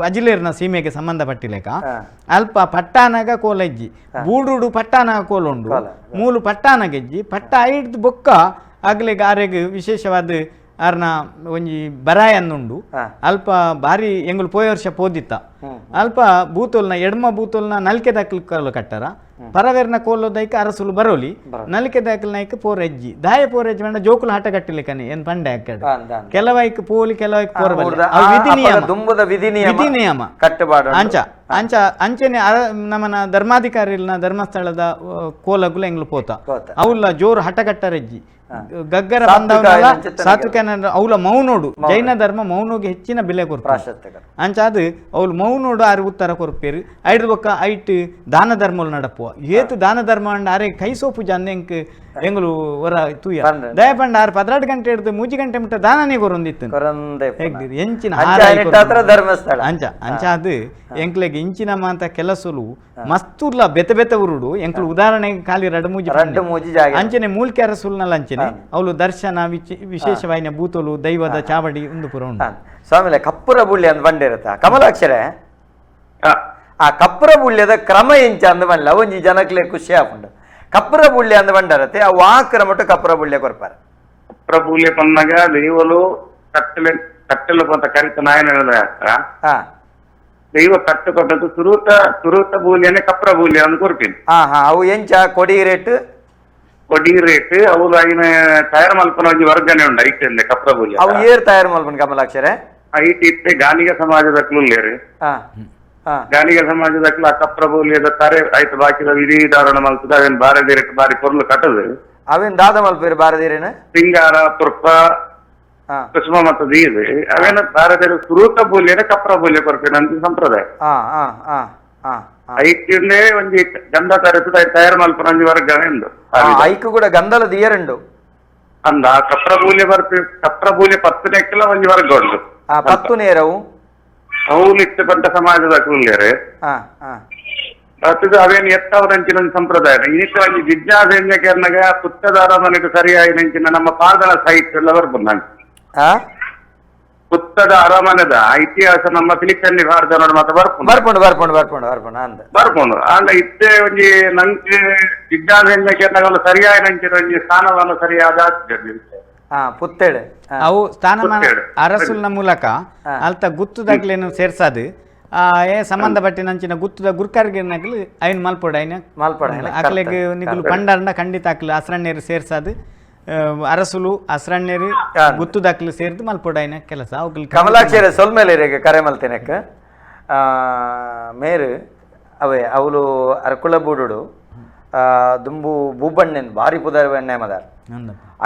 ಅಜಿಲೇರ್ನ ಸೀಮೆಗೆ ಸಂಬಂಧಪಟ್ಟಿಲೇಕ ಅಲ್ಪ ಪಟ್ಟಾನಗ ಕೋಲ ಇಜ್ಜಿ, ಬೂಡುಡು ಪಟ್ಟಾನಗ ಕೋಲ ಉಂಡು, ಮೂಲು ಪಟ್ಟಾನಗೆಜ್ಜಿ ಪಟ್ಟ ಐಡ್ದು ಬೊಕ್ಕ ಆಗ್ಲಿಗೆ ಆರೆಗ್ ವಿಶೇಷವಾದ ಆರ್ನ ಒಂಜಿ ಬರಾಯ ಅನ್ನುಂಡು. ಅಲ್ಪ ಬಾರಿ ಎಂಗುಲು ಪೋಯ ವರ್ಷ ಪೋದಿತ್ತ. ಅಲ್ಪ ಬೂತೋಲ್ನ ಎಡ್ಮ ಬೂತೋಲ್ನ ನಲ್ಕೆ ದಾಖಲು ಕೋಲು ಕಟ್ಟರ, ಪರವೇರ್ನ ಕೋಲೋದೈಕ ಅರಸುಲು ಬರೋಲಿ, ನಲ್ಕೆ ದಾಖಲು ನೈಕ್ ಪೋರೆಜ್ಜಿ ದಾಯ ಪೋರೆಜ್ಜಿ ಮಂಡ ಜೋಕುಲು ಆಟ ಕಟ್ಟಿಲಿಕ್ಕನೆ ಏನ್ ಪಂಡೆ ಹಾಕಡೆ ಕೆಲವೈಕ್ ಪೋಲಿ ಕೆಲವೈಕ್ ಪೋರ ವಿಧಿ ನಿಯಮ ವಿಧಿ ನಿಯಮ ಕಟ್ಟುಪಾಡು. ಅಂಚ ಅಂಚ ಅಂಚೆನೆ ನಮ್ಮನ ಧರ್ಮಾಧಿಕಾರಿಲ್ನ ಧರ್ಮಸ್ಥಳದ ಕೋಲಗುಲ ಎಂಗ್ಲು ಪೋತ ಅವುಲ್ಲ ಜೋರು ಹಠ ಕಟ್ಟರೆಜ್ಜಿ ಗಗ್ಗರ ಬಂದವನಲ್ಲ ಸಾತ್ವಿಕ ಅವಳ ಮೌನೋಡು ಜೈನ ಧರ್ಮ ಮೌನೋಗೆ ಹೆಚ್ಚಿನ ಬೆಲೆ ಕೊಡ್ತಾರೆ. ಅಂಚಾದು ಅವಳು ಮೌನೋಡು ಆರು ಉತ್ತರ ಕೊರ್ಪೇರು ಐದು ಬೊಕ್ಕ ಐಟ್ ದಾನ ಧರ್ಮలు ನಡಪುವ ಏತು ದಾನ ಧರ್ಮ ಅಂಡ ಆರೆ ಕೈ ಸೋಪು ಜನ ಎಂಕ್ ಎಂಗುಲು ಹೊರ ತೂಯ ದಯಪಂಡ ಆರು 12 ಗಂಟೆ ಹಿಡಿದು 3 ಗಂಟೆ ಮುಟ್ಟ ದಾನನೇ ಕೊರೊಂದಿತ್ತು ಎಂಚಿನ ಧರ್ಮಸ್ಥಳ. ಅಂಚ ಅಂಚಾದು ಎಂಕ್ಲೆಗ್ ಇಂಚಿನ ಮಾಂತ ಕೆಲಸಲು ಮಸ್ತುರ್ಲ ಬೆತೆ ಬೆತೆ ಉರುಡು ಎಂಕ್ಲು ಉದಾಹರಣೆಗೆ ಖಾಲಿ ರಡು ಮೂಜಿ ಅಂಚನೆ ಮೂಲ್ಕೆ ಅರಸುಲ್ನಲ್ಲ ಅಂಚನೆ ಅವಳು ದರ್ಶನ ವಿಶೇಷವಾಯಿನ ಭೂತೋಲು ದೈವದ ಚಾವಡಿ ಒಂದು ಪುರ ಉಂಟು. ಸ್ವಾಮಿಲೆ ಕಪ್ಪುರ ಬುಳ್ಳಿ ಅಂತ ಬಂಡಿರತ್ತ ಕಮಲಾಕ್ಷರ ಆ ಕಪ್ಪುರ ಬುಳ್ಳಿಯದ ಕ್ರಮ ಎಂಚ ಅಂದ ಬಂಡ್ಲ ಒಂಜಿ ಜನಕ್ಲೆ ಖುಷಿ ಆಪುಂಡು. ಕಪ್ಪುರ ಬುಳ್ಳಿ ಅಂದ ಬಂಡರತ್ತೆ ಆ ವಾಕ್ರ ಮಟ್ಟು ಕಪ್ಪುರ ಬುಳ್ಳಿ ಕೊರ್ಪಾರ. ಕಪ್ಪುರ ಬುಳ್ಳಿ ಬಂದಾಗ ದೈವಲು ಕಟ್ಟಲೆ ಕಟ್ಟಲು ಅಂತ ಕರಿತ ನಾಯನ ದೈವ ಕಟ್ಟು ಕೊಟ್ಟದ್ದು ಸುರೂತ ಸುರೂತ ಬೂಲಿಯನ್ನೇ ಕಪ್ರ ಬೂಲಿ ಅಂತ ಕೊರ್ಪಿನಿ. ಹಾ ಹಾ ಅವು ಎಂಚ ಕೊಡಿ ರೇಟ್ ಕೊಡಿ ರೇಟ್ ಅವು ಆಗಿನ ತಯಾರು ಮಲ್ಪನ ಒಂಜಿ ವರ್ಗನೆ ಉಂಡು ಐಟ್ ಕಪ್ರ ಬೂಲಿ. ಅವು ಏರ್ ತಯಾರು ಮಲ್ಪನ ಕಮಲಾಕ್ಷರೇ ಐಟ್ ಇತ್ತೆ ಗಾಲಿಗ ಸಮಾಜದಕ್ಲು ಉಲ್ಲೇರು. ಗಾಲಿಗ ಸಮಾಜದಕ್ಲು ಆ ಕಪ್ರ ಬೂಲಿಯದ ತಾರೆ ಆಯ್ತು ಬಾಕಿದ ವಿಧಿ ಧಾರಣ ಮಲ್ತದ ಅವೇನ್ ಬಾರದೀರಕ್ಕೆ ಬಾರಿ ಪೊರ್ಲು ಕಟ್ಟದು. ಅವೇನ್ ದಾದ ಮಲ್ಪೇರು ಬಾರದೀರೇನ ಸಿಂಗಾರ ಪುರ್ಪ ಕುಸುಮ ಮತ್ತು ದೀದ್ ಅವೇನ ಭಾರತದ ಸುರೂತ ಬೂಲ್ಯನ ಕಪ್ರ ಬೂಲ್ಯ ಕೊರ್ಪಿನ ಅಂತ ಸಂಪ್ರದಾಯ. ಐಕ್ಯಂದೇ ಒಂಜಿ ಗಂಧ ತರತು ತಯಾರು ಮಲ್ಪುನ ಒಂಜಿ ವರ್ಗ ಉಂಡು. ಐಕ್ ಕೂಡ ಗಂಧಲ ದಿಯರುಂಡು ಅಂದ ಕಪ್ರ ಬೂಲ್ಯ ಬರ್ಪಿ ಕಪ್ರ ಬೂಲ್ಯ ಪತ್ತನೆಕ್ಕೆಲ್ಲ ಒಂಜಿ ವರ್ಗ ಉಂಡು. ಪತ್ತು ನೇರವು ಅವು ಇತ್ತೆ ಬಂಟ ಸಮಾಜದ ಕುಲ್ಲೇರೆ ಅವೇನು ಎತ್ತವರಂಚಿನ ಒಂಜಿ ಸಂಪ್ರದಾಯ. ಇನಿತ ಒಂಜಿ ಜಿಜ್ಞಾಸೆ ಕೇರ್ನಾಗ ಪುತ್ತದಾರ ಮನೆಗೆ ಸರಿಯಾಗಿ ನಂಚಿನ ನಮ್ಮ ಪಾದಳ ಸಾಹಿತ್ಯ ಎಲ್ಲ ಬರ್ಬೋದು. ಪುತ್ತದ ಅರಮನೆದ ಇತಿಹಾಸ ನಮ್ಮ ಪಿಲಿಕನ್ನಿ ಭಾರತ ಮಾತ್ರ ಬರ್ಪುಂಡು ಬರ್ಪುಂಡು ಬರ್ಪುಂಡು ಬರ್ಪುಂಡು ಬರ್ಪುಂಡು ಅಂದ ಬರ್ಪುಂಡು. ಆಂಡ ಇತ್ತೆ ಒಂಜಿ ನಂಗೆ ಜಿಜ್ಞಾಸೆ ಕೇರ್ನಾಗ ಸರಿಯಾಗಿ ನಂಚಿನ ಒಂಜಿ ಸ್ಥಾನಮಾನ ಸರಿಯಾದ ಪುತ್ತೇಳು ಅವು ಸ್ಥಾನಮಾನ ಅರಸುಲ್ನ ಮೂಲಕ ಅಲ್ತ ಗುತ್ತುದಾಗ್ಲೇನು ಸೇರ್ಸಾದು ಏ ಸಂಬಂಧಪಟ್ಟಿನಂಚಿನ ಗುತ್ತದ ಗುರ್ಕಾರ್ಗಿನಗ್ಲು ಐನ್ ಮಲ್ಪೊಡು ಐನ ಮಲ್ಪೊಡು ಅಕ್ಲೆಗ್ ನಿಗುಲು ಪಂಡರ್ನ ಖಂಡಿತ ಅಕ್ಲು ಅಸ್ರಣ್ಯರು ಸೇರ್ಸಾದು ಅರಸುಲು ಅಸ್ರಣ್ಯರು ಗುತ್ತುದಾಕ್ಲು ಸೇರ್ದು ಮಲ್ಪೊಡು ಐನ ಕೆಲಸ. ಅವುಗಳು ಕಮಲಾಕ್ಷರ ಸೊಲ್ಮೇಲೆ ಕರೆ ಮಲ್ತೇನಕ್ಕ ಮೇರು ಅವೇ ಅವಳು ಅರ್ಕುಳ ಬೂಡುಡು ದುಂಬು ಬೂಬಣ್ಣನ್ ಭಾರಿ ಪುದರ್ ನೇಮದಾರ್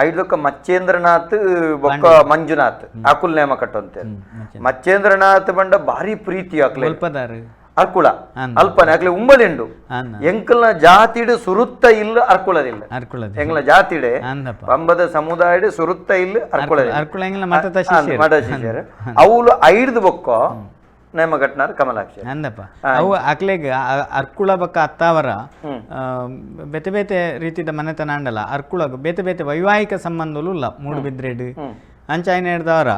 ಐದಕ್ಕ ಮಚ್ಚೇಂದ್ರನಾಥ್ ಬೊಕ್ಕ ಮಂಜುನಾಥ್ ಅಕುಲ್ ನೇಮ ಕಟ್ಟಂತೆ. ಮಚ್ಚೇಂದ್ರನಾಥ್ ಬಂಡ ಭಾರಿ ಪ್ರೀತಿ ಅಕ್ಲೆ ಅರ್ಕುಳ ಅಲ್ಪನೆ ಅಕ್ಲೆ ಉಂಬಲಿಂಡು ಎಂಕಲ್ನ ಜಾತಿಡು ಸುರುತ್ತ ಇಲ್ಲ ಅರ್ಕುಳದಿಲ್ಲ. ಎಂಗ್ಲ ಜಾತಿಡೆ ಪಂಬದ ಸಮುದಾಯಡು ಸುರುತ್ತ ಇಲ್ಲ ಅರ್ಕುಳದಿಲ್ಲ. ಮಠ ಶಿಷ್ಯರು ಅವಳು ಐದು ಬೊಕ್ಕ ನೇಮ ಕಟ್ನಾರ್ ಕಮಲಾಕ್ಷಿ ಅಂದಪ್ಪ. ಅವು ಅಕ್ಲೆಗ್ ಅರ್ಕುಳ ಬಕ್ಕ ಅತ್ತಾವರ ಬೇತೆ ಬೇತೆ ರೀತಿದ ಮನೆತನ ಅಂಡಲ ಅರ್ಕುಳಗ್ ಬೇತೆ ಬೇತೆ ವೈವಾಹಿಕ ಸಂಬಂಧಲು ಇಲ್ಲ ಮೂಡುಬಿದ್ರೆಡ್ ಅಂಚ ಐನ ಹಿಡ್ದವರ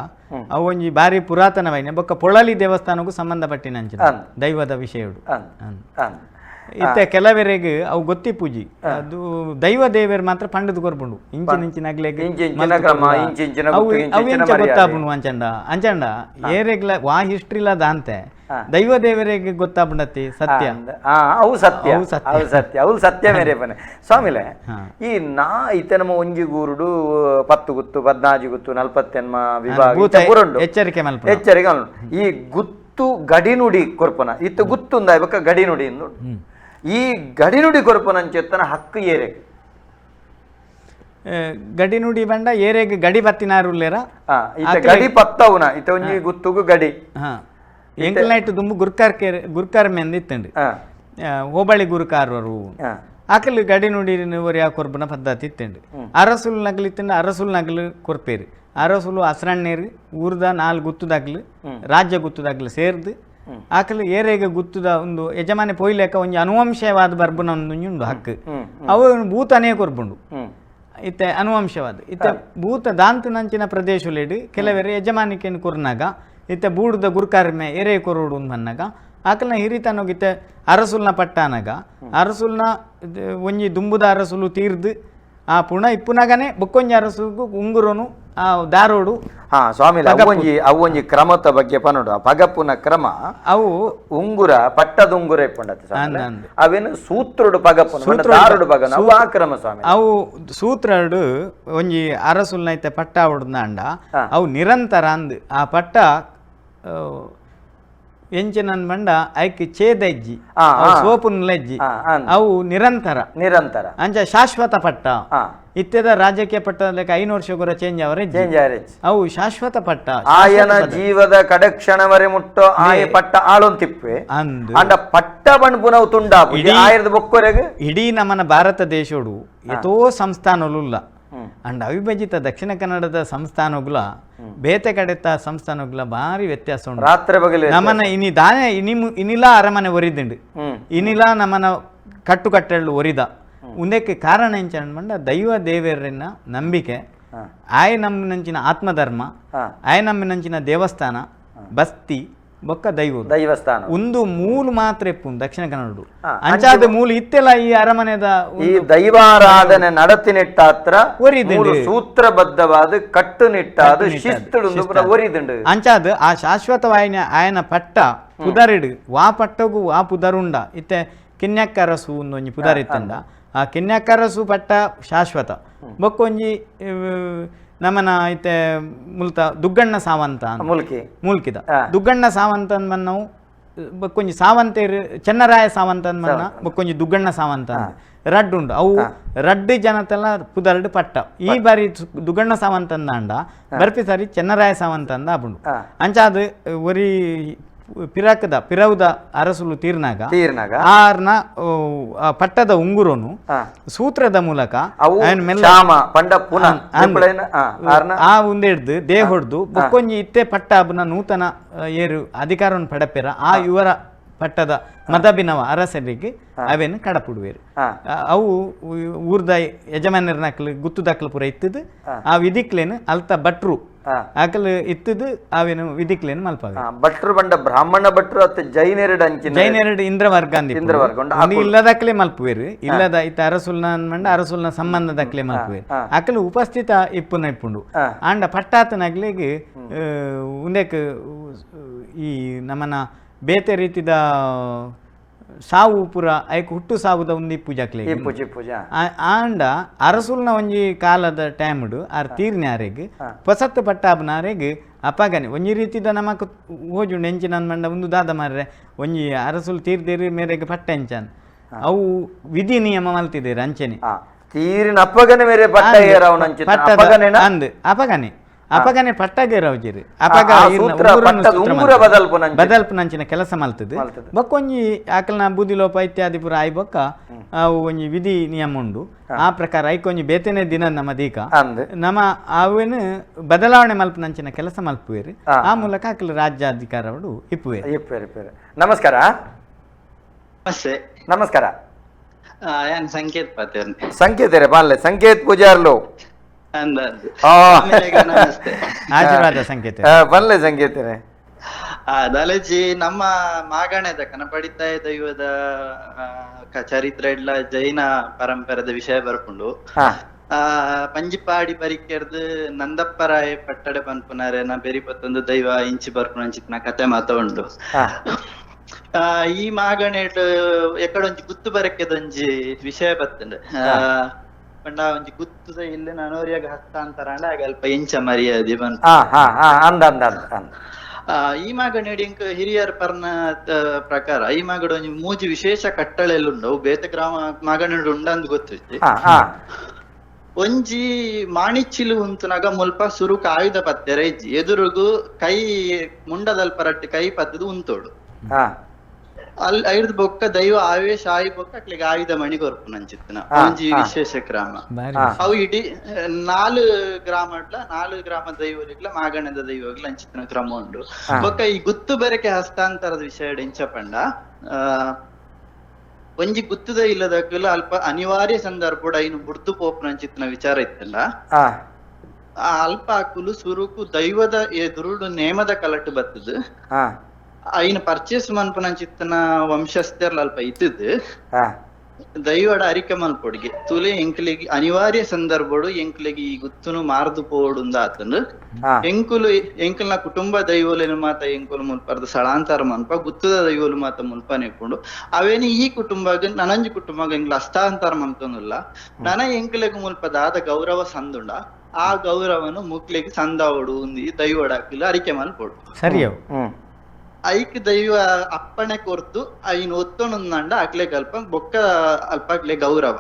ಅವು ಒಂಜಿ ಬಾರಿ ಪುರಾತನವೈನ ಬೊಕ್ಕ ಪೊಳಲಿ ದೇವಸ್ಥಾನಕ್ಕೂ ಸಂಬಂಧಪಟ್ಟಿನ ಅಂಚಿನ ದೈವದ ವಿಷಯಡು. ಇತ್ತೆ ಕೆಲವರೆಗ್ ಅವು ಗೊತ್ತಿ ಪೂಜಿ ಅದು ದೈವ ದೇವರು ಮಾತ್ರ ಪಂಡದ ಕೊರ್ಪುಂಡು ಇಂಚಿನ ಅಗ್ಲೆಗ್ ಅವು ಇಂಚ ಗೊತ್ತಾಪುಂಡು ಅಂಚಂಡ ಅಂಚಂಡ ಏರೆಗ್ಲ ವಾ ಹಿಸ್ಟ್ರಿಲ ದಾಂತೆ ದೈವ ದೇವರಿಗೆ ಗೊತ್ತಾಪುಂಡತಿ ಸತ್ಯ. ಅವು ಸತ್ಯ ಅವು ಸತ್ಯ ಅವು ಸತ್ಯ ಮೇರೆ ಪನೆ ಸ್ವಾಮಿಲೆ. ಈ ನಾ ಇತ್ತೆ ನಮ್ಮ ಒಂಜಿ ಗೂರುಡು 10 ಗುತ್ತು 14 ಗುತ್ತು 40 ವಿಭಾಗ ಎಚ್ಚರಿಕೆ ಎಚ್ಚರಿಕೆ. ಈ ಗುತ್ತು ಗಡಿನುಡಿ ಕೊರ್ಪನ ಇತ್ತು ಗುತ್ತುಂದಾಯ್ಬೇಕ ಗಡಿನುಡಿ ಈ ಗಡಿನುಡಿ ಕೊರ್ಪನಂಚೆತ್ತನ ಹಕ್ಕು ಏರೆಗ್ ಗಡಿನುಡಿ ಬಂಡ ಏರೆಗ್ ಗಡಿ ಬತ್ತಿನಾರುಲ್ಲೇರ ಗಡಿ ಪತ್ತವುನ ಇತ್ತ ಒಂಜಿ ಗುತ್ತುಗು ಗಡಿ ಎಂಕಲ್ನೈಟ್ ದುಂಬು ಗುರ್ಕಾರ್ ಗುರ್ಕಾರ್ ಮೆಂದ ಇತ್ತಂಡು ಹೋಬಳಿ ಗುರುಕಾರರು ಅಕಲ್ ಗಡಿನುಡಿ ಒರಿಯ ಕೊರ್ಪುನ ಪದ್ಧತಿ ಇತ್ತಂಡು. ಅರಸುಲ್ ನಗಲು ಇತ್ತಂಡು ಅರಸುಲ್ ನಗಲು ಕೊರ್ಪೇರು ಅರಸುಲು ಅಸ್ರಣ್ಣೇರು ಊರ್ದ 4 ಗುತ್ತುದಾಗ್ಲು ರಾಜ್ಯ ಗುತ್ತುದಾಗ್ಲು ಸೇರ್ದು ಆಕಲು ಏರೇಗ ಗುತ್ತುದ ಒಂದು ಯಜಮಾನಿ ಪೊಯ್ಲೆಕ್ಕ ಒಂಜಿ ಅನುವಂಶವಾದ ಬರ್ಬುನ ಒಂದು ಹಕ್ಕು ಅವು ಭೂತನೇ ಕೊರ್ಪುಂಡು ಇತ್ತೆ ಅನುವಂಶವಾದ. ಇತ್ತೆ ಭೂತ ದಾಂತನಂಚಿನ ಪ್ರದೇಶಲೇಡು ಕೆಲವರು ಯಜಮಾನಿಕೆಯನ್ನು ಕೊರ್ನಾಗ ಇತ್ತೆ ಬೂಡುದ ಗುರುಕಾರ್ಮೆ ಏರೇ ಕೊರೋಡು ಬಂದಾಗ ಆಕಲ್ನ ಹಿರಿತನೋಗಿತ್ತೆ ಅರಸುಲ್ನ ಪಟ್ಟಾನಗ ಅರಸುಲ್ನ ಒಂಜಿ ದುಂಬುದ ಅರಸುಲು ತೀರ್ದು ಆ ಪುಣ ಇಪ್ಪುನಗನೆ ಬೊಕ್ಕೊಂಜಿ ಅರಸುಗು ಉಂಗುರೋನು ಆ ದಾರೋಡು. ಹಾ ಸ್ವಾಮಿ ಅವೊಂಜಿ ಅವೊಂಜಿ ಕ್ರಮದ ಬಗ್ಗೆ ಪನೋಡು ಪಗಪ್ಪುನ ಕ್ರಮ ಅವು ಉಂಗುರ ಪಟ್ಟದ ಉಂಗುರ ಇಪ್ಪುಂಡತ್ತೆ ಅವೇನು ಸೂತ್ರುಡು ಪಗಪ್ಪುನ ದಾರುಡು ಪಗನ ಅವು ಆ ಕ್ರಮ ಸ್ವಾಮಿ. ಅವು ಸೂತ್ರಡು ಒಂಜಿ ಅರಸುಲ್ನೈತೆ ಪಟ್ಟ ಹೊಡ್ದಾಂಡ ಅವು ನಿರಂತರ ಅಂದ್ ಆ ಪಟ್ಟ ಎಂಚಿನನ್ ಬಂಡ ಐಕ್ ಛೇದಜ್ಜಿ ಸೋಪುನ್ ಲಜ್ಜಿ ಅವು ನಿರಂತರ ನಿರಂತರ ಅಂಚ ಶಾಶ್ವತ ಪಟ್ಟ. ಇತ್ಯದ ರಾಜಕೀಯ ಪಟ್ಟ 5 ವರ್ಷ ಕೂಡ ಚೇಂಜ್ ಅವರೇ ಚೇಂಜ್ ಅವು ಶಾಶ್ವತ ಪಟ್ಟ. ಆಯನ ಜೀವದ ಕಡಕ್ಷಣವರೆ ಮುಟ್ಟೋ ಆಯ ಪಟ್ಟ ಆಳೊಂತಿಪ್ಪೆ ಅಂಡ ಪಟ್ಟ ಬಣ್ಪುನವು ತುಂಡ ಆಯರದ ಬೊಕ್ಕೊರೆಗ್ ಇಡೀ ನಮ್ಮನ ಭಾರತ ದೇಶೋಡು ಎತೋ ಸಂಸ್ಥಾನಲುಲ್ಲ ಅಂಡ್ ಅವಿಭಜಿತ ದಕ್ಷಿಣ ಕನ್ನಡದ ಸಂಸ್ಥಾನಗಳ ಬೇತೆ ಕಡೆತ ಸಂಸ್ಥಾನಗಳ ಭಾರಿ ವ್ಯತ್ಯಾಸ ಉಂಟು. ರಾತ್ರಿ ಬಗಲು ನಮ್ಮನ ಇನಿ ದಾನೆ ಇನಿ ಇನಿಲಾ ಅರಮನೆ ಒರಿದಿಂಡು ಇನಿಲಾ ನಮ್ಮನ ಕಟ್ಟುಕಟ್ಟೆಳ್ಳು ಒರಿದ ಉಂದಕ್ಕೆ ಕಾರಣ ಎಂಚ ಮಂಡ ದೈವ ದೇವರನ್ನ ನಂಬಿಕೆ ಆಯ ನಮ್ಮಿನಂಚಿನ ಆತ್ಮಧರ್ಮ ಆಯ ನಮ್ಮಿನಂಚಿನ ದೇವಸ್ಥಾನ ಬಸ್ತಿ ಬೊಕ್ಕ ದೈವ ದೈವಸ್ಥಾನ ಒಂದು ಮೂಲು ಮಾತ್ರ ಇಪ್ಪು ದಕ್ಷಿಣ ಕನ್ನಡ ಅಂಚಾದ ಮೂಲು ಇತ್ತೆಲ್ಲ ಈ ಅರಮನೆದ ಈ ದೈವಾರಾಧನೆ ನಡತಿನಿಟ್ಟಾತ್ರ ಸೂತ್ರಬದ್ಧವಾದ ಕಟ್ಟುನಿಟ್ಟಾದ ಶಿಸ್ತು ಒರಿದುಂಡು ಅಂಚಾದ ಆ ಶಾಶ್ವತವಾಯಿನ ಆಯನ ಪಟ್ಟ ಪುದರಿಡು ವಾ ಪಟ್ಟಗು ವಾ ಪುದರುಂಡ ಇತ್ತೆ ಕಿನ್ಯಕ್ಕರಸು ಒಂದೊಂಜಿ ಪುದರಿತ್ತಂಡ ಆ ಕಿನ್ಯಕ್ಕರಸು ಪಟ್ಟ ಶಾಶ್ವತ ಬೊಕ್ಕೊಂಜಿ ನಮನ ಇತ್ತೆ ಮುಲ್ತ ದುಗ್ಗಣ್ಣ ಸಾವಂತ ಮುಲ್ಕಿ ಮುಲ್ಕಿದ ದುಗ್ಗಣ್ಣ ಸಾವಂತ ನಾವು ಬೊಕ್ಕೊಂಜಿ ಸಾವಂತೇರು ಚೆನ್ನರಾಯ ಸಾವಂತ ಮನ್ನ ಬೊಕ್ಕೊಂಜಿ ದುಗ್ಗಣ್ಣ ಸಾವಂತ ರಡ್ಡು ಉಂಡು. ಅವು ರಡ್ಡು ಜನತೆಲ್ಲ ಪುದರ್ಡು ಪಟ್ಟ. ಈ ಬಾರಿ ದುಗಣ್ಣ ಸಾವಂತಂದ ಅಂಡ ಬರ್ಪಿ ಸಾರಿ ಚೆನ್ನರಾಯ ಸಾವಂತಂದ ಆಪುಂಡು. ಅಂಚ ಅದು ಒರಿ ಪಿರಾಕದ ಪಿರವುದ ಅರಸುಲು ತೀರ್ನಾಗ ಆರ್ನ ಪಟ್ಟದ ಉಂಗುರನು ಸೂತ್ರದ ಮೂಲಕ ಆ ಉಂದೆಡ್ದು ದೇಹ ಹೊಡ್ದು ಬೊಕ್ಕೊಂಜಿ ಇತ್ತೆ ಪಟ್ಟ ನೂತನ ಏರು ಅಧಿಕಾರವನ್ನು ಪಡಪೆರ ಆ ಇವರ ಪಟ್ಟದ ಮದಬಿನವ ಅರಸರಿಗೆ ಅವೇನು ಕಡಪುಡುವೇರು. ಅವು ಊರ್ದ ಯಜಮಾನರ್ನಕ್ಲು ಗುತ್ತುದಕ್ಲು ಪೂರ ಇತ್ತದು ಆ ವಿಧಿಕ್ಲೇನು ಅಲ್ತ ಭಟ್ರು ಅಕಲ್ ಇತ್ತದು ಅವೇನು ವಿಧಿಕ್ಲೇನು ಮಲ್ಪಾವೆ. ಭಟ್ರು ಬಂಡ ಬ್ರಾಹ್ಮಣ ಭಟ್ರು ಅತ್ತ ಜೈನೆರಡು ಅಂಚಿನ ಜೈನೆರಡು ಇಂದ್ರವರ್ಗ ಇಂದ್ರವರ್ಗ ಇಲ್ಲದಕ್ಲೆ ಮಲ್ಪುವೇರು. ಇಲ್ಲದ ಇತ್ತ ಅರಸುಲ್ನ ಮಂಡ ಅರಸುಲ್ನ ಸಂಬಂಧದಕ್ಲೆ ಮಲ್ಪುವೇರು. ಅಕಲು ಉಪಸ್ಥಿತ ಇಪ್ಪುನ ಇಪ್ಪುಂಡು. ಆಂಡ ಪಟ್ಟಾತನಗ್ಲಿಗೆ ಉಂದೆಕ್ ಈ ನಮ್ಮನ ಬೇತೆ ರೀತಿದ ಸಾವು ಪೂರ ಐಕ್ ಹುಟ್ಟು ಸಾವುದ ಒಂದಿ ಪೂಜಾಕ್ಲೆ ಆಂಡ ಅರಸುಲ್ನ ಒಂಜಿ ಕಾಲದ ಟೈಮ್ಡು ಆರ್ ತೀರ್ನಾರೆಗ್ ಪೊಸತ್ತು ಪಟ್ಟಾಬನಾರೆಗ್ ಅಪಗನೆ ಒಂಜಿ ರೀತಿದ ನಮಕ್ ಹೋಜುಂಡು ಎಂಚಿನ ಮಂಡ ಒಂದು ದಾದ ಮಾರ್ರೆ ಒಂಜಿ ಅರಸುಲ್ ತೀರ್ದೇರಿ ಮೇರೆಗೆ ಪಟ್ಟ ಎಂಚನ್ ಅವು ವಿಧಿ ನಿಯಮ ಮಲ್ತಿದ್ದೇರು ಅಂಚನೆ ತೀರಿನ ಅಪ್ಪಗನೆ ಮೇರೆ ಪಟ್ಟ ಅಂದ್ ಅಪಗನೆ ಅಪಗನೆ ಪಟ್ಟಗೆ ರೌಜಿರು ಅಪಗ ಬದಲ್ಪುನಂಚಿನ ಕೆಲಸ ಮಲ್ತದೆ. ಬೊಕ್ಕೊಂಜಿ ಆಕಲ್ನ ಬೂದಿ ಲೋಪ ಇತ್ಯಾದಿ ಪೂರ ಆಯ್ ಬೊಕ್ಕ ಅವು ಒಂಜಿ ವಿಧಿ ನಿಯಮ ಉಂಡು. ಆ ಪ್ರಕಾರ ಐಕೊಂಜಿ ಬೇತನೆ ದಿನ ನಮ್ಮ ದೀಕ ನಮ್ಮ ಅವೇನು ಬದಲಾವಣೆ ಮಲ್ಪುನಂಚಿನ ಕೆಲಸ ಮಲ್ಪುವೇರು. ಆ ಮೂಲಕ ಆಕಲ್ ರಾಜ್ಯಾಧಿಕಾರವರು ಇಪ್ಪುವೇರು. ನಮಸ್ಕಾರ. ನಮಸ್ಕಾರ. ಸಂಕೇತ್ ಸಂಕೇತ್ ಬಾನ್ಲೆ ಸಂಕೇತ್ ಪೂಜಾರ್ಲು ಆಶೀರ್ವಾದ ಸಂಕೇತ ಬಲ್ಲೆ ಸಂಕೇತ. ದಾಲೇಜಿ ನಮ್ಮ ಮಾಗಣದ ಕನಪಡಿತಾಯ ದೈವದ ಚರಿತ್ರೆ ಇಲ್ಲ ಜೈನ ಪರಂಪರೆದ ವಿಷಯ ಬರ್ಪುಂಡು. ಪಂಜಿಪಾಡಿ ಬರಿಕೆರ್ದು ನಂದಪ್ಪರಾಯ ಪಟ್ಟಡೆ ಪನ್ಪುನಾರೆ ನಾ ಬೆರಿಪತ್ತೊಂದು ದೈವ ಇಂಚಿ ಬರ್ಪುನಂಚಿತ್ನ ಕತೆ ಮಾತ ಉಂಡು. ಈ ಮಾಗಣೆಡ್ ಎಕಡೊಂಜಿ ಗುತ್ತು ಬರಕೆದೊಂಜಿ ವಿಷಯ ಬತ್ತುಂಡು. ಪಂಡ ಒಂಜಿ ಗುತ್ತುದ ಇಲ್ಲ ನನೋರಿಯಾಗ ಹಸ್ತಾಂತರ ಅಲ್ಪ ಎಂಚ ಮರ್ಯಾದೆ ಬಂತು. ಈ ಮಾಗಣೆಡ್ ಇಂಕ್ ಹಿರಿಯರ್ ಪರ್ನ ಪ್ರಕಾರ ಈ ಮಾಗಡ ಒಂಜಿ ಮೂಜಿ ವಿಶೇಷ ಕಟ್ಟಳೆಲ್ಲ ಉಂಡು. ಅವು ಬೇತೆ ಗ್ರಾಮ ಮಾಗಣೆಡ್ ಉಂಡಂದ್ ಗೊತ್ತಿತ್ತು. ಒಂಜಿ ಮಾಣಿಚ್ಚಿಲು ಉಂತುನಾಗ ಮುಲ್ಪ ಸುರುಕು ಆಯುಧ ಪತ್ತೆರ ಇಜ್ಜಿ ಎದುರುಗು ಕೈ ಮುಂಡದಲ್ಪ ರಟ್ಟಿ ಕೈ ಪತ್ತದು ಉಂತೋಡು. ಅಲ್ಲಿ ಐರ್ದ ಬೊಕ್ಕ ದೈವ ಆವೇಶ ಆಯಿ ಬೊಕ್ಕ ಅಕ್ಲಿಗೆ ಆಯುಧ ಮಣಿ ಕೊರ್ಪುನಂಚಿತ್ತಿನ ಒಂಜಿ ವಿಶೇಷ ಗ್ರಾಮ. ಅವು ಇಡೀ 4 ಗ್ರಾಮಡ್ಲ 4 ಗ್ರಾಮ ದೈವಲಿಗ್ಲ ಮಾಗಣದ ದೈವಗ್ಲ ಅಂಚಿತ್ತಿನ ಕ್ರಮ ಉಂಡು. ಬೊಕ್ಕ ಈ ಗುತ್ತು ಬೆರಕೆ ಹಸ್ತಾಂತರದ ವಿಷಯ ಎಂಚ ಪಂಡ ಒಂಜಿ ಗುತ್ತುದ ಇಲ್ಲದಕ್ಕೆಲ್ಲ ಅಲ್ಪ ಅನಿವಾರ್ಯ ಸಂದರ್ಭ ಐನು ಬುಡ್ದು ಪೋಪುನಂಚಿತ್ತಿನ ವಿಚಾರ ಇತ್ತಲ್ಲ. ಆ ಅಲ್ಪ ಅಕುಲು ಸುರುಕು ದೈವದ ಎದುರುಡು ನೇಮದ ಕಲಟು ಬತ್ತದು. ಐನ ಪರ್ಚೇಸ್ ಮನ್ಪುನಂಚಿತ್ತನ ವಂಶಸ್ಥರ್ಲ ಅಲ್ಪ ಇತ್ತದು. ದೈವಡ ಅರಿಕೆ ಮಲ್ಪೊಡಿಗೆ ತುಲೆ ಎಂಕ್ಲೆಗ್ ಅನಿವಾರ್ಯ ಸಂದರ್ಭಡು ಎಂಕ್ಲೆಗ್ ಈ ಗುತ್ತುನು ಮಾರ್ದು ಪೋಡುಂದ ಆತನು ಎಂಕುಲು ಎಂಕಲ್ನ ಕುಟುಂಬ ದೈವಲೇನು ಮಾತ ಎಂಕುಲು ಮುಲ್ಪರ್ದ ಸ್ಥಳಾಂತರ ಮನ್ಪ ಗುತ್ತದ ದೈವಲು ಮಾತ ಮುಲ್ಪನೆ ಇಪ್ಪುಂಡು. ಅವೇನು ಈ ಕುಟುಂಬಗ್ ನನಂಜಿ ಕುಟುಂಬ ಎಂಕ್ಲ ಹಸ್ತಾಂತರ ಮನ್ತೊಂದುಲ್ಲ. ನನ ಎಂಕ್ಲೆಗ್ ಮುಲ್ಪ ದಾದ ಗೌರವ ಸಂದುಂಡ ಆ ಗೌರವನು ಮುಕ್ಲೆಗ್ ಸಂದಾವಡು ದೈವಡ ಅರಿಕೆ ಮಲ್ಪೊಡು. ಸರಿ ಐಕ್ ದೈವ ಅಪ್ಪಣೆ ಕೊರ್ದು ಐನ್ ಒತ್ತೊಂದಂಡ ಅಕ್ಲೆ ಅಲ್ಪ ಬೊಕ್ಕ ಅಲ್ಪ ಅಕ್ಲೆ ಗೌರವ.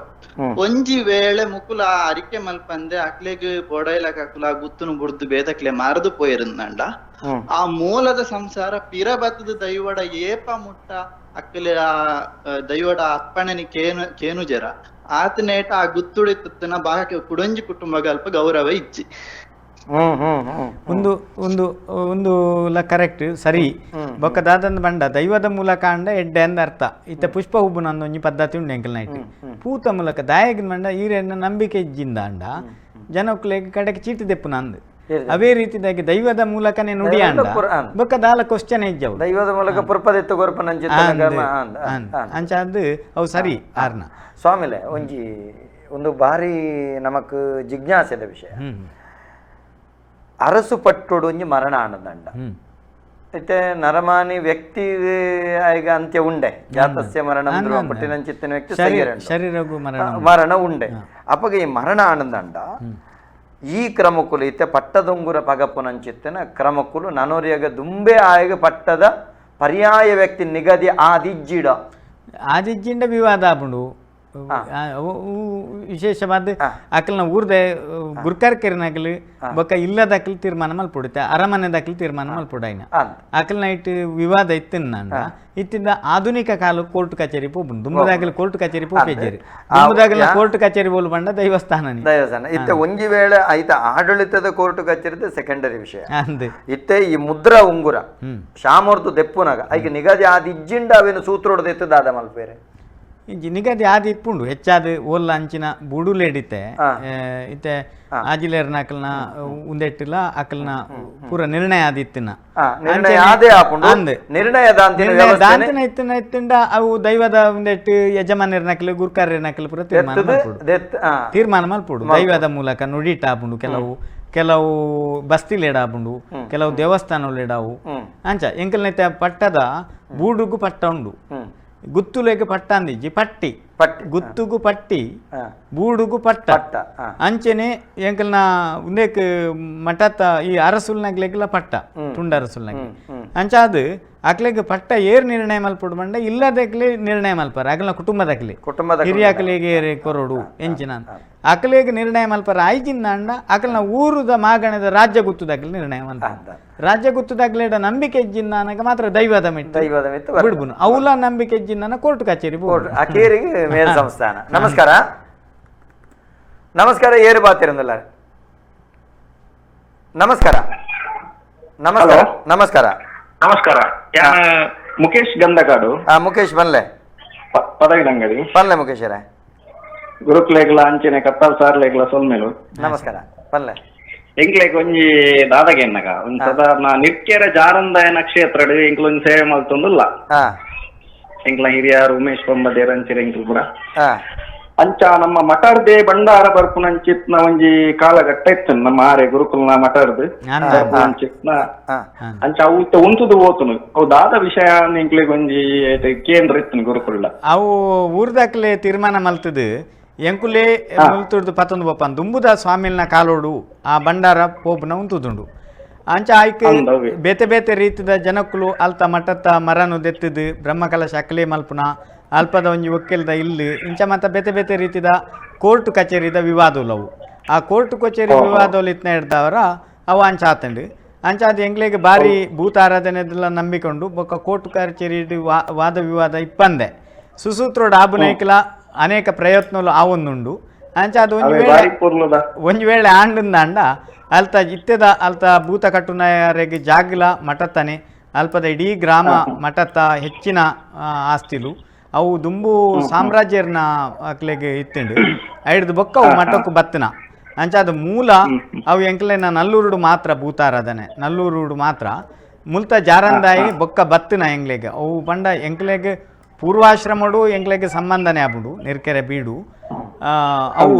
ಒಂಜಿ ವೇಳೆ ಮುಕುಲ ಅರಿಕೆ ಮಲ್ಪಂದೆ ಅಕ್ಲೆಗ್ ಬೊಡೈಲಕ್ ಅಕುಲ ಗುತ್ತುನು ಬುಡ್ದು ಬೇದಕ್ಲೆ ಮಾರದು ಪೋಯಿರಂದಂಡ ಆ ಮೂಲದ ಸಂಸಾರ ಪಿರ ಬತ್ತದ ದೈವಡ ಏಪ ಮುಟ್ಟ ಅಕ್ಲೆ ಆ ದೈವಡ ಅಪ್ಪಣೆನಿ ಕೇನು ಕೇನು ಜರ ಆತನೇಟ ಆ ಗುತ್ತುಡಿತನ ಬಾಕಿ ಕುಡೊಂಜಿ ಕುಟುಂಬಗ ಅಲ್ಪ ಗೌರವ ಇಜ್ಜಿ. ಒಂದು ಒಂದು ಒಂದು ಕರೆಕ್ಟ್ ಸರಿ. ಬೊಕ್ಕ ದಾದಂದ ಬಂಡ ದೈವದ ಮೂಲಕ ಅಂಡ ಎಡ್ಡೆ ಅಂದ ಅರ್ಥ. ಇತ್ತ ಪುಷ್ಪ ಹುಬ್ಬುನ ಒಂಜಿ ಪದ್ಧತಿ ಉಂಡು ಎಂಕಲ್ ನೈಟ್ ಪೂತ ಮೂಲಕ ದಾಯಗ ಬಂಡ ಈರೆನ್ನ ನಂಬಿಕೆ ಇಜ್ಜಿಂದ ಅಂಡ ಜನಕ್ಕುಲೆಗ್ ಕಡೆಗೆ ಚೀಟಿ ದೆಪ್ಪುನ ಅಂದ್. ಅವೇ ರೀತಿದಾಗಿ ದೈವದ ಮೂಲಕನೇ ನುಡಿ ಅಂಡ ಬೊಕ್ಕ ದಾಲ ಕ್ವಶನ್ ಇಜ್ಜವು ದೈವದ ಮೂಲಕ ಪುರ್ಪದೆತ್ತು ಅಂಚ ಅದು ಅವು ಸರಿ ಆರ್ನ. ಸ್ವಾಮಿಲೆ ಒಂಜಿ ಒಂದು ಭಾರಿ ನಮಕ್ ಜಿಜ್ಞಾಸೆದ ವಿಷಯ. ಅರಸು ಪಟ್ಟೊಡು ಒಂಜಿ ಮರಣ ಆನದಂಡ ಇತ್ತೆ ನರಮಾನಿ ವ್ಯಕ್ತಿ ಈಗ ಅಂತ್ಯ ಉಂಡೆ ಜಾತಸ್ಯ ಮರಣ ಪುಟ್ಟಿನಂಚಿತ್ತಿನ ವ್ಯಕ್ತಿ ಮರಣ ಉಂಡೆ. ಅಪಗ ಈ ಮರಣ ಆನದಂಡ ಈ ಕ್ರಮಕ್ಕುಲು ಇತ್ತೆ ಪಟ್ಟದೊಂಗುರ ಪಗಪುನಂಚಿತ್ತಿನ ಕ್ರಮಕ್ಕುಲು ನನೊರಿಯಾಗ ದುಂಬೆ ಆಯಗ ಪಟ್ಟದ ಪರ್ಯಾಯ ವ್ಯಕ್ತಿ ನಿಗದಿ ಆದಿಜ್ಜಿಡ ಆದಿಜ್ಜಿಂಡ ವಿವಾದ ಆಪುಂಡು. ವಿಶೇಷವಾದ ಅಕಲ್ನ ಊರ್ದೆ ಗುರ್ಕಾರ್ಕೆರ್ನಗಲು ಬೊಕ್ಕ ಇಲ್ಲದಕ್ಲು ತೀರ್ಮಾನ ಮಲ್ಪೊಡುತ್ತೆ ಅರಮನೆದಕ್ಲು ತೀರ್ಮಾನ ಮಲ್ಪೊಡಾಯ್ನ ಅಕಲ್ನ ಇಟ್ಟು ವಿವಾದ ಇತ್ತಿನ ಇತ್ತಿಂದ ಆಧುನಿಕ ಕಾಲ ಕೋರ್ಟ್ ಕಚೇರಿ ಪೋಪುಂಡು ದುಂಬುದಾಗಲು ಕೋರ್ಟ್ ಕಚೇರಿ ಪೋಪೇಜೇರಿ ದುಂಬುದಾಗಲ ಕೋರ್ಟ್ ಕಚೇರಿ ಬೋಲು ಬಂಡ ದೈವಸ್ಥಾನ ದೇವಸ್ಥಾನ ಇತ್ತೆ ಒಂಜಿ ವೇಳೆ ಐತ ಆಡಳಿತದ ಕೋರ್ಟ್ ಕಚೇರಿದ ಸೆಕೆಂಡರಿ ವಿಷಯ ಇತ್ತೆ ಈ ಮುದ್ರಾ ಉಂಗುರ ಶಾಮರ್ದು ದೆಪ್ಪುನಾಗ ಐಕೆ ನಿಗದಿ ಆದ ಇಜ್ಜಿಂಡ ಅವೇನು ಸೂತ್ರೋಡು ದೆತ್ತದಾದ ಮಲ್ಪೇರೆ ಇಂಚಿ ನಿಗದಿ ಆದಿ ಇಪ್ಪುಂಡು ಹೆಚ್ಚಾದ ಓಲ್ಲ ಅಂಚಿನ ಬುಡುಲೇಡಿತ್ತೆ ಇತ್ತೆ ಆಜಿಲೇರ್ನ ಅಕಲ್ನ ಉಂದೆಟ್ಟಿಲ್ಲ ಅಕಲ್ನ ಪೂರ ನಿರ್ಣಯ ಆದಿತ್ತಿನ ನಿರ್ಣಯ ದಾಂತಿನ ಇತ್ತಿನ ಇತ್ತಿಂಡ ಅವು ದೈವದ ಉಂದೆಟ್ಟು ಯಜಮಾನರ್ನಕಲು ಗುರ್ಕಾರ್ಯನಕಲು ಪೂರ ತೀರ್ಮಾನ ಮಲ್ಪೊಡು ತೀರ್ಮಾನ ಮಲ್ಪೊಡು ದೈವದ ಮೂಲಕ ನುಡಿಟ ಆಪುಂಡು ಕೆಲವು ಕೆಲವು ಬಸ್ತಿಲೇಡಾಪುಂಡು ಕೆಲವು ದೇವಸ್ಥಾನಲೇಡಾವು ಅಂಚ ಎಂಕಲ್ನೈತೆ ಪಟ್ಟದ ಬೂಡುಗು ಪಟ್ಟ ಉಂಡು ಗುತ್ತುಲೆಗ್ ಪಟ್ಟ ಅಂದಿಜ್ಜಿ ಪಟ್ಟಿ ಗುತ್ತುಗು ಪಟ್ಟಿ ಬೂಡುಗು ಪಟ್ಟ ಅಂಚೆನೆ ಎಂಕಲ್ನ ಉಂದೇಕ್ ಮಠತ್ತ ಈ ಅರಸುಲ್ನಗ್ಲೆಗ್ಲ ಪಟ್ಟ ತುಂಡ ಅರಸುಲ್ನಗ್ಲೆ ಅಂಚ ಅದು ಅಕ್ಲೆಗ್ ಪಟ್ಟ ಏರ್ ನಿರ್ಣಯ ಮಲ್ಪೊಡು ಮಂಡ ಇಲ್ಲದಕ್ಲೆ ನಿರ್ಣಯ ಮಲ್ಪಾರ ಅಕಲ್ನ ಕುಟುಂಬದಕ್ಲೆ ಕುಟುಂಬದ ಹಿರಿಯಾಕಲಿಗೆ ಕೊರಡು ಎಂಚಿನ ಅಕಲೆಗ್ ನಿರ್ಣಯ ಮಲ್ಪಾರ ಐಜಿಂದ ಅಂಡ ಅಕಲ್ನ ಊರುದ ಮಾಗಣದ ರಾಜ್ಯ ಗುತ್ತುದಾಗಲಿ ನಿರ್ಣಯ ಮಲ್ಪ ರಾಜ್ಯ ಗುತ್ತುದಾಗ್ಲೇಡ ನಂಬಿಕೆ ಇಜ್ಜಿಂದ ಮಾತ್ರ ದೈವದ ಮಿಟ್ಟು ದೈವದ ಮಿತ್ತು ಬಿಡ್ಬುನು ಅವಲ ನಂಬಿಕೆ ಇಜ್ಜಿಂದ ಕೋರ್ಟ್ ಕಚೇರಿ ಅಕೇರಿಗೆ ಮೇಲ್ ಸಂಸ್ಥಾನ. ನಮಸ್ಕಾರ ನಮಸ್ಕಾರ ಏರು ಬಾತಿರಂದಲ್ಲ. ನಮಸ್ಕಾರ ನಮಸ್ಕಾರ ನಮಸ್ಕಾರ ನಮಸ್ಕಾರ. ಮುಖೇಶ್ ಗಂಧಕಾಡು. ಮುಖೇಶ್ ಬನ್ಲೆ ಪದವಿದಂಗಡಿ ಬನ್ಲೆ ಮುಖೇಶರೇ. ಗುರುಕ್ಲೇಗ್ಲ ಅಂಚನೆ ಕತ್ತಾಲ್ ಸಾರ್ಲೇಗ್ಲ ಸೊಲ್ಮೇಲು ನಮಸ್ಕಾರ ಬನ್ಲೆ. ಎಂಕ್ಲೆಗ್ ಒಂಜಿ ದಾದಗೆನ್ನಗ ಒಂಜಿ ಸಾಧಾರಣ ನಿರ್ಕೆರೆ ಜಾರಂದಾಯನ ಕ್ಷೇತ್ರಡ್ ಎಂಕ್ಲ ಒಂಜಿ ಸೇವೆ ಮಲ್ತೊಂದುಲ್ಲ. ಎಂಕ್ಲ ಹಿರಿಯಾರ್ ಉಮೇಶ್ ಪಂಬದೇರ್ ಅಂಚನೆ ಎಂಕ್ಲು ಪೂರ ಅಂಚ ನಮ್ಮ ಮಠರ್ದೇ ಭಂಡಾರ ಬರ್ಪುನಂಚಿತ್ನ ಒಂಜಿ ಕಾಲಘಟ್ಟ ಇತ್ತು ನಮ್ಮ ಆರೆ ಗುರುಕುಲ್ನ ಮಠರ್ದು ಬರ್ಪುನಂಚಿತ್ನ ಅಂಚ ಅವು ಇತ್ತ ಉಂತುದು ಹೋತುನು ಅವು ದಾದ ವಿಷಯ ಎಂಕ್ಲೆಗ್ ಒಂಜಿ ಕೇಂದ್ರ ಇತ್ತು ಗುರುಕುಲ್ನ. ಅವು ಊರ್ದಾಕ್ಲೆ ತೀರ್ಮಾನ ಮಲ್ತದು ಎಂಕುಲೇ ಮುಲ್ತುರ್ದು ಪತ್ತೊಂದು ಬೊಪ್ಪನ್ ದುಂಬುದ ಸ್ವಾಮಿಲ್ನ ಕಾಲೋಡು ಆ ಭಂಡಾರ ಪೋಪುನ ಉಂತುದುಂಡು ಅಂಚ ಆಯ್ಕೆ ಬೇತೆ ಬೇತೆ ರೀತಿದ ಜನಕ್ಕುಲು ಅಲ್ತ ಮಠತ್ತ ಮರನು ದೆತ್ತದು ಬ್ರಹ್ಮಕಲಶ ಅಕ್ಲೆ ಮಲ್ಪುನ ಅಲ್ಪದ ಒಂಜಿ ಒಕ್ಕೆಲ್ದ ಇಲ್ಲಿ ಇಂಚ ಮತ್ತ ಬೇತೆ ಬೇತೆ ರೀತಿದ ಕೋರ್ಟ್ ಕಚೇರಿದ ವಿವಾದಲವು ಆ ಕೋರ್ಟ್ ಕಚೇರಿ ವಿವಾದಲು ಇತ್ನ ಹಿಡ್ದವರ ಅವು ಅಂಚ ಆತಂಡು ಅಂಚ ಅದು ಎಂಗ್ಲಿಗೆ ಬಾರಿ ಭೂತ ಆರಾಧನೆದೆಲ್ಲ ನಂಬಿಕೊಂಡು ಬೊಕ್ಕ ಕೋರ್ಟ್ ಕಚೇರಿ ವಾದ ವಿವಾದ ಇಪ್ಪಂದೆ ಸುಸೂತ್ರೋಡು ಆಬುನೈಕ್ಲ ಅನೇಕ ಪ್ರಯತ್ನలు ಆವೊಂದುಂಡು ಅಂಚ ಅದು ಒಂಜಿ ವೇಳೆ ಒಂಜಿ ವೇಳೆ ಆಂಡಿಂದ ಅಲ್ತ ಇತ್ತೆದ ಅಲ್ತ ಭೂತ ಕಟ್ಟುನಾಯರಿಗೆ ಜಾಗಲ ಮಠತ್ತನೆ ಅಲ್ಪದ ಇಡೀ ಗ್ರಾಮ ಮಠತ್ತ ಹೆಚ್ಚಿನ ಆಸ್ತಿಲು ಅವು ದುಂಬು ಸಾಮ್ರಾಜ್ಯರ್ನ ಅಕ್ಲೆಗ್ ಇತ್ತುಂಡು ಐಡ್ದು ಬೊಕ್ಕ ಅವು ಮಠಕ್ಕೂ ಬತ್ತನ ಅಂಚ ಅದು ಮೂಲ ಅವು ಎಂಕ್ಲೆನ ನಲ್ಲೂರುಡು ಮಾತ್ರ ಭೂತಾರಾಧನೆ ನಲ್ಲೂರುಡು ಮಾತ್ರ ಮುಲ್ತ ಜಾರಂದಾಯಿ ಬೊಕ್ಕ ಬತ್ತನ ಎಂಗ್ಲೆಗ್ ಅವು ಪಂಡ ಎಂಕ್ಲೆಗ್ ಪೂರ್ವಾಶ್ರಮಡು ಎಂಕ್ಲೆಗ್ ಸಂಬಂಧನೆ ಆಪುಂಡು ನಿರ್ಕೆರೆ ಬೀಡು ಅವು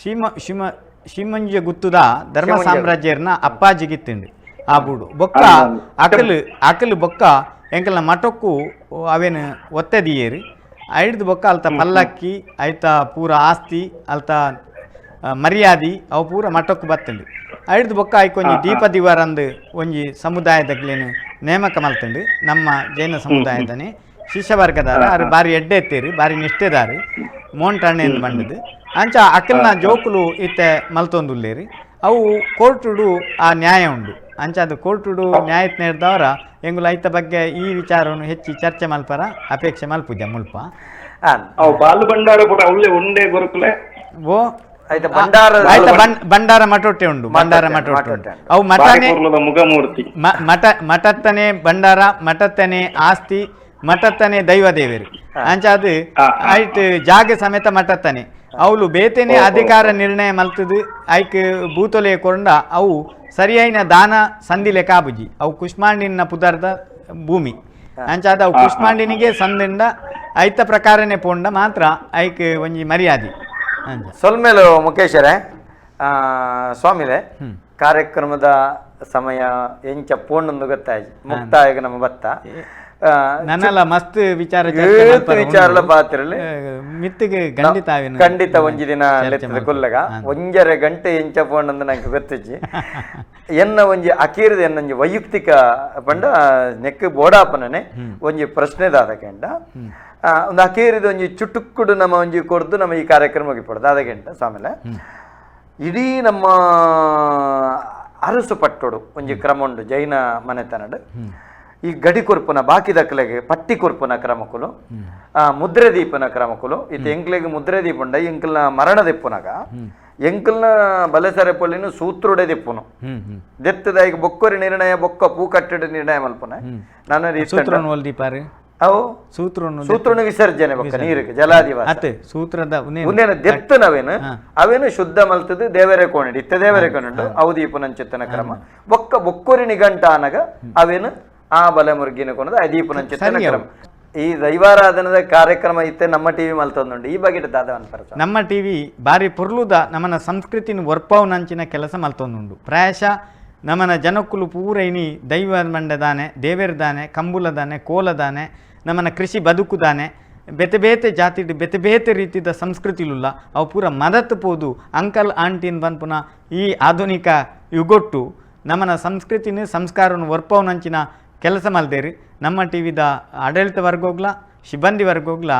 ಶಿಮ ಶಿಮ ಶಿಮಂಜ ಗುತ್ತುದ ಧರ್ಮ ಸಾಮ್ರಾಜ್ಯರ್ನ ಅಪ್ಪಾಜಿಗಿತ್ತುಂಡು ಆ ಬೂಡು ಬೊಕ್ಕ ಅಕಲು ಅಕಲು ಬೊಕ್ಕ ಎಂಕಲ್ನ ಮಠಕ್ಕೂ ಅವೇನು ಒತ್ತೆದಿಯೇರು ಐಡ್ದು ಬೊಕ್ಕ ಅಲ್ತ ಪಲ್ಲಕ್ಕಿ ಐತ ಪೂರ ಆಸ್ತಿ ಅಲ್ತ ಮರ್ಯಾದಿ ಅವು ಪೂರ ಮಠಕ್ಕೂ ಬತ್ತುಂಡು ಐಡ್ದು ಬೊಕ್ಕ ಐಕೊಂಜಿ ದೀಪ ದಿವಾರಂದು ಒಂಜಿ ಸಮುದಾಯದಗ್ಲೇನು ನೇಮಕ ಮಲ್ತುಂಡು ನಮ್ಮ ಜೈನ ಸಮುದಾಯದನೆ ಶಿಷ್ಯವರ್ಗದಾರ ಅರು ಬಾರಿ ಎಡ್ಡೆ ಎತ್ತೀರಿ ಬಾರಿ ನಿಷ್ಠೆದಾರಿ ಮೋಂಟಣ್ಣೆಂದು ಬಂಡದು ಅಂಚ ಅಕಲ್ನ ಜೋಕುಲು ಇತ್ತೆ ಮಲ್ತೊಂದುಲ್ಲೇರಿ ಅವು ಕೋರ್ಟುಡು ಆ ನ್ಯಾಯ ಉಂಡು ಅಂಚ ಅದು ಕೋರ್ಟುಡು ನ್ಯಾಯ ನೇರ್ದವರ ಎಂಗುಲ ಐತ ಬಗ್ಗೆ ಈ ವಿಚಾರವನ್ನು ಹೆಚ್ಚಿ ಚರ್ಚೆ ಮಲ್ಪರ ಅಪೇಕ್ಷೆ ಮಲ್ಪುಜ ಮುಲ್ಪ ಬಾಲು ಭಂಡಾರ ಪೂರ ಉಳ್ಳೆ ಉಂಡೆ ಗುರುಕುಲೆ ಓ ಐತ ಭಂಡಾರ ಭಂಡಾರ ಮಠೊಟ್ಟೆ ಉಂಡು ಭಂಡಾರ ಮಠೊಟ್ಟೆ ಉಂಡು ಅವು ಮಠನೇ ಮುಗಮೂರ್ತಿ ಮಠ ಮಠತ್ತನೆ ಭಂಡಾರ ಮಠತ್ತನೆ ಆಸ್ತಿ ಮಠತ್ತನೆ ದೈವ ದೇವರು ಅಂಚ ಅದು ಐಟ್ ಜಾಗ ಸಮೇತ ಮಠತ್ತನೆ ಅವಳು ಬೇತೇನೆ ಅಧಿಕಾರ ನಿರ್ಣಯ ಮಲ್ತದು ಐಕ್ ಭೂತೊಲೆ ಕೊಂಡ ಅವು ಸರಿಯಾಯಿನ ದಾನ ಸಂಧಿಲೆ ಕಾಬುಜಿ ಅವು ಕುಷ್ಮಾಂಡಿನ ಪುದರ್ದ ಭೂಮಿ ಅಂಚಾದ ಅವು ಕುಷ್ಮಾಂಡಿನಿಗೆ ಸಂದಿಂದ ಐತ ಪ್ರಕಾರನೇ ಪೋಂಡ ಮಾತ್ರ ಐಕ್ ಒಂಜಿ ಮರ್ಯಾದೆ. ಸೊಲ್ಮೇಲು ಮುಖೇಶರೇ ಸ್ವಾಮಿಲೆ ಕಾರ್ಯಕ್ರಮದ ಸಮಯ ಎಂಚ ಪೋಂಡೊಂದು ಗೊತ್ತಾಯ್ತು ಮುಕ್ತಾಯಗ ನಮ್ಮ ಬತ್ತ. ನನ್ನಲ್ಲ ಮಸ್ತ್ ವಿಚಾರ ವಿಚಾರಲ ಪಾತ್ರಲಿ ಮಿತ್ತಿಗೆ ಖಂಡಿತ ಖಂಡಿತ ಒಂಜಿ ದಿನ ಲೆತ್ತದ ಕುಲ್ಲಗ 1.5 ಗಂಟೆ ಎಂಚ ಫೋನ್ ಅಂದ್ ನಂಗೆ ಗೊತ್ತಿಜ್ಜಿ. ಎನ್ನ ಒಂಜಿ ಅಕೀರದ ಎನ್ನೊಂಜಿ ವೈಯಕ್ತಿಕ ಪಂಡ ನೆಕ್ ಬೋಡಾಪನನೆ ಒಂಜಿ ಪ್ರಶ್ನೆ ದಾದ ಕೆಂಡ ಒಂದು ಅಕೀರಿದ ಒಂಜಿ ಚುಟುಕ್ಕುಡು ನಮ್ಮ ಒಂಜಿ ಕೊರ್ದು ನಮ್ಮ ಈ ಕಾರ್ಯಕ್ರಮಕ್ಕೆ ಪಡ್ದು ದಾದ ಕೆಂಡ ಸ್ವಾಮಿಲೆ ಇಡೀ ನಮ್ಮ ಅರಸು ಪಟ್ಟೋಡು ಒಂಜಿ ಕ್ರಮ ಉಂಡು ಜೈನ ಮನೆತನಡು. ಈ ಗಡಿ ಕೊರ್ಪುನ ಬಾಕಿ ದಕ್ಕಲೆಗೆ ಪಟ್ಟಿ ಕೊರ್ಪುನ ಕ್ರಮಕುಲು, ಮುದ್ರೆ ದೀಪನ ಕ್ರಮಕುಲು, ಇತ್ತು ಎಂಕ್ಲೆಗ್ ಮುದ್ರೆ ದೀಪುಂಡ ಎಂಕಲ್ನ ಮರಣ ದೆಪ್ಪುನಾಗ ಎಂಕಲ್ನ ಬಲೆಸರೆ ಪೊಲಿನ ಸೂತ್ರುಡೆ ದೆಪ್ಪುನು ದೆತ್ತದ ಈಗ ಬೊಕ್ಕೊರಿ ನಿರ್ಣಯ ಬೊಕ್ಕ ಪೂ ಕಟ್ಟಡ ನಿರ್ಣಯ ಮಲ್ಪುನ ನನ್ನ ಅವು ಸೂತ್ರನು ವಿಸರ್ಜನೆ ಬೊಕ್ಕ ನೀರಿಗೆ ಜಲಾದಿವಾಸ ಸೂತ್ರದ ಉಂದೇನ ದೆತ್ತನವೇನು ಅವೇನು ಶುದ್ಧ ಮಲ್ತದ ದೇವರೇ ಕೋಣಿಡು ಇತ್ತ ದೇವರೇ ಕೋಣಿಡು ಅವು ದೀಪನಂಚಿತ್ತನ ಕ್ರಮ ಬೊಕ್ಕ ಬೊಕ್ಕೊರಿ ನಿಘಂಟ ಆನಗ ಅವೇನು ಆ ಬಲೆ ಮುರುಗಿನ ಕೊನದ ದೀಪನಂಚಿತ್ತನ ಕ್ರಮ. ಈ ದೈವಾರಾಧನದ ಕಾರ್ಯಕ್ರಮ ಇತ್ತೆ ನಮ್ಮ ಟಿವಿ ಮಲ್ತೊಂದುಂಡು ಈ ಬಗ್ಗೆ ದಾದವನ್ ಪರಸ ನಮ್ಮ ಟಿವಿ ಬಾರಿ ಪೊರ್ಲುದ ನಮ್ಮನ ಸಂಸ್ಕೃತಿನ ಒರ್ಪವನಂಚಿನ ಕೆಲಸ ಮಲ್ತೊಂದುಂಡು. ಪ್ರಾಯಶಃ ನಮ್ಮನ ಜನಕ್ಕುಲು ಪೂರ ಇನಿ ದೈವ ಮಂಡದಾನೆ ದೇವೇರ್ದಾನೆ ಕಂಬುಲದಾನೆ ಕೋಲದಾನೆ ನಮ್ಮನ ಕೃಷಿ ಬದುಕುದಾನೆ ಬೇತೆ ಬೇತೆ ಜಾತಿಡ್ ಬೇತೆ ಬೇತೆ ರೀತಿದ ಸಂಸ್ಕೃತಿಲುಲ್ಲ ಅವು ಪೂರ ಮದತ್ ಪೋದು ಅಂಕಲ್ ಆಂಟಿನ್ ಪನ್ಪುನ ಈ ಆಧುನಿಕ ಯುಗೊಟ್ಟು ನಮ್ಮನ ಸಂಸ್ಕೃತಿನ ಸಂಸ್ಕಾರನ ಒರ್ಪವನಂಚಿನ ಕೆಲಸ ಮಲ್ದೇರಿ. ನಮ್ಮ ಟಿ ವಿದ ಆಡಳಿತ ವರ್ಗೋಗ್ಲ ಸಿಬ್ಬಂದಿ ವರ್ಗೋಗ್ಲ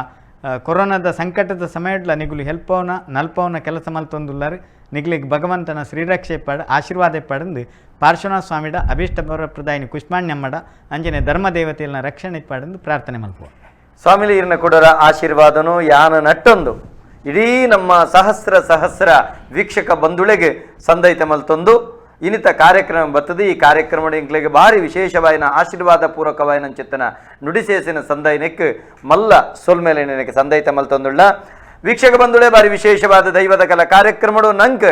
ಕೊರೋನಾದ ಸಂಕಟದ ಸಮಯಡ್ಲ ನಿಗುಲು ಹೆಲ್ಪವನ ನಲ್ಪವನ ಕೆಲಸ ಮಲ್ತೊಂದುಲ್ಲಾರು. ನಿಗ್ಲಿಗ್ ಭಗವಂತನ ಶ್ರೀರಕ್ಷೆ ಪಡ ಆಶೀರ್ವಾದ ಪಡೆದು ಪಾರ್ಶ್ವನಾಥ ಸ್ವಾಮಿಡ ಅಭೀಷ್ಟ ಪ್ರದಾಯಿನಿ ಕುಷ್ಮಾಣ್ಯಮ್ಮಡ ಅಂಜನೆ ಧರ್ಮದೇವತೆಯನ್ನ ರಕ್ಷಣೆ ಪಡೆದು ಪ್ರಾರ್ಥನೆ ಮಲ್ಪುವ. ಸ್ವಾಮಿಲಿ ಇರ್ನ ಕೊಡರ ಆಶೀರ್ವಾದನು ಯಾನ ನಟ್ಟೊಂದು ಇಡೀ ನಮ್ಮ ಸಹಸ್ರ ಸಹಸ್ರ ವೀಕ್ಷಕ ಬಂಧುಳೆಗೆ ಸಂದೈತ ಮಲ್ತೊಂದು ಇನ್ನಿತ ಕಾರ್ಯಕ್ರಮ ಬರ್ತದೆ. ಈ ಕಾರ್ಯಕ್ರಮ ಇಂಕ್ಲೆಗೆ ಭಾರಿ ವಿಶೇಷವಾಯಿನ ಆಶೀರ್ವಾದ ಪೂರ್ವಕವಾಯಿನ ಚಿತ್ತನ ನುಡಿಸೇಸಿನ ಸಂದೈನಕ್ಕೆ ಮಲ್ಲ ಸೊಲ್ಮೇಲೆ ನೆನಕ್ಕೆ ಸಂದೈತ ಮಲ್ತೊಂದುಳ್ಳ ವೀಕ್ಷಕ ಬಂಧುಳೆ ಭಾರಿ ವಿಶೇಷವಾದ ದೈವದ ಕಲ ಕಾರ್ಯಕ್ರಮಡು ನಂಕ್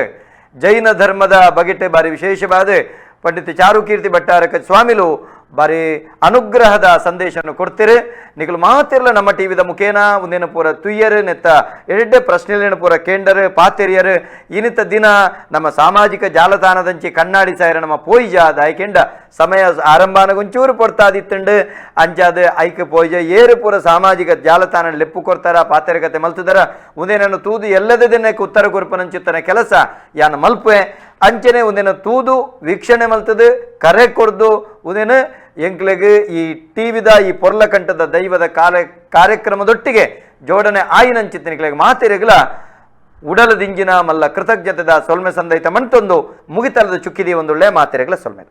ಜೈನ ಧರ್ಮದ ಬಗೆಟೆ ಭಾರಿ ವಿಶೇಷವಾದ ಪಂಡಿತ ಚಾರುಕೀರ್ತಿ ಭಟ್ಟಾರಕ ಸ್ವಾಮಿಲು ಭಾರಿ ಅನುಗ್ರಹದ ಸಂದೇಶವನ್ನು ಕೊಡ್ತೀರಿ. ನಿಗಲು ಮಾತಿರ್ಲ ನಮ್ಮ ಟಿವಿದ ಮುಖೇನ ಒಂದೇನು ಪೂರ ತುಯ್ಯರು ನೆತ್ತ ಎರಡೇ ಪ್ರಶ್ನೆಲೇನು ಪೂರ ಕೇಂಡರು ಪಾತೆರಿಯರು ಇನ್ನಿತ ದಿನ ನಮ್ಮ ಸಾಮಾಜಿಕ ಜಾಲತಾಣದಂಚಿ ಕಣ್ಣಾಡಿ ಸಾಯರ ನಮ್ಮ ಪೋಯಿಜ ದಾಯ್ಕೆಂಡ ಸಮಯ ಆರಂಭನಗೊಂಚೂರು ಪೊರ್ತಾದಿತ್ತುಂಡು ಅಂಚಾದ ಐಕ್ ಪೋಯಿಜ ಏರು ಪೂರ ಸಾಮಾಜಿಕ ಜಾಲತಾಣ ಲೆಪ್ಪು ಕೊರ್ತಾರ ಪಾತೆರಕತೆ ಮಲ್ತದರ ಒಂದೇನನ್ನು ತೂದು ಎಲ್ಲದ ದಿನಕ್ಕೆ ಉತ್ತರ ಕೊರ್ಪನಂಚಿತ್ತನ ಕೆಲಸ ಯಾನ ಮಲ್ಪೆ ಅಂಚನೆ ಒಂದೇನ ತೂದು ವೀಕ್ಷಣೆ ಮಲ್ತದು ಕರೆ ಕೊರ್ದು ಉದೇನ ಎಂಕ್ಲೆಗ್ ಈ ಟಿವಿದ ಈ ಪೊರ್ಲಕಂಠದ ದೈವದ ಕಾರ್ಯಕ್ರಮದೊಟ್ಟಿಗೆ ಜೋಡಣೆ ಆಯಿನಂಚಿತ್ತನಿಕ್ಲೆಗ್ ಮಾತಿರಗ್ಲ ಉಡಲದಿಂಜಿನ ಮಲ್ಲ ಕೃತಜ್ಞತೆದ ಸೊಲ್ಮೆ ಸಂದೈತ ಮಣ್ತೊಂದು ಮುಗಿತಲದ ಚುಕ್ಕಿದಿ ಒಂದೊಳ್ಳೆ ಮಾತಿರಗ್ಲ ಸೊಲ್ಮೆ.